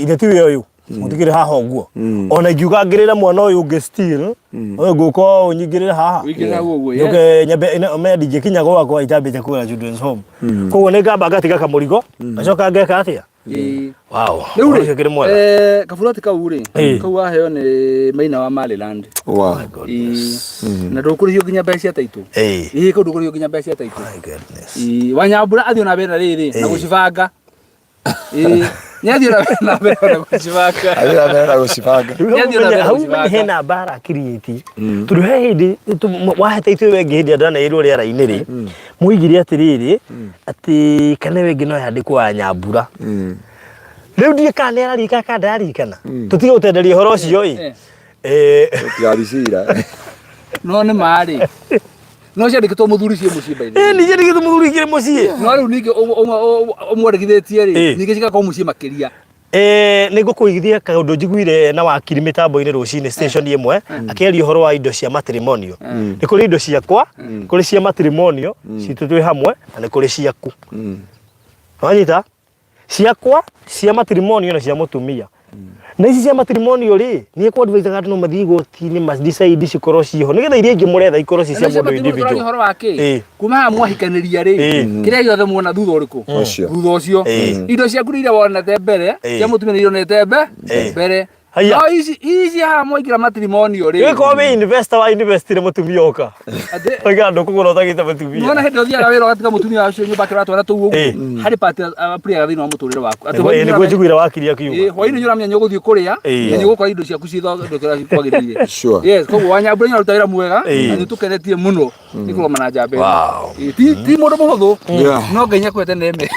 ithe tiwe ũyũ mũtigĩre haha ũguo, ona ingiuga ngĩrĩre mwana ũyũ ũngĩ still ũyũ ngũka ũũ nyingĩrĩre haha. Ũingĩrĩre hau ũguo, yes. Njoke nyambe me ndingĩkinya gwakwa itambĩte kũgũra children's home, koguo nĩ ngamba ngatiga kamũrigo ngacoka ngeka atĩa. Wow. Rĩu Ũhoro ũcio ũkĩrĩ rĩ, mwega. Kaburoti kau rĩ, kau waheo nĩ Maina wa Maryland. Na ndũkũrĩhio nginya mbeca cia taitũ. Ĩĩ, kau ndũkũrĩhio nginya mbeca cia taitũ. My goodness. Ĩĩ, Wanyambura athiĩ na mbere na rĩrĩ na gũcibanga. Ĩĩ, nĩ athiĩ na mbere na gũcibanga. Athiĩ na mbere na gũcibanga. Rĩu Nĩ athiĩ na mbere hau gũcibanga. menye hena mbara create, tondũ he hĩndĩ wahete ithuĩ wengĩ hĩndĩ ĩrĩa ndaneirwo rĩera-inĩ rĩ, mwoigire atĩrĩrĩ atĩ kana ĩyo ĩngĩ no yandĩkwo ya Nyambura. Rĩu ndiĩ kana nĩ araririkana kana ndararirikana, tũtige gũtenderia ũhoro ũcio ĩ. Tũtigathi cira. No nĩ marĩ. No ciandĩkĩtwo mũthuri ciĩ mũciĩ by the way. Ĩ ningĩ ndigĩtwo mũthuri ikĩrĩ mũciĩ. No rĩu ningĩ ũmwandĩkithĩtie rĩ, Ĩ. ningĩ cigakorwo mũciĩ makĩria. Eh, nĩ ngũkũigithia kaũndũ njiguire na wakiri mĩtambo-inĩ rũcinĩ station ĩmwe akĩaria ũhoro wa indo cia matrimonial. Nĩ kũrĩ indo ciakwa, kũrĩ cia matrimonial citũ twĩ hamwe na nĩ kũrĩ ciaku. Wanyita? Ciakwa cia matrimonial na cia mũtumia. Na ici cia matrimonial rĩ, niĩ kwa advise andũ no mathiĩ igoti-inĩ ma decide cikorwo ciho nĩgetha iria ingĩ mũretha ikorwo ci cia mũndũ individual. ũhoro wa kĩ Ĩ. kuma haha mwahikanĩria rĩ Ĩ. kĩrĩa gĩothe muona thutha ũrĩkũ Ũcio. thutha ũcio Ĩ. indo ciaku nĩ iria wonete mbere Ĩ. cia mũtumia nĩ iria onete mbe Ĩ. mbere Haiya. no ici ici haha mwaingĩra matrimonial rĩ Gĩkorwo wĩ investor wa investire mũtumia oka. Atĩ- Oiga ndũkũgũra ũtagĩte mũtumia. Nĩwona hĩndĩ ũthiaga wĩra ũgatiga mũtumia ũcio nyũmba akĩrora twana tũu ũguo Ĩ. harĩ part appliaga thĩinĩ wa mũtũrĩre waku Atĩ Nĩguo hwaĩ-inĩ nĩguo njiguire wakiri akiuga. Ĩ, hwaĩ-inĩ nĩ ũramenya nĩ ũgũthiĩ kũrĩa Ĩ. na nĩ ũgũkora indo ciaku ciĩthondekera kwagĩrĩire Sure. yes koguo wanyambura nĩ aruta wĩra mwega Ĩ. na nĩ tũkenetie mũno nĩ kũrũgama na njamba ĩno. Wow. Ĩ, ti ti mũndũ mũhũthũ Yeah. no Ngai nĩakũhete neme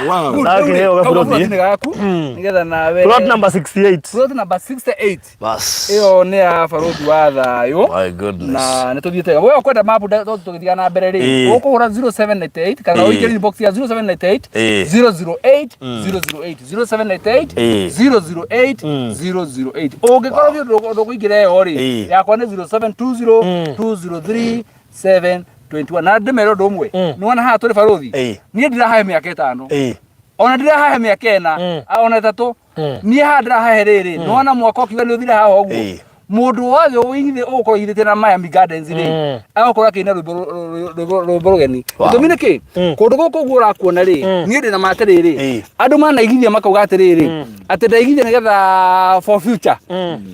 Wow. Na akĩheo gaburoti. nĩ gaku nĩgetha nawe Plot number 68. plot number 68 Bas. ĩyo nĩ ya barũthi wa thayũ My goodness. na nä tå thiä tega we ũkwenda mapu tå gä thiaga na mbere rä Ĩĩ. å kå hå ra 0798 kana Ĩĩ. å ingä inbox ya 0798 Ĩĩ. 008 008 0798 Ĩĩ. 008 008 ũngĩkorwo thiĩ ndũkũingä ra ĩyo rĩ Ĩĩ. yakwa nĩ 0720 203 721 na ndĩmere ũndũ ũmwe nĩ wona haha tũrĩ barũthi Ĩĩ. niĩ ndirahahe mĩaka ĩtano Ĩĩ. ona ndirahahe mĩaka ĩna ona ĩtatũ niĩ haha ndĩrahahe rĩrĩ nĩwona mwaka ũkiuga nĩ ũthire haha ũguo Ĩĩ. mũndũ wothe ũigithĩ ũgũkorwo ũigithĩtie na Miami Gardens rĩ agũkorwo akĩina rwĩmbo rwĩmbo rũgeni Wow. gĩtũmi nĩ kĩ kũndũ gũkũ ũguo ũrakuona rĩ niĩ ndĩna ma atĩrĩrĩ Ĩĩ. andũ manaigithia makauga atĩrĩrĩ atĩ ndaigithia nĩgetha for future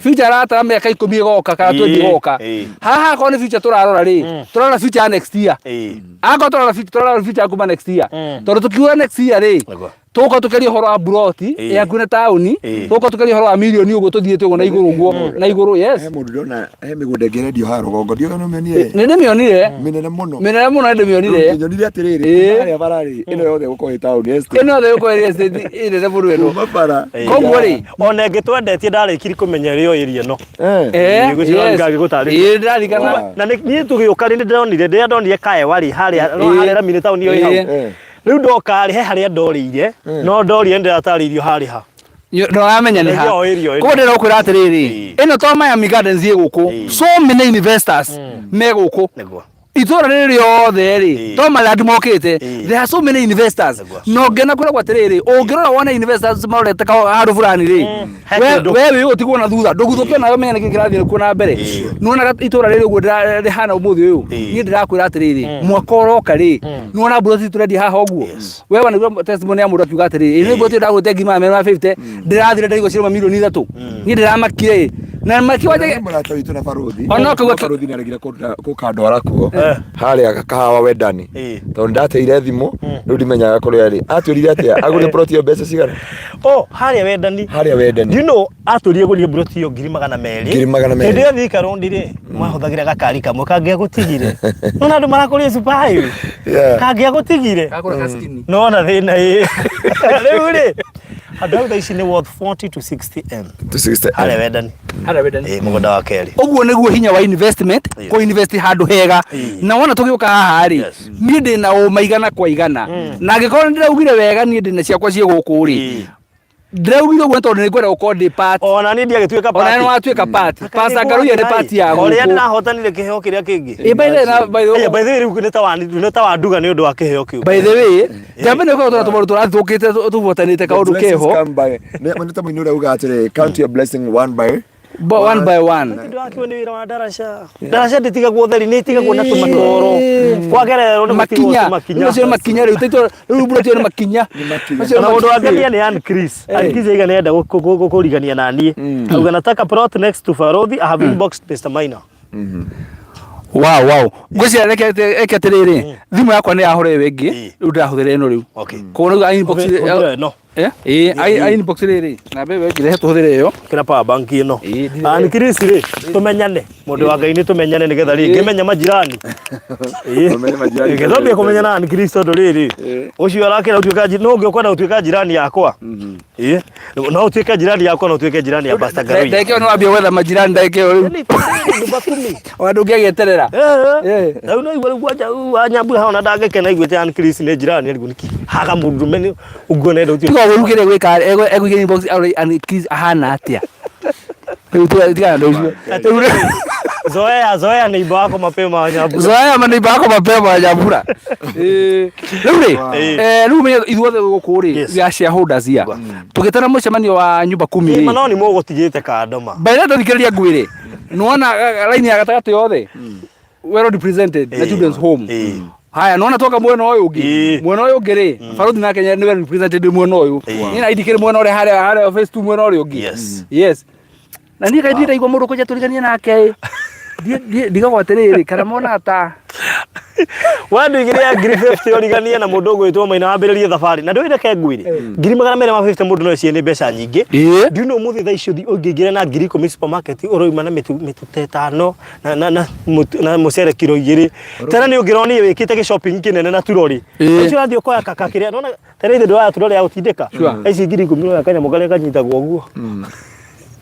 future aratara mĩaka ikũmi ĩgoka kana Ĩĩ. 20 ĩgoka Ĩĩ. haha akorwo nĩ future tũrarora rĩ tũrarora future ya next year Ĩĩ. akorwo tũrarora future tũrarora future ya kuma next year tondũ tũkiuga next year rĩ Nĩguo. tũgũkorwo tũkĩaria ũhoro wa buroti Ĩĩ. ĩ hakuhĩ na taũni Ĩĩ. tũgũkorwo tũkĩaria ũhoro wa mirioni ũguo tũthiĩte ũguo na igũrũ ũguo na igũrũ yes He mũndũ ndĩrona he mĩgũnda ĩngĩ ĩrendio haha rũgongo ndiũĩ kana ũmĩonire nĩ ndĩmĩonire mĩnene mũno mĩnene mũno nĩ ndĩmĩonire nyonire atĩrĩrĩ Ĩĩ. harĩa bara rĩ ĩno yothe gũkorwo ĩ taũni estate. ĩno yothe gũkorwo ĩrĩ estate ĩnene mũno ĩno kuma bara koguo rĩ Ona ĩngĩ twendetie ndarĩkiri kũmenya ĩrĩa ĩria ĩno. Eh. eh, Nĩguo yes. ngagĩgũtarĩria. Ĩĩ, ndĩraririkana Wow. Na niĩ tũgĩũka rĩ nĩndĩronire rĩrĩa ndonire kaewa rĩ harĩa no Ĩĩ. harĩa rami-inĩ taũni ĩyo ĩ hau. Ĩĩ. Eh. Rĩu ndoka rĩ he harĩa ndorĩire no ndorire nĩndĩratarĩirio harĩ ha. ndũramenya nĩ ha Ĩyo ĩrio ĩno. koguo ndĩrenda gũkwĩra atĩrĩrĩ ĩno to Miami Gardens ĩ gũkũ so many investors me gũkũ Nĩguo. itũra rĩrĩ rĩothe rĩ Ĩĩ. to marĩa andũ mokĩte Ĩĩ. there are so many investors Nĩguo. na ũngĩona kwĩragwo atĩrĩrĩ ũngĩrora wone investors marorete handũ fulani rĩ He we kĩndũ. we wĩ ũtigwo na thutha ndũguthũkio nawe ũmenye nĩkĩ kĩrathiĩ kuo na mbere nĩwonaga itũra rĩrĩ ũguo rĩhana ũmũthĩ ũyũ Ĩĩ. niĩ ndĩrakwĩra atĩrĩrĩ mwaka ũroka rĩ nĩwona mburoti tũrendia haha ũguo we wanaigua testimony ya mũndũ akiuga atĩrĩrĩ ĩno mburoti ndagũrĩte ngiri 250 ndĩrathire ndaigua ciroma mirioni ithatũ niĩ ndĩramakire na makiwanja Nĩ mũrata witũ na barũthi Ona ũkauga- barũthi nĩ aregire kũkandwara kuo harĩa kahawa wendani Ĩĩ. tondũ ndateire thimũ rĩu ndimenyaga kũrĩa arĩ atwĩrire atĩa agũrire plot ĩyo mbeca cigana Oh, harĩa wendani. harĩa wendani Do you know atũrie gũrie mburoti ĩyo 200,000. 200,000. Hĩndĩ ĩyo Thika Road rĩ, mahũthagĩra gakari kamwe kangĩagũtigire. Nona andũ marakũria super highway. Yeah. Kangĩagũtigire. Kagũra kaskini. Nona thĩna ĩ. Rĩu rĩ, andũ hau thaa ici nĩ worth 40 to 60 M. To 60 M. Harĩa wendani. Harĩa wendani. Ĩ mũgũnda wa kerĩ. ũguo nĩguo hinya wa investment Yes. kũ invest handũ hega Ĩĩ. na wona tũgĩũka haha rĩ Yes. niĩ ndĩ na ũma igana kwa igana na angĩkorwo nĩ ndĩraugire wega niĩ ndĩ na ciakwa ciĩ gũkũ rĩ Ĩĩ. ndĩraugire ũguo nĩ tondũ nĩ ngwenda gũkorwo ndĩ part Ona niĩ ndiagĩtuĩka ona nĩ party. watuĩka part Pastor Ngaruiya nĩ part ya Ũrĩa gũkũ ndĩrahotanire kĩheo kĩrĩa kĩngĩ. Ĩ, by the way, by the way- Aya, by the way, rĩu nĩ ta wa- nĩ ta wanduga nĩ ũndũ wa kĩheo kĩu. by the way njambe nĩ ũkorwo tũna tũmaũndũ tũrathũkĩte tũbuatanĩte kaũndũ Blessings keho come by nĩ ta mũini ũrĩa ugaga atĩrĩ count your blessing one by one by one Ndĩrakiwe nĩ wĩra wa ndaraca. Ndaraca ndĩtigagwo ũtheri nĩ ĩtigagwo na tũmatoro. Kwagererwo nĩ gũtigwo makinya tũmakinya. rĩu acio nĩ makinya rĩu taitũ rĩu mbura nĩ makinya Macio nĩ Na mũndũ wa makinya. Ngenia nĩ Ann Chris. Ann Chris aiga nĩenda gũkũrigania na niĩ. Auga nataka plot next to Farodhi, I have inboxed Mr. Maina. Wow, wow. Ngwĩciria reke eke atĩrĩrĩ, thimũ yakwa nĩ yahũra ĩyo ĩngĩ, rĩu ndĩrahũthĩra ĩno rĩu. Koguo rĩu I inbox Hũthĩra ĩno. Eh? Ĩĩ, I inbox rĩrĩ, namba ĩyo ĩngĩ rehe tũhũthĩre ĩyo. Kĩra power bank ĩno. Ĩĩ, ndirĩ- Ah, Chris rĩ, tũmenyane. Mũndũ wa Ngai nĩ tũmenyane nĩgetha rĩ, ngĩmenya majirani. Ĩĩ. Ũmenye majirani. Nĩgetha twambie kũmenyana na Chris tondũ rĩrĩ, ũcio arakĩra ũtuĩka no ũngĩ ũkwenda gũtuĩka jirani yakwa. Ĩĩ. No ũtuĩke jirani yakwa no ũtuĩke jirani ya Pastor Ngaruiya. Ndagĩka ĩyo nĩ wambia gwetha majirani ndagĩka ĩyo rĩu. Nyumba kumi. Ona ndũngĩagĩeterera. Eh. Rĩu no igua rĩu kwanja wa Nyambura hau na ndangĩkena aiguĩte Ann Chris nĩ jirani arigwo nĩkĩ. Haga mũndũrũme nĩ ũguo nenda ũtuĩke. Tiga ũru kĩrĩa gwĩka egũikia inbox arore Ann Chris ahana atĩa. Rĩu tigana na ũcio. Rĩu rĩ- Zoea, zoea neighbor wako mapema wa Nyambura. Zoea maneiba yako mapema wa Nyambura. Eh, Rĩu rĩ, rĩu menye ithuothe gũkũ rĩ, we are shareholders here. Tũgĩtana mũcemanio wa nyumba kumi Ĩ, rĩ. ma no nĩ mũgũtigĩte kando ma. By the way ndathikĩrĩria ngwĩre, nĩwona line ya gatagatĩ yothe well represented na children's home. Haya nĩwona twoka mwena ũyũ ũngĩ, mwena ũyũ ũngĩ rĩ, barothi nake nĩ well represented mwena ũyũ. Niĩ na indikĩrĩ mwena ũrĩa harĩa harĩa phase 2 mwena ũrĩa ũngĩ. Yes. Na niĩ kaĩ ndiraigua mũndũ kũnja tũriganie nake ĩ. Ndigagwo atĩrĩrĩ, kana monaga ta We ndũigire ya 50,000 ũriganie na mũndũ ũgwĩtwo Maina wambĩrĩrie thabarĩ na ndũĩ reke ngwĩre 250,000 mũndũ no ecirie nĩ mbeca nyingĩ. Ndiũ no ũmũthĩ thaa ici ũngĩingĩra na 10,000 supermarket ũroima na mĩtu mĩtu ta ĩtano na na na mũtu- na mũcere kiro igĩrĩ. Tena nĩ ũngĩronire wĩkĩte gĩ shopping kĩnene na turori. Ũcio ũrathiĩ ũkoya kaka kĩrĩa nona tena ithe ndũroya turori ya gũtindĩka. Thaa ici 10,000 ũroya kanyamũ karĩa kanyitagwo ũguo.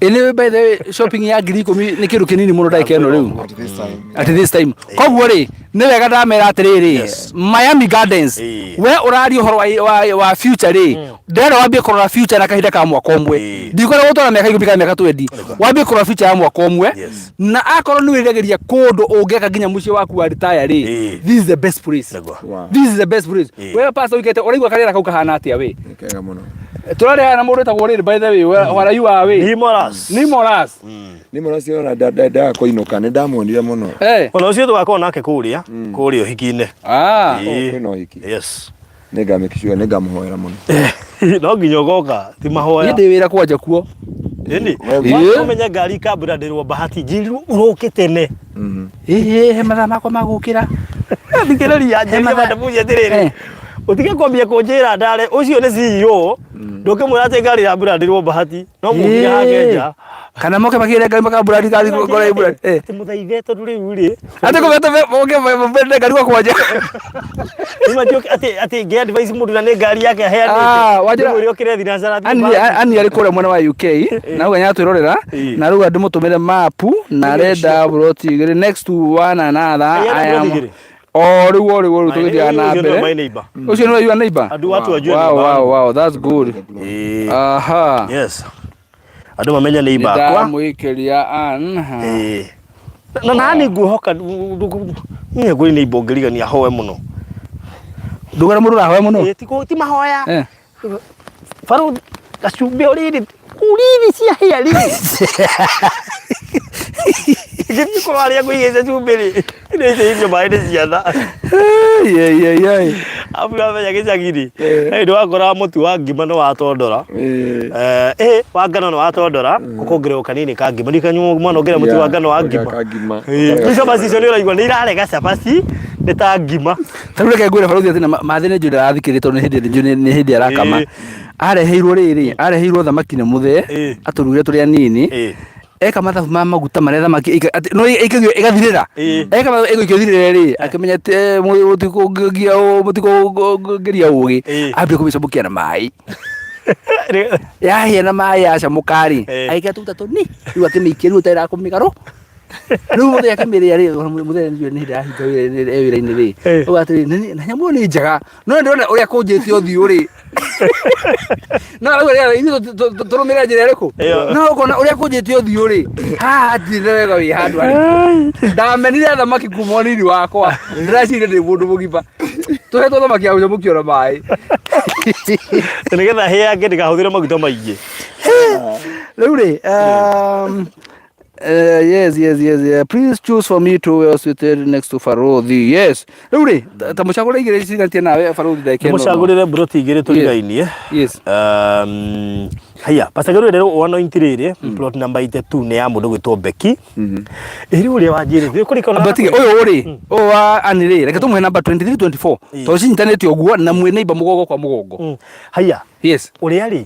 Anyway, by the way, shopping ya 10,000 nĩ kĩndũ kĩnini mũno ndagĩka ĩno rĩu. At this time. At this time. Koguo rĩ, nĩ wega ndamera atĩrĩrĩ, Miami Gardens, we ũraria ũhoro wa, wa, wa future rĩ, ndĩrenda wambie kũrora future na kahinda ka mwaka ũmwe. Ndikwenda gũtwara mĩaka 10 kana mĩaka 20. Wambie kũrora future ya mwaka ũmwe. Na akorwo nĩ wĩriragĩria kũndũ ũngĩaka nginya mũciĩ waku wa retire rĩ, this is the best place. This is the best place. We pastor ũikete ũraigua karĩera kau kahana atĩa we? Nĩ kega mũno. Tũrarĩ na mũndũ wĩtagwo rĩrĩ by the way, where you are we? Nimoras. Nimoras. Nĩ mũno cio ona ndendaga kũinũka nĩ ndamuonire mũno. Ona ũcio tũgakorwo nake kũrĩa kũrĩa ũhiki-inĩ. Kwĩna ũhiki. Yes. Nĩ ngamake sure nĩ ngamũhoera mũno. No nginya ũgoka ti mahoya. Niĩ ndĩ wĩra kwanja kuo. Ĩni. Ũmenye ngari ikambũranĩrwo Bahati njĩrirwo ũroke tene. Ĩhĩ he mathaa makwa ma gũkĩra. Thikĩrĩria njĩrire madamuji atĩrĩrĩ. Ũtige kwambia kũnjĩra ndare ũcio nĩ CEO ndũngĩmwĩra atĩ ngari ĩramburanĩrwo Bahati no mũkire hake nja. Kana moke makĩre ngari makamburani ngari ngora iburani. Atĩ mũthaithe tondũ rĩu rĩ. Atĩ kũmeta moke mende ngari gwa kwanja. Nĩ atĩ atĩ atĩ ngĩ advice mũndũ na nĩ ngari yake aheanĩte. Mwĩre ũkĩre thinacara. Ani arĩ kũrĩa mwena wa UK na auga nĩaratwĩrorera na rĩu ndĩmũtũmĩre mapu na arenda buroti igĩrĩ next to one another. I am o rĩu o rĩu o rĩu tũgĩthiaga na mbere. Ũcio nĩwe your neighbor? Andũ watu wajue Wow, wow, wow, that's good. Aha. Yes. Andũ mamenye neighbor akwa. Nĩndamũikĩria Ann. Na nani ngwĩhoka niĩ kwĩ neighbor ũngĩrigania hoe mũno. Ndũgera mũndũ ũrahoya mũno? Ti mahoya. Barothi gacumbĩ ũrĩrĩ ũrĩrĩ ciahĩa rĩ. Ngĩthiĩ kũrora harĩa ngũigĩte cumbĩ rĩ, nĩitĩrĩirio maĩ nĩ ciana. Arabu wamenya gĩcagi rĩ, he hĩndĩ wakoraga mũtu wa ngima nĩ watondora. Wa ngano nĩ watondora, ũkongererwo kanini ka ngima. Ndirikania mwana ongerera mũtu wa ngano wa ngima. Rĩu cabaci icio nĩ ũraigua nĩ irarega cabaci nĩ ta ngima. Ta rĩu reke ngwĩre barothi atĩ na mathĩ nĩ njũĩ ndarathikĩrĩria tondũ nĩ hĩndĩ nĩ hĩndĩ arakama. Areheirwo rĩrĩ, areheirwo thamaki nĩ mũthee, atũrugĩre tũrĩ anini. Eka mathabu ma maguta marĩa thamaki atĩ no ĩikagio ĩgathirĩra. Eka mathabu ĩgũikio ĩthirĩre rĩ, akĩmenya atĩ mũtikũngeria ũgĩ, ambia kũmĩcamũkia na maĩ. Yahĩa na maĩ yacamũka rĩ, agĩkĩra tũguta tũnini, rĩu akĩmĩikia rĩu ũtarĩ kũmĩgarũ. Rĩu mũthee akĩmĩrĩa rĩ, mũthee nĩ hĩndĩ arahinga wĩra e wĩra-inĩ rĩ, auga atĩrĩ, na nyamũ ĩyo nĩ njega, no nĩ ndĩrona ũrĩa akũnjĩte ũthiũ rĩ, no arauga rĩera ithuĩ tũrũmĩrĩre njĩra ĩrĩkũ? No ũkona ũrĩa akũnjĩte ũthiũ rĩ, haha hatirĩ na wega wĩ handũ harĩ. Ndamenire thamaki kuma ũnini wakwa, ndĩreciria ndĩ mũndũ mũgima. Tũhetwo thamaki ya gũcamũkio na maĩ. Nĩgetha hĩange ndĩkahũthĩre maguta maingĩ. Rĩu rĩ, Yes, yes, yes, yeah. Please choose for me two well seated next to Farodhi. Yes. Rĩu rĩ, ta mũcagũre igĩrĩ cigantie nawe Farodhi ndagĩka ĩno. Mũcagũrĩre mburoti igĩrĩ tũrigainie. Yes. Haya, Pastor Geru rĩrĩ anoint rĩrĩ plot number 82 nĩ ya mũndũ gwĩtwo Becky. Ĩrĩ ũrĩa wanjĩrĩte kũrĩ Amba tige ũyũ rĩ, ũyũ wa Ann rĩ, reke tũmũhe namba 23 24. Tondũ cinyitanĩte ũguo na mwĩ neighbor mũgongo kwa mũgongo. Haya, Yes. ũrĩa rĩ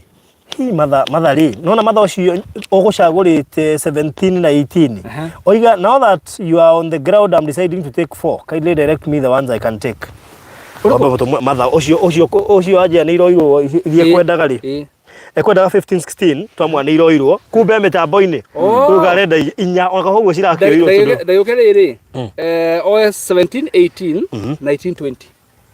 hi matha matha rĩ nona matha ũcio ũgũcagũrĩte 17 na 18 oiga now that you are on the ground I'm deciding to take four kindly direct me the ones I can take Wamba mũtũmwo- matha ũcio ũcio ũcio wanjia nĩ iroirwo iria ekwendaga rĩ ekwendaga 15 16 twamwa nĩ iroirwo kumbe mĩtambo-inĩ kuga arenda inya ona koguo cirakĩoirwo tondũ Ndagĩũke rĩrĩ, OS 17 18 19 20.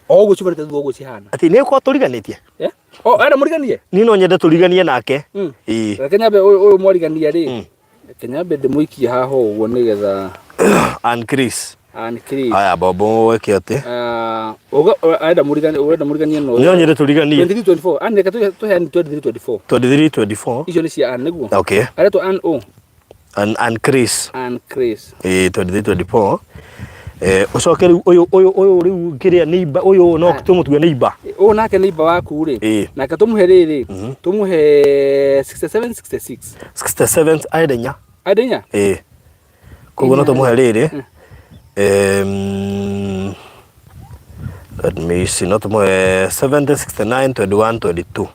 O ũguo ciumanĩte thutha ũguo cihana. Atĩ nĩ gũkorwo tũriganĩtie? Eh? O, enda mũriganie? Niĩ no nyende tũriganie nake. Ĩĩ. Reke nyambe ũyũ ũyũ mwarigania rĩ. Reke nyambe ndĩmũikie haha ũguo nĩgetha Ann Chris. Ann Chris. Haya bobo weke atĩ. Ah, uga arenda mũriganie ũrenda mũriganie no. No nyende tũriganie. 23 24. Ann reke tũheane 23 24. 23 24. Icio nĩ cia Ann nĩguo? Okay. Aretwo Ann o. Ann Chris. Ann Chris. Ĩĩ 23 24. Eh, ũcoke rĩu ũyũ ũyũ ũyũ rĩu kĩrĩa neighbor ũyũ no tũmũtue neighbor. Ũyũ nake neighbor waku rĩ. Ĩĩ. Nake tũmũhe rĩrĩ. Tũmũhe 67 66. 67 arenda inya. Arenda inya? Ĩĩ. Koguo no tũmũhe rĩrĩ. Em, let me see, no tũmũhe 70 69 21 22.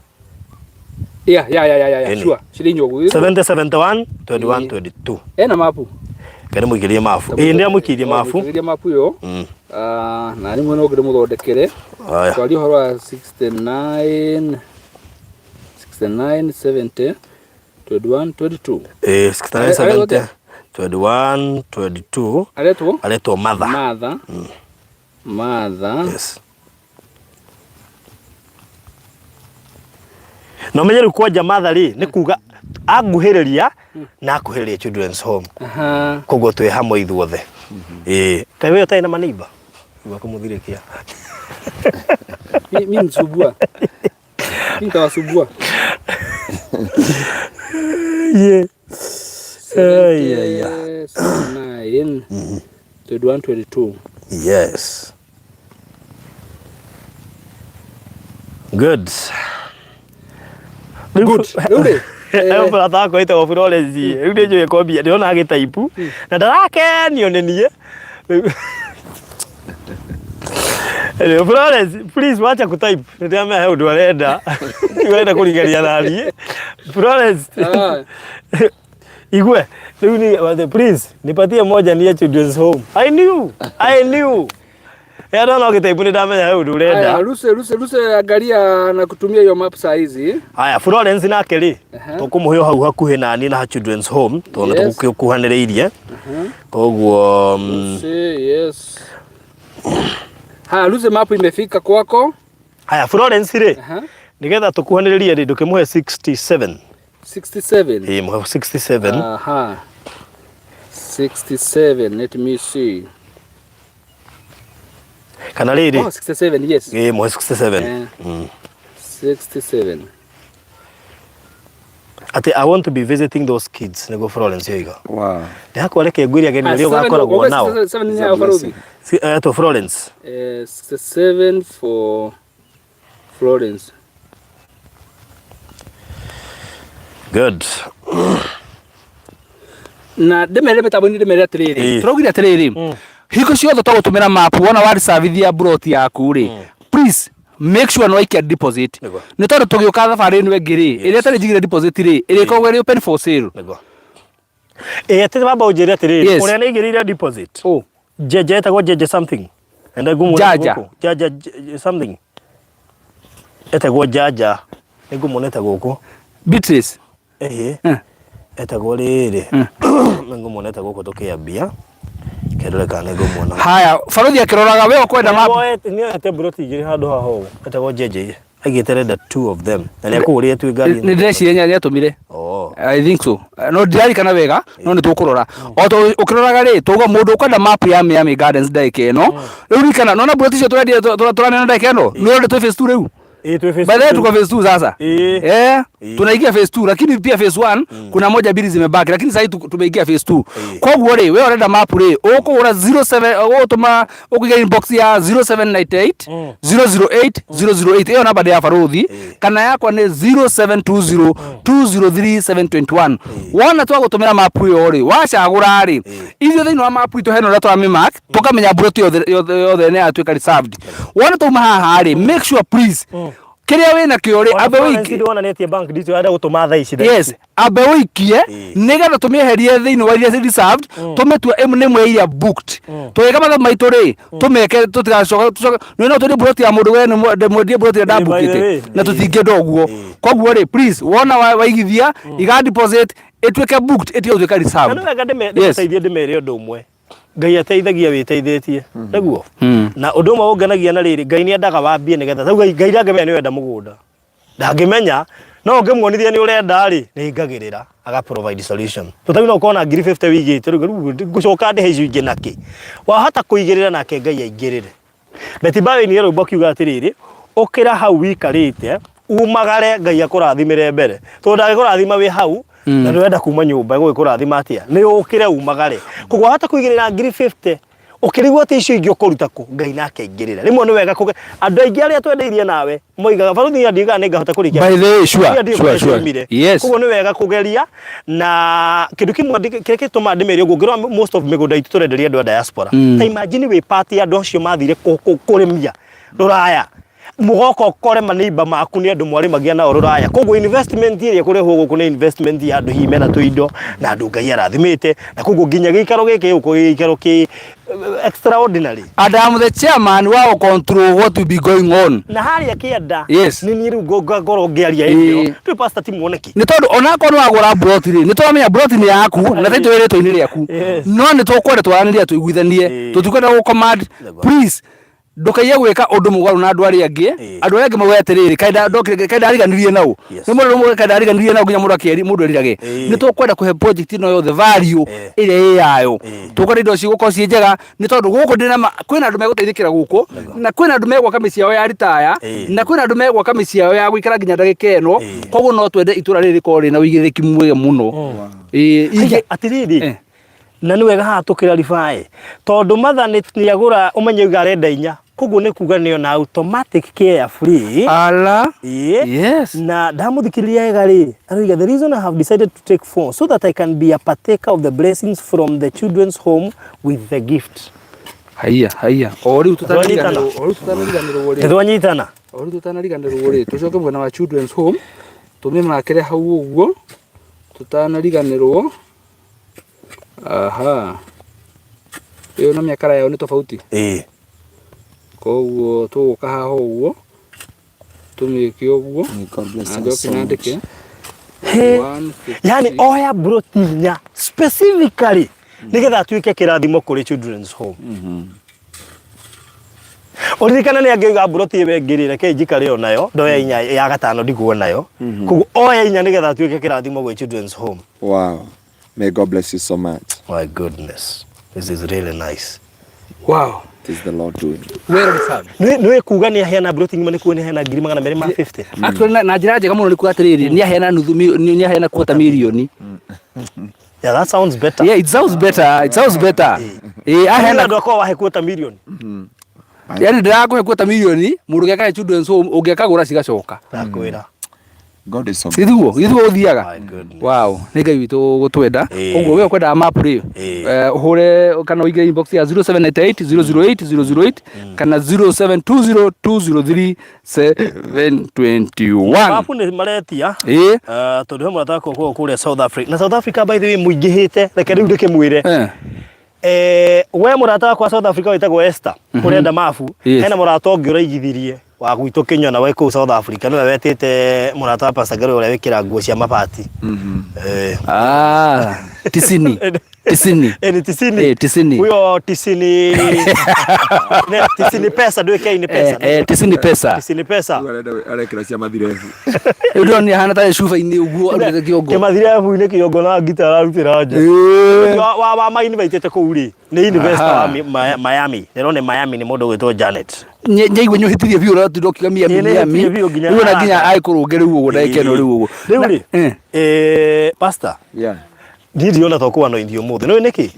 Yeah, Ĩni. sure. Cirĩ inya ũguo. 70 71 21 22. Ena mapu. Kene mũikĩrie mabu. Ĩĩ nĩ amũikĩrie mabu. Mũikĩrie mapu ĩyo. Ah, na rĩmwe no ngĩrĩmũthondekere. Haya. Twarie ũhoro wa 69 69 70 21 22. Ĩĩ 69 70 21 22. Aretwo? Aretwo Martha. Martha. Martha. Yes. Na ũmenye rĩu kwanja Martha rĩ nĩ kuga anguhĩrĩria na akuhĩrĩria Children's Home. Aha. Koguo twĩ hamwe ithuothe. Ĩĩ. Kaĩ we ũtarĩ na maneiba? Igua kũmũthirĩkia. Mi nisumbua. Mi nitawasumbua. Yeah. Ai, ai, ai. 69 21 22. Yes. Good. Good. Rĩu rĩ, Rĩu brother wakwa wĩtagwo Florence rĩu nĩ njũĩ kwambia ndĩrona agĩtaipu na ndarakenio nĩ niĩ. Rĩu Florence, please wacha kũtype. Nĩ ndĩramenya he ũndũ arenda. Arenda kũrigania na niĩ. Florence. Ah. Igwe, rĩu ni please nipatie moja ni ya Children's Home. I knew. I knew. Ya ndona ũgĩtaipu nĩ ndamenya he ũndũ ũrenda. Aya, Ruse, Ruse, Ruse, angalia na kutumia hiyo map saa hizi. Haya, Florence nake rĩ, tũkũmũhe o hau hakuhĩ nani na Children's Home tondũ Yes. tũgũkuhanĩrĩirie. Koguo Ruse, yes. Haya, Ruse, map imefika kwako. Haya, Florence rĩ, Aha. nĩgetha tũkuhanĩrĩrie rĩ, ndũkĩmũhe 67. 67. Ĩĩ, mũhe 67. Aha. 67, let me see. Kana rĩrĩ. Oh, 67, yes. Ĩĩ, mũhe 67. 67. Atĩ I want to be visiting those kids nĩguo Florence yoiga. Wow. Ndĩhakwa reke ngwĩre ageni Ah, ũrĩa ũgakoragwo nao. 7 ni ya Farodhi. To Florence. 67 for Florence. Good. Na ndĩmere mĩtambo-inĩ ndĩmere atĩrĩrĩ. Ĩĩ. Tũraugire atĩrĩrĩ. Hingo ciothe twagũtũmĩra map wona wareservithia plot yaku rĩ. Please make sure nĩ waikia deposit. Nĩguo. Nĩ tondũ tũgĩũka thabarĩ ĩno ĩngĩ rĩ, ĩrĩa ĩtarĩ njigĩre deposit rĩ, ĩrĩkoragwo ĩrĩ open for sale. Nĩguo. Ĩĩ atĩ wamba ũnjĩre atĩrĩrĩ, Yes. ũrĩa nĩaigĩrĩire deposit. Oh. Jeje etagwo Jeje something. Enda ngũmuona Jaja. gũkũ. Jaja something. Etagwo Jaja. Nĩngũmuonete gũkũ. Beatrice. Ĩhĩ. Etagwo rĩrĩ. Nĩngũmuonete gũkũ tũkĩambia. Kĩndore kana nĩngũmuona. Haya, Farodhi akĩroraga we ũkwenda map. Nĩoete mburoti igĩrĩ handũ haha ũũ. Etagwo Jeje. Aigĩte arenda two of them. Na nĩakũgũrĩre twĩ ngari. Nĩ ndĩreciria nĩ atũmire. Oh. I think so. No ndirarikana wega, no nĩ tũkũrora. O to ũkĩroraga rĩ, tauga mũndũ ũkwenda map ya Miami Gardens ndagĩka ĩno. Rĩu ririkana, nona mburoti icio tũrendia tũraneana ndagĩka ĩno? Nĩ ũrenda twĩ phase 2 rĩu? Ĩĩ, twĩ phase By the way two. tuko phase 2 sasa. Ĩĩ. Eh, Ĩĩ. tunaingia phase 2 lakini pia phase 1 kuna moja mbili zimebaki lakini sasa tumeingia phase 2. Koguo rĩ, we ũrenda map rĩ, ũkũgũra 07 ũgũtũma ũkũiga inbox ya 0798 008 008 ĩyo namba nĩ ya baruthi kana yakwa nĩ 0720 203 721. Wona twagũtũmĩra map ĩyo rĩ, wacagũra rĩ, ithuĩ thĩinĩ wa map itũ hena ũrĩa tũramĩmark tũkamenya mburoti yothe yothe yothe nĩ yatuĩka reserved. Wona twauma haha rĩ, make sure please kĩrĩa wĩna kĩo rĩ, ambe Balance wĩikie ndĩwonanĩtie bank detail arenda gũtũma thaa ici thaa yes ici. ambe ũikie nĩgetha tũmĩeherie thĩinĩ wa iria reserved tũmĩtue ĩmwe nĩ ĩmwe ya iria booked tũgĩka mathabu maitũ rĩ tũmeke tũtigacoka tũcoke nĩ no twendie buroti ya mũndũ we nĩ ndĩmwendie buroti ĩrĩa Ĩ, by the ndambukĩte way. na tũtingĩenda ũguo koguo rĩ please wona waigithia iga deposit ĩtuĩke booked ĩtige gũtuĩka Na nĩ reserved wega Yes. ndĩmũteithie ndĩmere ũndũ ũmwe Ngai ateithagia wĩteithĩtie nĩguo na ũndũ ũmwe ũngenagia na rĩrĩ Ngai nĩ endaga wambie nĩgetha rĩu Ngai Ngai ndangĩmenya nĩ ũrenda mũgũnda ndangĩmenya no ũngĩmuonithia nĩ ũrenda rĩ nĩ aingagĩrĩra aga provide solution tũtari no ũkorwo na ngiri 50 wĩigĩte rĩu rĩu ngũcoka ndĩhe icio ingĩ nakĩ wahota kũigĩrĩra nake Ngai aingĩrĩre Betty Bayo ainire rwĩmbo akiuga atĩrĩrĩ ũkĩra hau wikarĩte umagare Ngai akũrathimĩre mbere tondũ ndangĩkũrathima wĩ hau na ndũrenda kuma nyũmba ĩgũgĩkũrathima atĩa nĩ ũkĩre umagare koguo wahota kũigĩrĩra ngiri 50 ũkĩrigwo atĩ icio ingĩ ũkũruta kũ Ngai nake aingĩrĩre rĩmwe nĩ wega kũge andũ aingĩ arĩa twendeirie nawe moigaga baruthi niĩ ndiugaga nĩ ngahota kũrĩkia By the way, sure, Niĩ ndiũĩ sure, kũrĩa sure. ciumire. Yes. koguo nĩ wega kũgeria na kĩndũ kĩmwe kĩrĩa gĩtũmaga ndĩmere ũguo ngĩrora most of mĩgũnda itũ tũrenderia andũ a diaspora ta imagine wĩ part ya andũ acio mathire kũrĩmia rũraya mũgoka ũkore maneiba maku nĩ andũ mwarĩmagia nao rũraya koguo investment ĩrĩa ĩkũrehwo gũkũ nĩ investment ya andũ hihi mena tũindo na andũ Ngai arathimĩte na koguo nginya gĩikaro gĩkĩ gĩgũkorwo gĩ gĩikaro kĩ extraordinary And I'm the chairman wa control what will be going on. Na harĩa kĩanda Yes. nĩ niĩ rĩu ngorwo ngĩaria hĩndĩ ĩyo Ĩĩ. rĩu pastor ti muoneki Nĩ tondũ onakorwo nĩ wagũra mburoti rĩ, nĩ tũramenya mburoti nĩ yaku na title ĩ rĩtwa-inĩ rĩaku. Yes. No nĩ tũkwenda twaranĩrie tũiguithanie. Ĩĩ. Tũtikwenda gũ command. Nĩguo. Please ndũkaiye gwĩka ũndũ mũgarũ na andũ arĩa angĩ. Ĩĩ. Andũ arĩa angĩ mauge atĩrĩrĩ, kaĩ ndokire kaĩ ndariganirie nao. Yes. Nĩ mũndũ ũmwe kaĩ ndariganirie nao nginya mũndũ akĩeri mũndũ erirage. Ĩĩ. Nĩ tũkwenda kũhe project ĩno yothe value Ĩĩ. ĩrĩa ĩ yayo. Ĩĩ. Tũkwenda indo cigũkorwo ciĩ njega nĩ tondũ gũkũ ndĩna ma kwĩna andũ megũteithĩkĩra gũkũ na kwĩna andũ megwaka mĩciĩ yao ya ritaya Ĩĩ. na kwĩna andũ megwaka mĩciĩ yao ya gũikara nginya ndagĩka ĩno Ĩĩ. koguo no twende itũra rĩrĩ rĩkorwo rĩna ũigĩrĩrĩki mwega mũno Ĩĩ, Haya, atĩrĩrĩ Eh. na nĩ wega haha tũkĩraribaĩ tondũ matha nĩ agũra ũmenye uga arenda inya koguo nĩ kuga nĩ ona automatic care free. Ala. Ĩĩ. Yes. Na ndamũthikĩrĩria wega rĩ aroiga the reason I have decided to take four so that I can be a partaker of the blessings from the children's home with the gift. Haiya, haiya. O rĩu Twanyitana. tũtanariganĩrwo, o rĩu tũtanariganĩrwo rĩ. Nĩtwanyitana. O rĩu tũtanariganĩrwo rĩ, tũcoke mwena wa children's home, tũmĩmakĩre hau ũguo, tũtanariganĩrwo. Aha. Ĩyo na mĩakara yayo nĩ tofauti. Ĩĩ. Koguo tũgũka haha ũguo, tũmĩke ũguo, May God bless na us njoke so much. nyandĩke. He. 156. Yani oya broti inya specifically nigetha atuĩke kĩrathimo kũrĩ children's home. Ũririkane nĩ angĩuga mburoti ĩyo ĩngĩ rĩ reke njikare o nayo ndoya inya ya gatano ndigwo nayo koguo oya inya nĩgetha atuĩke kĩrathimo gwĩ children's home. Wow. May God bless you so much. My goodness, this is really nice. Wow. It is the Lord doing. Well deserved. Nĩ kuga nĩ aheana mburoti ng'ima nĩ kuga nĩ aheana ngiri 250. Actually na njĩra njega mũno nĩ kuga atĩrĩrĩ, nĩ aheana nuthu nĩ aheana quarter milioni. Yeah, that sounds better. Yeah, it sounds better. It sounds better. Eh, aheana andũ akwa wahe quarter million. Yani ndĩrakũhe quarter milioni mũndũ ũngĩaka children's home ũngĩakagũra cigacoka. Ndakwĩra. God is so good. Githiguo, githiguo ũthiaga. My goodness. Wow, nĩ Ngai witũ gũtwenda. Ĩĩ. Ũguo we ũkwendaga map rĩ, Ĩĩ. ũhũre kana ũingĩre inbox ya 0798 008 008 kana 0720 203 721. Mapu nĩ maretia. Ĩĩ. Tondũ he mũrata wakwa ũkoragwo kũrĩa South Africa. Na South Africa by the way mũingĩhĩte, reke rĩu ndĩkĩmwĩre. We mũrata wakwa South Africa wĩtagwo Esther, ũrenda mabu, Yes. hena mũrata ũngĩ ũraigithirie wa gwitũ Kĩnyona wĩ kũu South Africa, nĩwe wetĩte mũrata wa Pastor Gary ũrĩa wĩkĩra nguo cia mabati. Ah. Tisini. Tisini. Eh, ni tisini. Eh, tisini. Huyo tisini. Ne, tisini pesa ndwike ni pesa. Eh, eh, tisini pesa. Tisini pesa. Arekĩra cia mathirebu. Rĩu ndĩrona ahana tarĩ cuba-inĩ ũguo arutĩte kĩongo. Kĩmathirebu-inĩ kĩongo na ngita ararutĩra nja. Ĩĩ. Wa wa ma invitĩte kũu rĩ nĩ investor Aha. wa Miami. Ndĩrona Miami nĩ mũndũ ũgwĩtwo Janet. Nyaigua nyũhĩtirie biũ ũrĩa ũratinda ũkiuga Miami Ĩĩ, nĩ Miami. hĩtirie biũ nginya Rĩu ona nginya haraka. agĩkũrũnge rĩu ũguo ndagĩka ĩno rĩu ũguo. Rĩu Na- rĩ Eh. pastor Yeah. niĩ ndĩrona to kũanointhio ũmũthĩ nĩũĩ nĩkĩ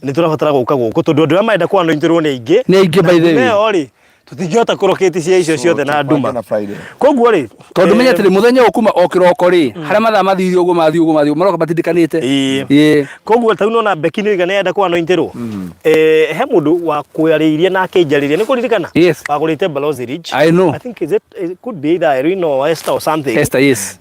nĩ tũrabatara gũka gũkũ tondũ andũ arĩa marenda kũanointhĩrwo nĩ aingĩ Nĩ aingĩ by the way. ĩyo rĩ tũtingĩhota kũrokĩti cia icio ciothe na nduma na Friday. koguo rĩ Tondũ menya atĩrĩ mũthenya ũyũ kuma o kĩroko rĩ harĩa mathaa mathire ũguo mathiĩ ũguo mathiĩ ũguo maroka matindĩkanĩte. Ĩĩ. Ĩĩ. koguo ta nona Becky nĩ oiga nĩ enda kũanointĩrwo he mũndũ wakwĩarĩirie na akĩnjarĩria nĩ kũririkana Yes. wagũrĩte Balozi Ridge I know. I think is it, it could be either Irene or Esther or something Esther, yes.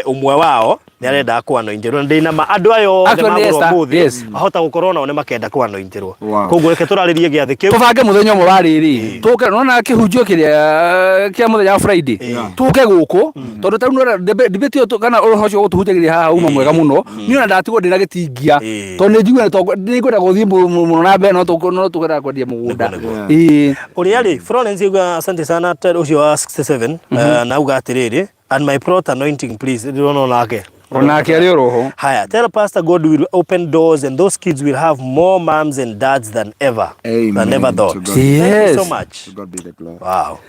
Ũmwe wao nĩ arendaga kũanointĩrwo na ndĩna ma andũ aya othe Actually, magũra Esther, ũmũthĩ yes. ahota gũkorwo nao nĩ makenda kũanointĩrwo Wow. koguo reke tũrarĩrie gĩathĩ kĩu Tũbange mũthenya ũmwe wa rĩrĩ tũke nona kĩhunjio kĩrĩa kĩa mũthenya wa Friday tũke gũkũ tondũ ta rĩu nĩwona debate ĩyo kana ũhoro ũcio ũgũtũhunjagĩria haha uma mwega mũno niĩ ona ndatigwo ndĩna gĩtingia Ĩĩ. tondũ nĩ njiguaga nĩ ngwenda gũthiĩ mũno na mbere no tũkwendaga kwendia mũgũnda. Nĩguo, Ĩĩ. Ũrĩa rĩ Florence auga asante sana ũcio wa 67 na auga atĩrĩrĩ and my plot anointing please ndĩrona onake Onake arĩ oroho. Haya, tell Pastor God will open doors and those kids will have more moms and dads than ever. Amen. Than ever thought. To God. Thank you Yes. so much. To God be the glory. Wow.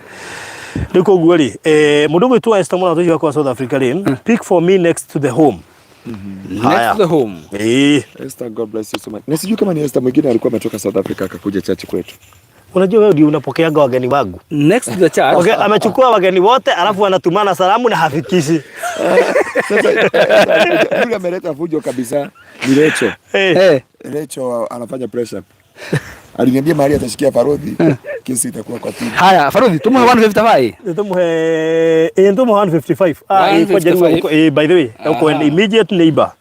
Rĩu koguo rĩ, mũndũ ũgwĩtwo Esther Mũratũ ũcio wakwa South Africa rĩ, pick for me next to the home. Next to the home. Ĩĩ. Esther, God bless you so much. Na sijui kama ni Esther mwingine alikuwa ametoka South Africa akakuja church kwetu. Unajua wewe ndio unapokeaga wageni wangu. Next to the church. Okay, amechukua wageni wote alafu anatumana salamu na hafikishi. Sasa Esther, yule ameleta fujo kabisa ni Recho. Eh. Eh. Recho anafanya pressure. Aliniambia mahali atashikia Farodhi, kesi itakuwa kwa TV. Haya, Farodhi, tumuhe 155. Tumuhe tumuhe 155. Ah, kwa 155. Jaluo, by the way, uko an immediate neighbor.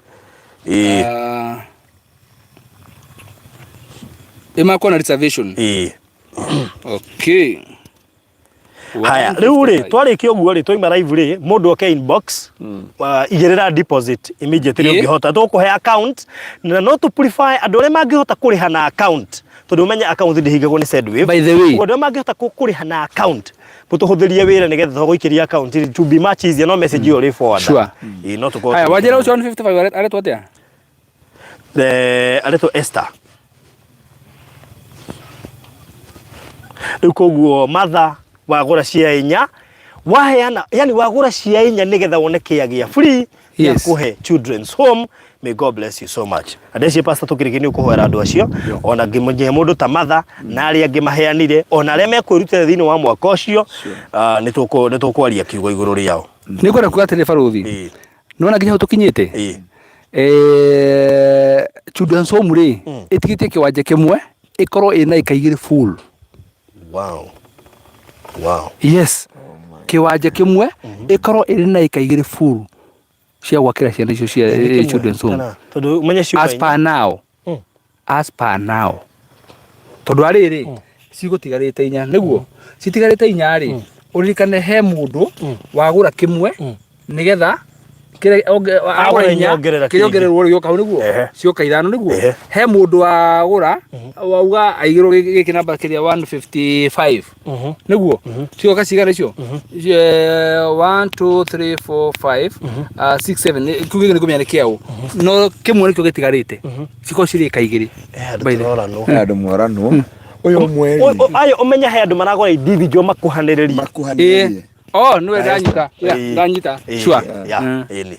Ĩmakwo na reservation. Okay. Haya, rĩu rĩ twarĩkia ũguo rĩ twaima live rĩ mũndũ oke inbox igĩrĩra deposit immediately Ĩĩ. ũngĩhota tũkũhe account na no tũ prefer andũ arĩa mangĩhota kũrĩha na account tondũ ũmenye account ndĩhingagwo nĩ Sendwave. By the way. Ũguo andũ arĩa mangĩhota kũrĩha na account mũtũhũthĩrie wĩra nĩgetha tũgũikĩria account it will be much easier no message ĩyo ũrĩ forward. Sure. Ĩĩ, no tũkorwo Haya, wanjĩra ũcio 155 aretwo atĩa? Aretwo Esther. Rĩu koguo matha wagũra cia inya waheana, yani wagũra cia inya nĩgetha wone kĩa gĩa free ya Yes. kũhe children's home. May God bless you so much. Na ndeci pastor tũkĩrĩkia nĩ ũkũhoera andũ acio ona ngĩmũnye mũndũ ta matha na arĩa angĩ maheanire ona arĩa mekwĩrutĩra thĩinĩ wa mwaka ũcio nĩ tũkwaria kiugo igũrũ rĩao. Nĩ ngwenda kuga atĩrĩ Barũthi. Ĩĩ. Nĩwona nginya hau tũkinyĩte? Ĩĩ. Children's home rĩ ĩtigĩtie kĩwanja kĩmwe ĩkorwo ĩna ĩka igĩrĩ full. Wow. Wow. Yes. Kĩwanja kĩmwe ĩkorwo ĩrĩ na ĩka igĩrĩ full cia gwakĩra ciana icio cia children's home. Kana, tondũ ũmenye ciuma As per now. As per now. Tondũ arĩrĩ cigũtigarĩte inya nĩguo citigarĩte inya rĩ ũririkane he mũndũ wagũra kĩmwe nĩgetha kĩrĩa Agũra agũra inya inya ongerera kĩrĩa kĩngĩ. ongererwo rĩ gĩoka hau nĩguo Ehe. cioka ithano nĩguo Ehe. he mũndũ wagũra wauga aigĩrwo gĩkĩ namba kĩrĩa 155 nĩguo cioka cigana icio 1 2 3 4 5 6 7 kĩu gĩkĩ nĩ kũmenya nĩ kĩaũ no kĩmwe nĩkĩo gĩtigarĩte cikorwo cirĩ ĩka igĩrĩ Andũ By the- tũroranwo. Andũ mworanwo. Ũyũ ũmwe rĩ, Ayo ũmenye he andũ maragũra individual makuhanĩrĩrie. makuhanĩrĩrie. Oh, nĩwe ndanyita. Yeah, Ĩĩ. ndanyita. Ĩĩ, Sure. yeah, ĩĩ nĩ.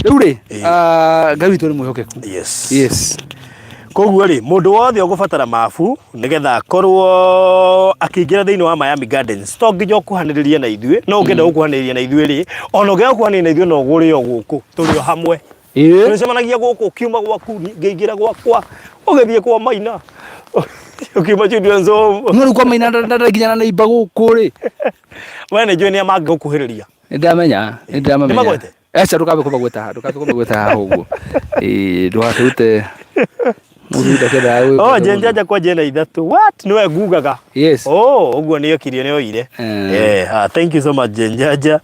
Rĩu rĩ, Ĩĩ. Ngai witũ nĩ mwĩhokeku. Yes. Yes. Koguo rĩ mũndũ wothe ũgũbatara mabu nĩgetha akorwo akĩingĩra thĩinĩ wa Miami Gardens to nginya ũkuhanĩrĩrie na ithuĩ no ũngĩenda gũkuhanĩrĩria na ithuĩ rĩ ona ũngĩaga gũkuhanĩrĩria na ithuĩ no ũgũre o gũkũ tũrĩ o hamwe. Ĩĩ. Tũrĩcemanagia gũkũ ũkiuma gwaku ngĩingĩra gwakwa ũgĩthiĩ kwa Maina ũkiuma children's home. No rĩu kwa Maina nginya na neighbor gũkũ rĩ. We nĩ njũĩ nĩa mangĩgũkuhĩrĩria. Nĩndamenya, nĩndamamenya. Nĩmagwete? Aca ndũkambe kũmagweta haha, ndũkambe kũmagweta haha ũguo. Ĩĩ, ndũgakĩrute mũthuri ndakĩendaga gwĩka Oh, ũguo. jenjaja kwa jena ithatũ. What? Nĩwe ngugaga. Yes. Oh, ũguo nĩ okirie nĩ oire. Ah, thank you so much Jenjaja.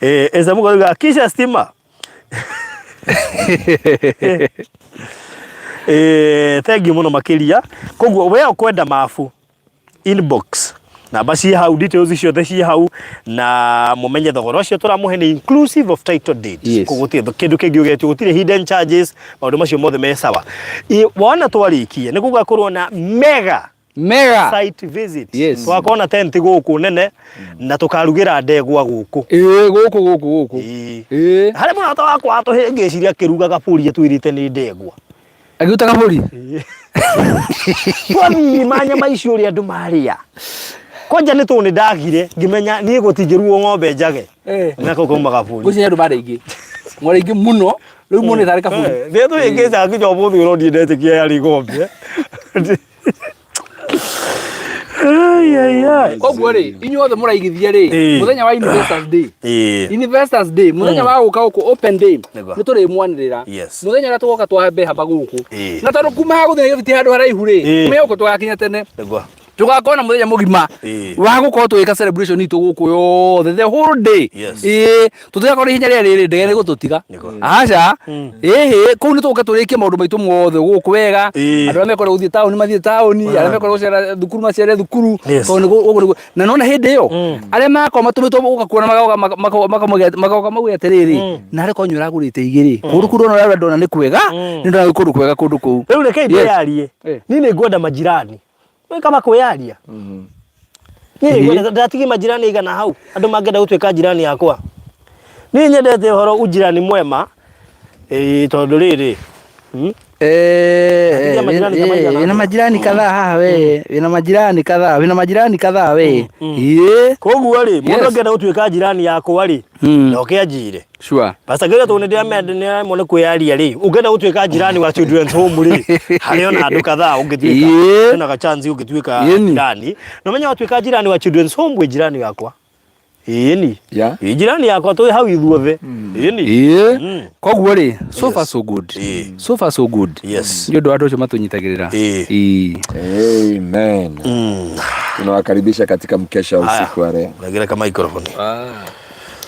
Eza Mugo kisha stima. Thank you mũno makĩria. Koguo we ũkwenda mabu, inbox, namba ciĩ hau, details ciothe ciĩ hau, na mũmenye thogora ũcio tũramũhe nĩ inclusive of title deed. Koguo gũtirĩ kĩndũ kĩngĩ ũgetio, gũtirĩ hidden charges, maũndũ macio mothe me sawa. Wona twarĩkia nĩ gũgakorwo na mega Mega site visit. Tũgakorwo na tent gũkũ nene na tũkarugĩra ndegwa gũkũ. Ĩĩ, gũkũ gũkũ gũkũ. Ĩĩ. Harĩ mũrata wakwa watũhĩngĩcirie akĩruga gabũri atwĩrĩte nĩ ndegwa. Agĩruta kabũri. Twathiĩ ma nyama icio ũrĩa andũ marĩa. Kwanja nĩ tondũ nĩ ndagire ngĩmenya niĩ gũtingĩrugwo ng'ombe njage. Na kau kauma gabũri. Ngwĩciria andũ marĩ aingĩ. Marĩ aingĩ mũno. Rĩu muone tarĩ kabũri. Nĩ tũhĩngĩcaga nginya ũmũthĩ ũyũ no niĩ ndetĩkia yarĩ ng'ombe. Ai, ai, ai. Koguo rĩ, inyuothe mũraigithia rĩ, mũthenya wa Investors Day. Investors Day, mũthenya wa gũka gũkũ open day, nĩ tũrĩmwanĩrĩra. Mũthenya ũrĩa tũgoka twambe haba gũkũ. Na tondũ kuma haha gũthiĩ Nairobi ti handũ haraihu rĩ, kuma gũkũ tũgakinya tene. Tũgakorwo na mũthenya mũgima wa gũkorwo tũgĩka celebration itũ gũkũ yothe the whole day. Ĩĩ, tũtigakorwo ihenya rĩrĩa rĩrĩ ndege nĩ gũtũtiga. Aca, ĩhĩ, kũu nĩ tũgũka tũrĩkie maũndũ maitũ mothe gũkũ wega. Andũ arĩa mekwenda gũthiĩ taũni mathiĩ taũni, arĩa mekwenda gũcera thukuru macere thukuru. Tondũ nĩ gũkũ nĩguo. Na nona hĩndĩ ĩyo, arĩa magakorwo matũmĩtwo gũka kuona magoka magoka mauge atĩrĩrĩ, narĩ korwo ũragũrĩte igĩrĩ, kũndũ kũu ndona ũrĩa ndona nĩ kwega, nĩ ndona kũndũ kwega kũndũ kũu. Rĩu rekei ndĩyarie. Niĩ nĩ ngwenda majirani. Wĩ kaba kwĩyaria. Niĩ nĩ ngwenda ndatigie majirani aigana hau andũ mangĩenda gũtuĩka jirani yakwa. Niĩ nyendete ũhoro ujirani mwema ĩĩ tondũ rĩrĩ Atigia majirani kama igana Wĩna atĩa? majirani kadhaa haha we, wĩna majirani kadhaa, wĩna majirani kadhaa we. Ĩĩ. Koguo rĩ mũndũ angĩenda gũtuĩka jirani yakwa rĩ na oke anjire. Sure. Pastor Gĩra tondũ nĩ ndĩramwe nĩ kwĩyaria rĩ ũngĩenda gũtuĩka jirani wa children's home rĩ harĩ ona andũ kadhaa ũngĩtuĩka hena ga chance ũngĩtuĩka jirani na ũmenye watuĩka jirani wa children's home wĩ jirani yakwa ĩni wĩ jirani yakwa twĩ hau ithuothe ĩni. Ĩĩ. Koguo rĩ, so far so good. So far so good. Nĩ ũndũ wa andũ acio matũnyitagĩrĩra. Ĩĩ. Amen. Tunawakaribisha katika mkesha wa usiku wa leo. Nengera ka microphone.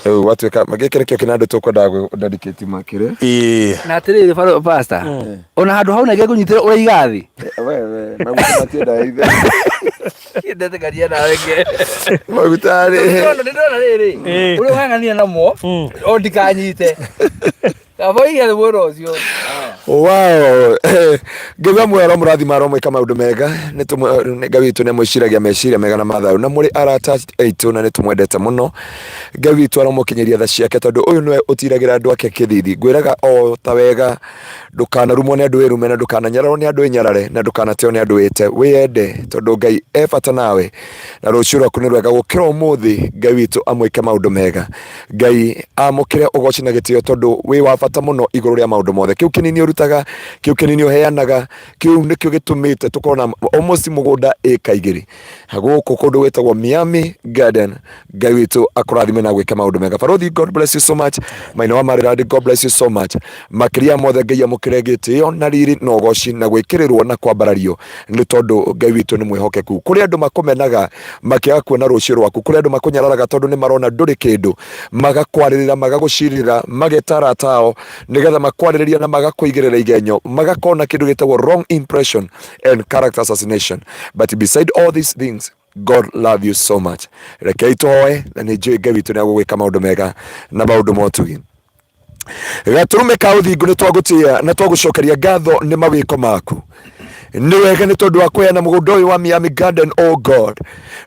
Rĩu gwatuĩka gĩkĩ nĩkĩo kĩnandũ tũkwendaga gũ dedicate makĩrĩ. Na atĩrĩrĩ pastor, ona handũ hau nenge ngũnyitĩre ũraiga thĩ. Wewe maguta matiendaga ithe. Ndetĩkania nawe nge. Maguta rĩ. Nĩ ndĩrona rĩrĩ, ũrĩa ũhang'anire namo, o ndikanyite. Kaba ũige mwena ũcio. Wow. Ngai wa muoyo aromũrathima, aromwĩka maũndũ mega. Nĩ Ngai witũ nĩ amwĩciragia meciria mega na mathayu, na mũrĩ arata aitũ na nĩ tũmwendete mũno. Ngai witũ aromũkinyĩria tha ciake, tondũ ũyũ nĩwe ũtiragĩra andũ ake kĩthithi. Ngwĩraga o ta wega, ndũkanarumwo nĩ andũ wĩrume, na ndũkananyararwo nĩ andũ wĩnyarare, na ndũkanateo nĩ andũ wĩte. Wĩyende, tondũ Ngai e bata nawe, na rũciũ rwaku nĩ rwega gũkĩra ũmũthĩ. Ngai witũ amwĩke maũndũ mega. Ngai amũkĩre ũgoci na gĩtĩo, tondũ wĩ wa bata mũno igũrũ rĩa maũndũ mothe. Kĩu kĩnini ũrutaga, kĩu kĩnini ũheanaga, kĩu nĩkĩo gĩtũmĩte tũkorwo na almost mũgũnda ĩka igĩrĩ gũkũ kũndũ gwĩtagwo Miami Garden. Ngai witũ akũrathime na gwĩka maũndũ mega. Barothi, God bless you so much. Maina wa Maryland, God bless you so much. Makĩria mothe Ngai amũkĩre gĩtĩo na riri na ũgoci na gwĩkĩrĩrwo na kwambarario, nĩ tondũ Ngai witũ nĩ mwĩhokeku. Kũrĩ andũ makũmenaga makĩaga kuona rũciũ rwaku, kũrĩ andũ makũnyararaga tondũ nĩ marona ndũrĩ kĩndũ, magakwarĩrĩra, magagũcirĩra, mageta arata ao nĩgetha makwarĩrĩria na magakũigĩrĩra igenyo, magakona kĩndũ gĩtagwo wrong impression and character assassination. But beside all these things, God love you so much. Rekei tũhoe, na nĩ njũĩ Ngai witũ nĩ agũgwĩka maũndũ mega na maũndũ ma ũtugi. Gatũrũme ka ũthingu, nĩ twagũtĩĩa na twagũcokeria ngatho nĩ mawĩko maku. Nĩ wega nĩ tondũ wa kũheana mũgũnda ũyũ wa Miami Garden, oh God.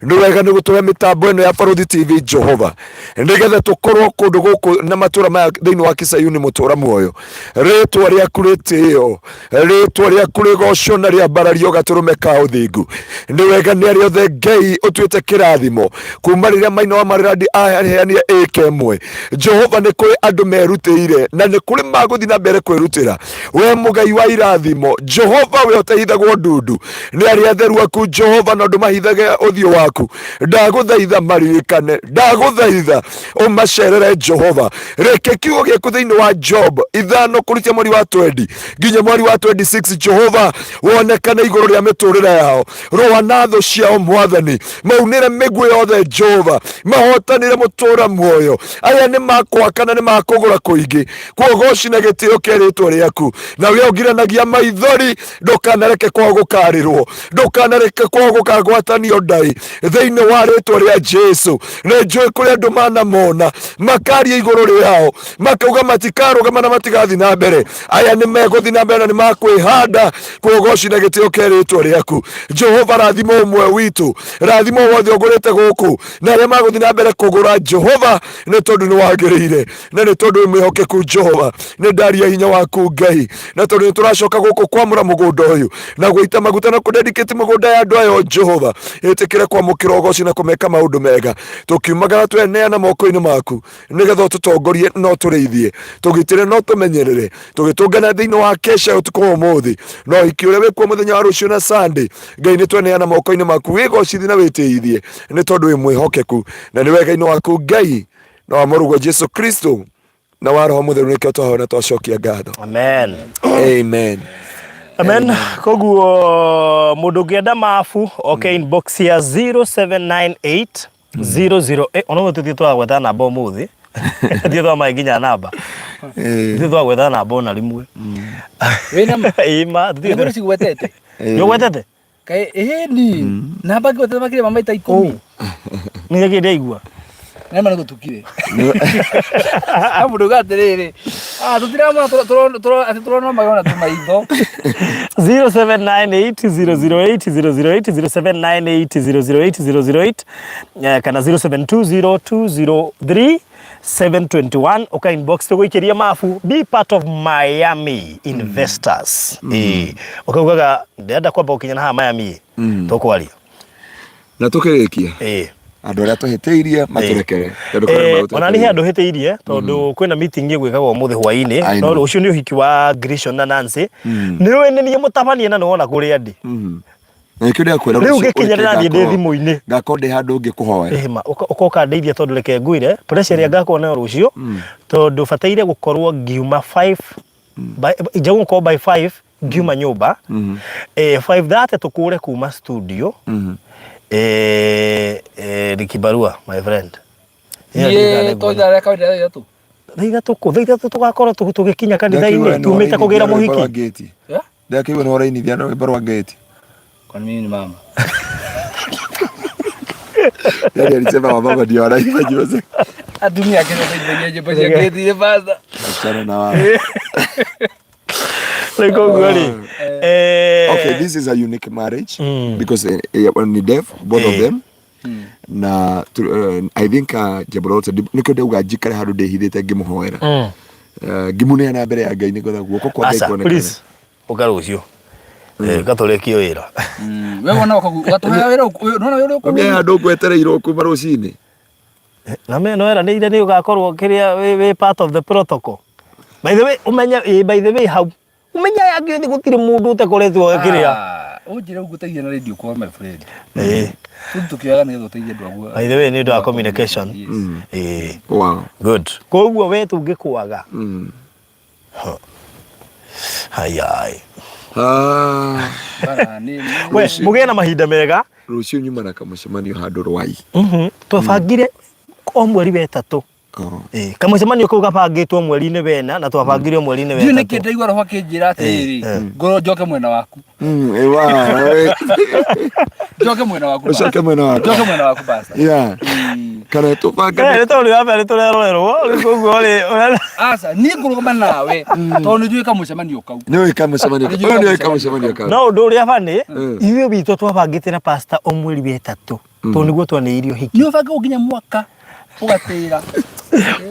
Nĩ wega nĩ gũtũhe mĩtambo ĩno ya Barũthi TV, Jehova, nĩgetha tũkorwo kũndũ gũkũ na matũra maya thĩinĩ wa Kisayuni mũtũra muoyo. Rĩtwa rĩaku rĩtĩo, rĩtwa rĩaku rĩgocwo na rĩambarario, gatũrũme ka ũthingu. Nĩ wega nĩ arĩa othe Ngai ũtuĩte kĩrathimo kuma rĩrĩa Maina wa Maryland aheanire ĩka ĩmwe. Jehova, nĩ kũrĩ andũ merutĩire na nĩ kũrĩ magũthiĩ na mbere kwĩrutĩra. We mũgai wa irathimo, Jehova, we ũteithũ. mahithagwo ndundu nĩ arĩa atheru aku Jehova, na ndũmahithage ũthiũ waku. Ndagũthaitha maririkane, ndagũthaitha ũmacerere Jehova. Reke kiugo gĩaku thĩinĩ wa Job 5 kũrutia mweri wa 20 nginya mweri wa 26, Jehova wonekane igũrũ rĩa mĩtũrĩre yao. Rũa na thũ ciao Mwathani, maunĩre mĩguĩ yothe Jehova, mahotanĩre mũtũra muoyo. Aya nĩ makwaka na nĩ makũgũra kũingĩ, kuogoci na gĩtĩo kĩa rĩtwa rĩaku. Na we ũngiranagia maithori, ndũkanareke kwao gũkarĩrwo, ndũkanareke kwao gũkagwatanio ndai thĩinĩ wa rĩtwa rĩa Jesu. Nĩ njũĩ kũrĩa andũ manamona makaria igũrũ rĩao, makauga matikarũgama na matigathiĩ na mbere. Aya nĩ megũthiĩ na mbere na nĩ makwĩhanda, kuogoci na gĩtĩo kĩa rĩtwa rĩaku Jehova. Rathima ũmwe witũ, rathima wothe ũgũrĩte gũkũ na arĩa magũthiĩ na mbere kũgũra Jehova, nĩ tondũ nĩ wagĩrĩire na nĩ tondũ wĩ mwĩhokeku Jehova. Nĩ ndaria hinya waku Ngai, na tondũ nĩ tũracoka gũkũ kwamũra mũgũnda ũyũ na gũita maguta na kũdedicate mũgũnda ya andũ aya, Jehova, ĩtĩkĩre kwamũkĩra ũgoci na kũmeka maũndũ mega. Tũkiumagara tweneana moko-inĩ maku, nĩgetha ũtũtongorie na ũtũrĩithie, tũgitĩre na ũtũmenyerere, tũgĩtũngana thĩinĩ wa kesha ũtukũ wa ũmũthĩ na ũhiki ũrĩa wĩkuo mũthenya wa rũciũ na Sunday. Ngai, nĩ tweneana moko-inĩ maku, wĩgocithie na wĩtĩithie, nĩ tondũ wĩ mwĩhokeku na nĩ wega-inĩ waku Ngai, na wa mũrũguo Jesu Kristo na wa Roho Mũtheru nĩkĩo twahoya na twacokia ngatho. Amen. Amen. Amen. Koguo mũndũ ũngĩenda mabu oke inbox ya 0798 008. Ona ũguo tũthiĩ twagweta namba ũmũthĩ, tũthiĩ twamae nginya namba, tũthiĩ twagweta namba ona rĩmwe. Wĩna ma? Ĩĩ ma tũthiĩ. Nĩ cigwetete. Nĩ ũgwetete? Kaĩ ĩni namba ngĩgwetete makĩria ma maita 10. Nĩ gĩkĩ ndaigua. Nĩ ma nĩ gũtukire. Mũndũ uga atĩrĩrĩ, ah, tũtiramona atĩ tũrona magona tũmaitho. 0798 008 008, 0798 008 008, kana 0720 721, uka inbox tũgũikĩria mabu. Be part of Miami investors. Ĩĩ, ũkaugaga ndĩrenda kwamba gũkinya na haha Miami, tũkwaria. Na tũkĩrĩkia, andũ arĩa tũhĩtĩirie matũrekere, tondũ kũrĩ Ona nĩ handũ hĩtĩirie, tondũ kwĩna meeting ĩgwĩkagwo ũmũthĩ hwaĩ-inĩ. I No know. rũciũ nĩ ũhiki wa Grishon na Nancy. Nĩ ũĩ nĩ niĩ mũtabania na nĩ wona kũrĩa ndĩ. Na nĩkĩo ndĩrakwĩra Rĩu rũciũ ngĩkinya ũrĩke ndĩrathiĩ ndĩ thimũ-inĩ. Ngakorwo ndĩ handũ ngĩkũhoera. Ĩĩ ma, ũkoka ndeithia, tondũ reke ngwĩre pressure ĩrĩa ngakorwo nayo rũciũ, tondũ bataire gũkorwo ngiuma 5 by njagwo gũkorwo by 5 ngiuma nyũmba, 5:30 tũkũre kuma studio. Rikibarua my friend. Niĩ tondũ rĩa kawaida 3:00. 3:00 kũ? 3:00 tũgakorwo tũgĩkinya kanitha-inĩ tumĩte kũgĩra mũhiki. Ngĩti ndakĩigua nĩ ũrainithia rwĩmbo rwa ngĩti. Kwani mimi ni mama? Yani alisema wamama ndio wanaimba nyimbo za Atumia akĩenda kũinithagia nyĩmbo cia ngĩti pastor. Achana na wao. Rĩu koguo rĩ, Okay, this is a unique marriage because ni deaf both of them. Na I think jambo lolote nĩkĩo ndauga njikare handũ ndĩhithĩte ngĩmũhoera, ngĩmũneana mbere ya Ngai nĩgetha guoko kwa Ngai Aca, kuonekane. please ũka rũciũ, gatũrĩkie wĩra. We wona ũgatũhe wĩra, nona wĩra Ũngĩ handũ ngwetereirwo kuma rũcinĩ. Na me no eranĩire nĩ ũgakorwo kĩrĩa wĩ part of the protocol. By the way, ũmenye, by the way, hau ũmenye aya angĩ othe gũtirĩ mũndũ ũtakoretwo kĩrĩa. Ũnjĩre ũgũteithia na radio call, my friend. Ĩĩ. Tũthiĩ tũkĩoyaga nĩgetha ũteithie andũ aguo. By the way, nĩ ũndũ wa communication. Yes. Ĩĩ. Wow. Good. Koguo we tũngĩkwaga. Hayai. Ah, Bara nĩ We mũgĩe na mahinda mega. Rũciũ nyuma na kamũcemanio handũ Rwai. Twabangire o mweri wa ĩtatũ. Oh. Ĩĩ, kamũcemanio kau gabangĩtwo mweri-inĩ wena na twabangire o mweri-inĩ wa Ndiũĩ nĩkĩ ĩtatũ. ndaigua roho akĩnjĩra atĩrĩrĩ, ngorwo njoke mwena waku. Ewa, Njoke mwena waku. Ũcoke mwena wakwa. Njoke mwena waku basa. Yeah. Kana tũbange. Nĩ tondũ wa mbere tũrerorerwo rĩu koguo rĩ Aca, niĩ ngũrũgama nawe tondũ nĩ njũĩ kamũcemanio kau. Nĩ ũĩ kamũcemanio kau. Ũyũ nĩ ũĩ kamũcemanio kau. No ũndũ ũrĩa bani ithuĩ witũ twabangĩte na pastor o mweri wa ĩtatũ, tondũ nĩguo twanĩirio hiki. Nĩ ũbange nginya mwaka ũgatĩra.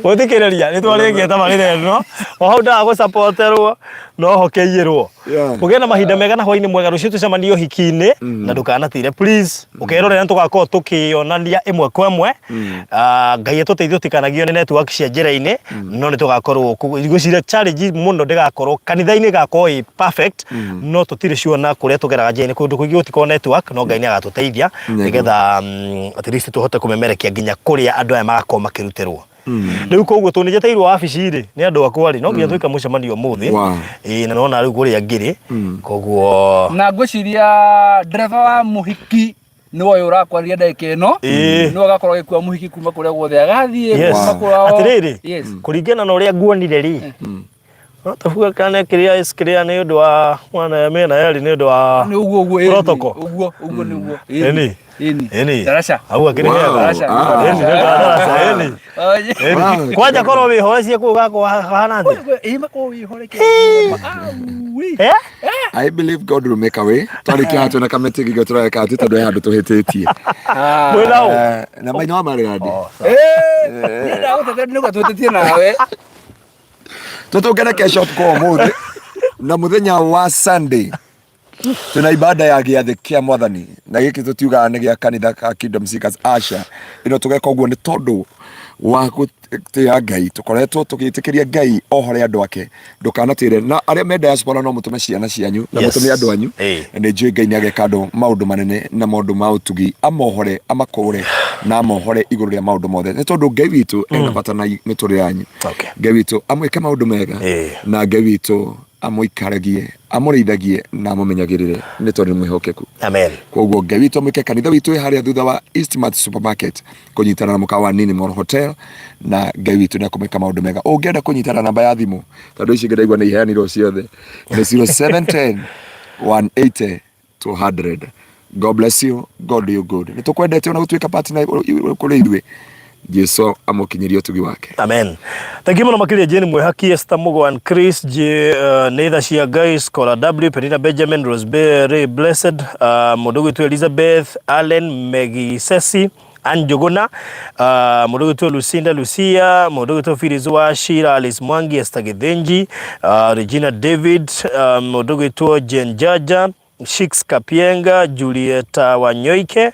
Mũthikĩrĩria nĩ twarĩkia tabarĩra ĩno o hau ndaga gũcapoterwo no hokeiyĩrwo. Ũgĩe na mahinda mega na hwainĩ mwega, rũciũ tũcemanie ũhiki-inĩ na ndũkanatire please, ũkerorera nĩ tũgakorwo tũkĩonania ĩmwe kwa ĩmwe. Ah, Ngai atũteithie tũtikanagio nĩ network cia njĩra-inĩ, no nĩ tũgakorwo ngwĩciria challenge mũno ndĩgakorwo kanitha-inĩ, ĩgakorwo ĩ perfect, no tũtirĩ sure na kũrĩa tũgeraga njĩra-inĩ, kũndũ kũingĩ gũtikorwo network, no Ngai nĩ agatũteithia nĩgetha at least tũhote kũmemerekia nginya kũrĩa andũ aya magakorwo makĩrutĩrwo. Rĩu koguo tondũ nĩnjeteirwo wabici rĩ nĩ andũ akwa rĩ, no nginya twĩke mũcemanio ũmũthĩ. Ĩĩ, na nona rĩu kũrĩa ngĩrĩ koguo. Na ngwĩciria ndereba wa mũhiki nĩwe ũyũ ũrakwaria ndagĩka ĩno. Nĩwe agakorwo agĩkua mũhiki kuma kũrĩa guothe agathiĩ, kuma kwao. Atĩrĩrĩ, kũringana na ũrĩa nguonire rĩ, no tũbuga kana kĩrĩa kĩrĩa nĩ ũndũ wa mwana mĩena yerĩ nĩ ũndũ wa Nĩ ũguo ũguo, ĩni. protocol. Ũguo ũguo nĩguo. Ĩni. Ĩni. Ĩni. Darasha. Hau akĩrĩ hega. Darasha. Ĩni, nĩ ũndũ wa darasha, ĩni. Oye. Ĩni. Kwanja korwo wĩhoecie kũu gakorwo hahana atĩa? Ĩĩ, makorwo wĩhorekeire. Aui. Eh? I believe God will make a way. Twarĩkia haha twĩna kamĩtĩ gĩkĩ tũreka atĩ tondũ he handũ tũhĩtĩtie. Ah. Mwĩna ũ? Na maina wa marĩgandi. Oh, sawa. Eh, niĩ ndagũtetera nĩguo twĩtĩtie nawe. Tũtũngane kesho ũtukũ wa ũmũthĩ na mũthenya wa Sunday twĩna ibada ya gĩathĩ kĩa mwathani, na gĩkĩ tũtiugaga nĩ gĩa kanitha ka Kingdom Seekers, aca, ĩno tũgeka ũguo nĩ tondũ wa gũtĩĩa Ngai. Tũkoretwo tũgĩtĩkĩria Ngai ohore andũ ake. Ndũkanatĩre na arĩa me diaspora, no mũtũme ciana cianyu na mũtũme andũ anyu. Na nĩ njũĩ Ngai nĩ ageka andũ maũndũ manene na maũndũ ma ũtugi, amohore, amakũre na amohore igũrũ rĩa maũndũ mothe, nĩ tondũ Ngai witũ ena bata na mĩtũrĩre yanyu. Ngai witũ amwĩke maũndũ mega, na Ngai witũ amũikaragie, amũrĩithagie na amũmenyagĩrĩre, nĩ tondũ nĩ mwĩhokeku. Amen. Koguo Ngai witũ amwĩke. Kanitha witũ wĩ harĩa thutha wa Eastmart Supermarket, kũnyitana na mũkawa wa Nini Mall Hotel, na Ngai witũ nĩ akũmwĩka maũndũ mega. Ũngĩenda kũnyitana, namba ya thimũ, tondũ ici ingĩ ndaigua nĩ iheanirwo ciothe, nĩ 0710 180 200. God bless you, God do you good. Nĩ tũkwendete ona gũtuĩka partner kũrĩ ithuĩ. Jesu amũkinyĩrie ũtugi wake. Amen. Thank you mũno makĩria Jane Mwehaki, Esther Mugo and Chris J, Neitha Cia Guys, Scholar W, Penina Benjamin, Rosemary Blessed, mũndũ gwitũ Elizabeth, Allen Megisesi, Ann Njuguna, mũndũ gwitũ Lucinda Lucia, mũndũ gwitũ Phyllis wa Shira, Alice Mwangi, Esther Githinji, Regina David, mũndũ gwitũ Jane Jaja, Shix Kapienga, Julieta Wanyoike,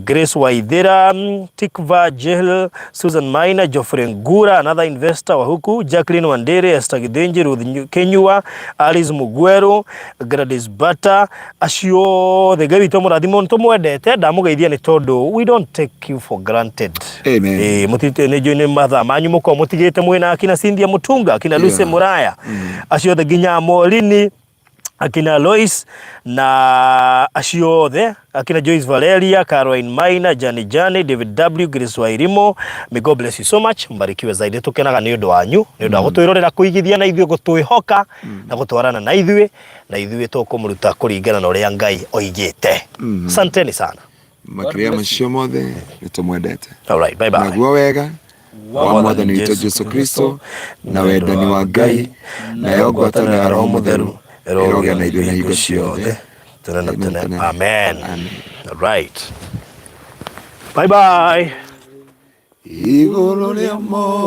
Grace Waithira, Tikva Jehl, Susan Maina, Geoffrey Ngura, another investor wa huku, Jacqueline Wandere, Esther Githinji, Ruth Kenyua, Alice Mugweru, Gladys Bata, acio othe Ngai witũ amũrathime, nĩ tũmwendete, ndamũgeithia nĩ tondũ we don't take you for granted. Amen. Ĩĩ, mũtite nĩ njũĩ nĩ mathaa manyu mũkorwo mũtigĩte mwĩna akina Cynthia Mutunga, akina Lucy Muraya, acio othe nginya Morini, akina Lois na acio othe, akina Joyce Valeria, Caroline Maina, Jani Jani, David W, Grace Wairimo. May God bless you so much, mbarikiwe zaidi. Tukenaga nĩ ũndũ wanyu, nĩ ũndũ wa gũtwĩrorera, kũigithia na ithuĩ, gũtwĩhoka na gũtwarana na ithuĩ, na ithuĩ tũkũmũruta kũringana na ũrĩa Ngai oigĩte. Asanteni sana. Makĩria macio mothe, nĩ tũmwendete. All right, bye bye. Naguo wega wa mwathani witũ Jesu Kristo, na wendani wa Ngai, nayo ngwatanĩro ya Roho Mũtheru ĩrogĩa na ithuĩ na hingo ciothe, tene na tene tene. Tene. Amen. Amen. All right, bye bye. Igũrũ rĩa mo.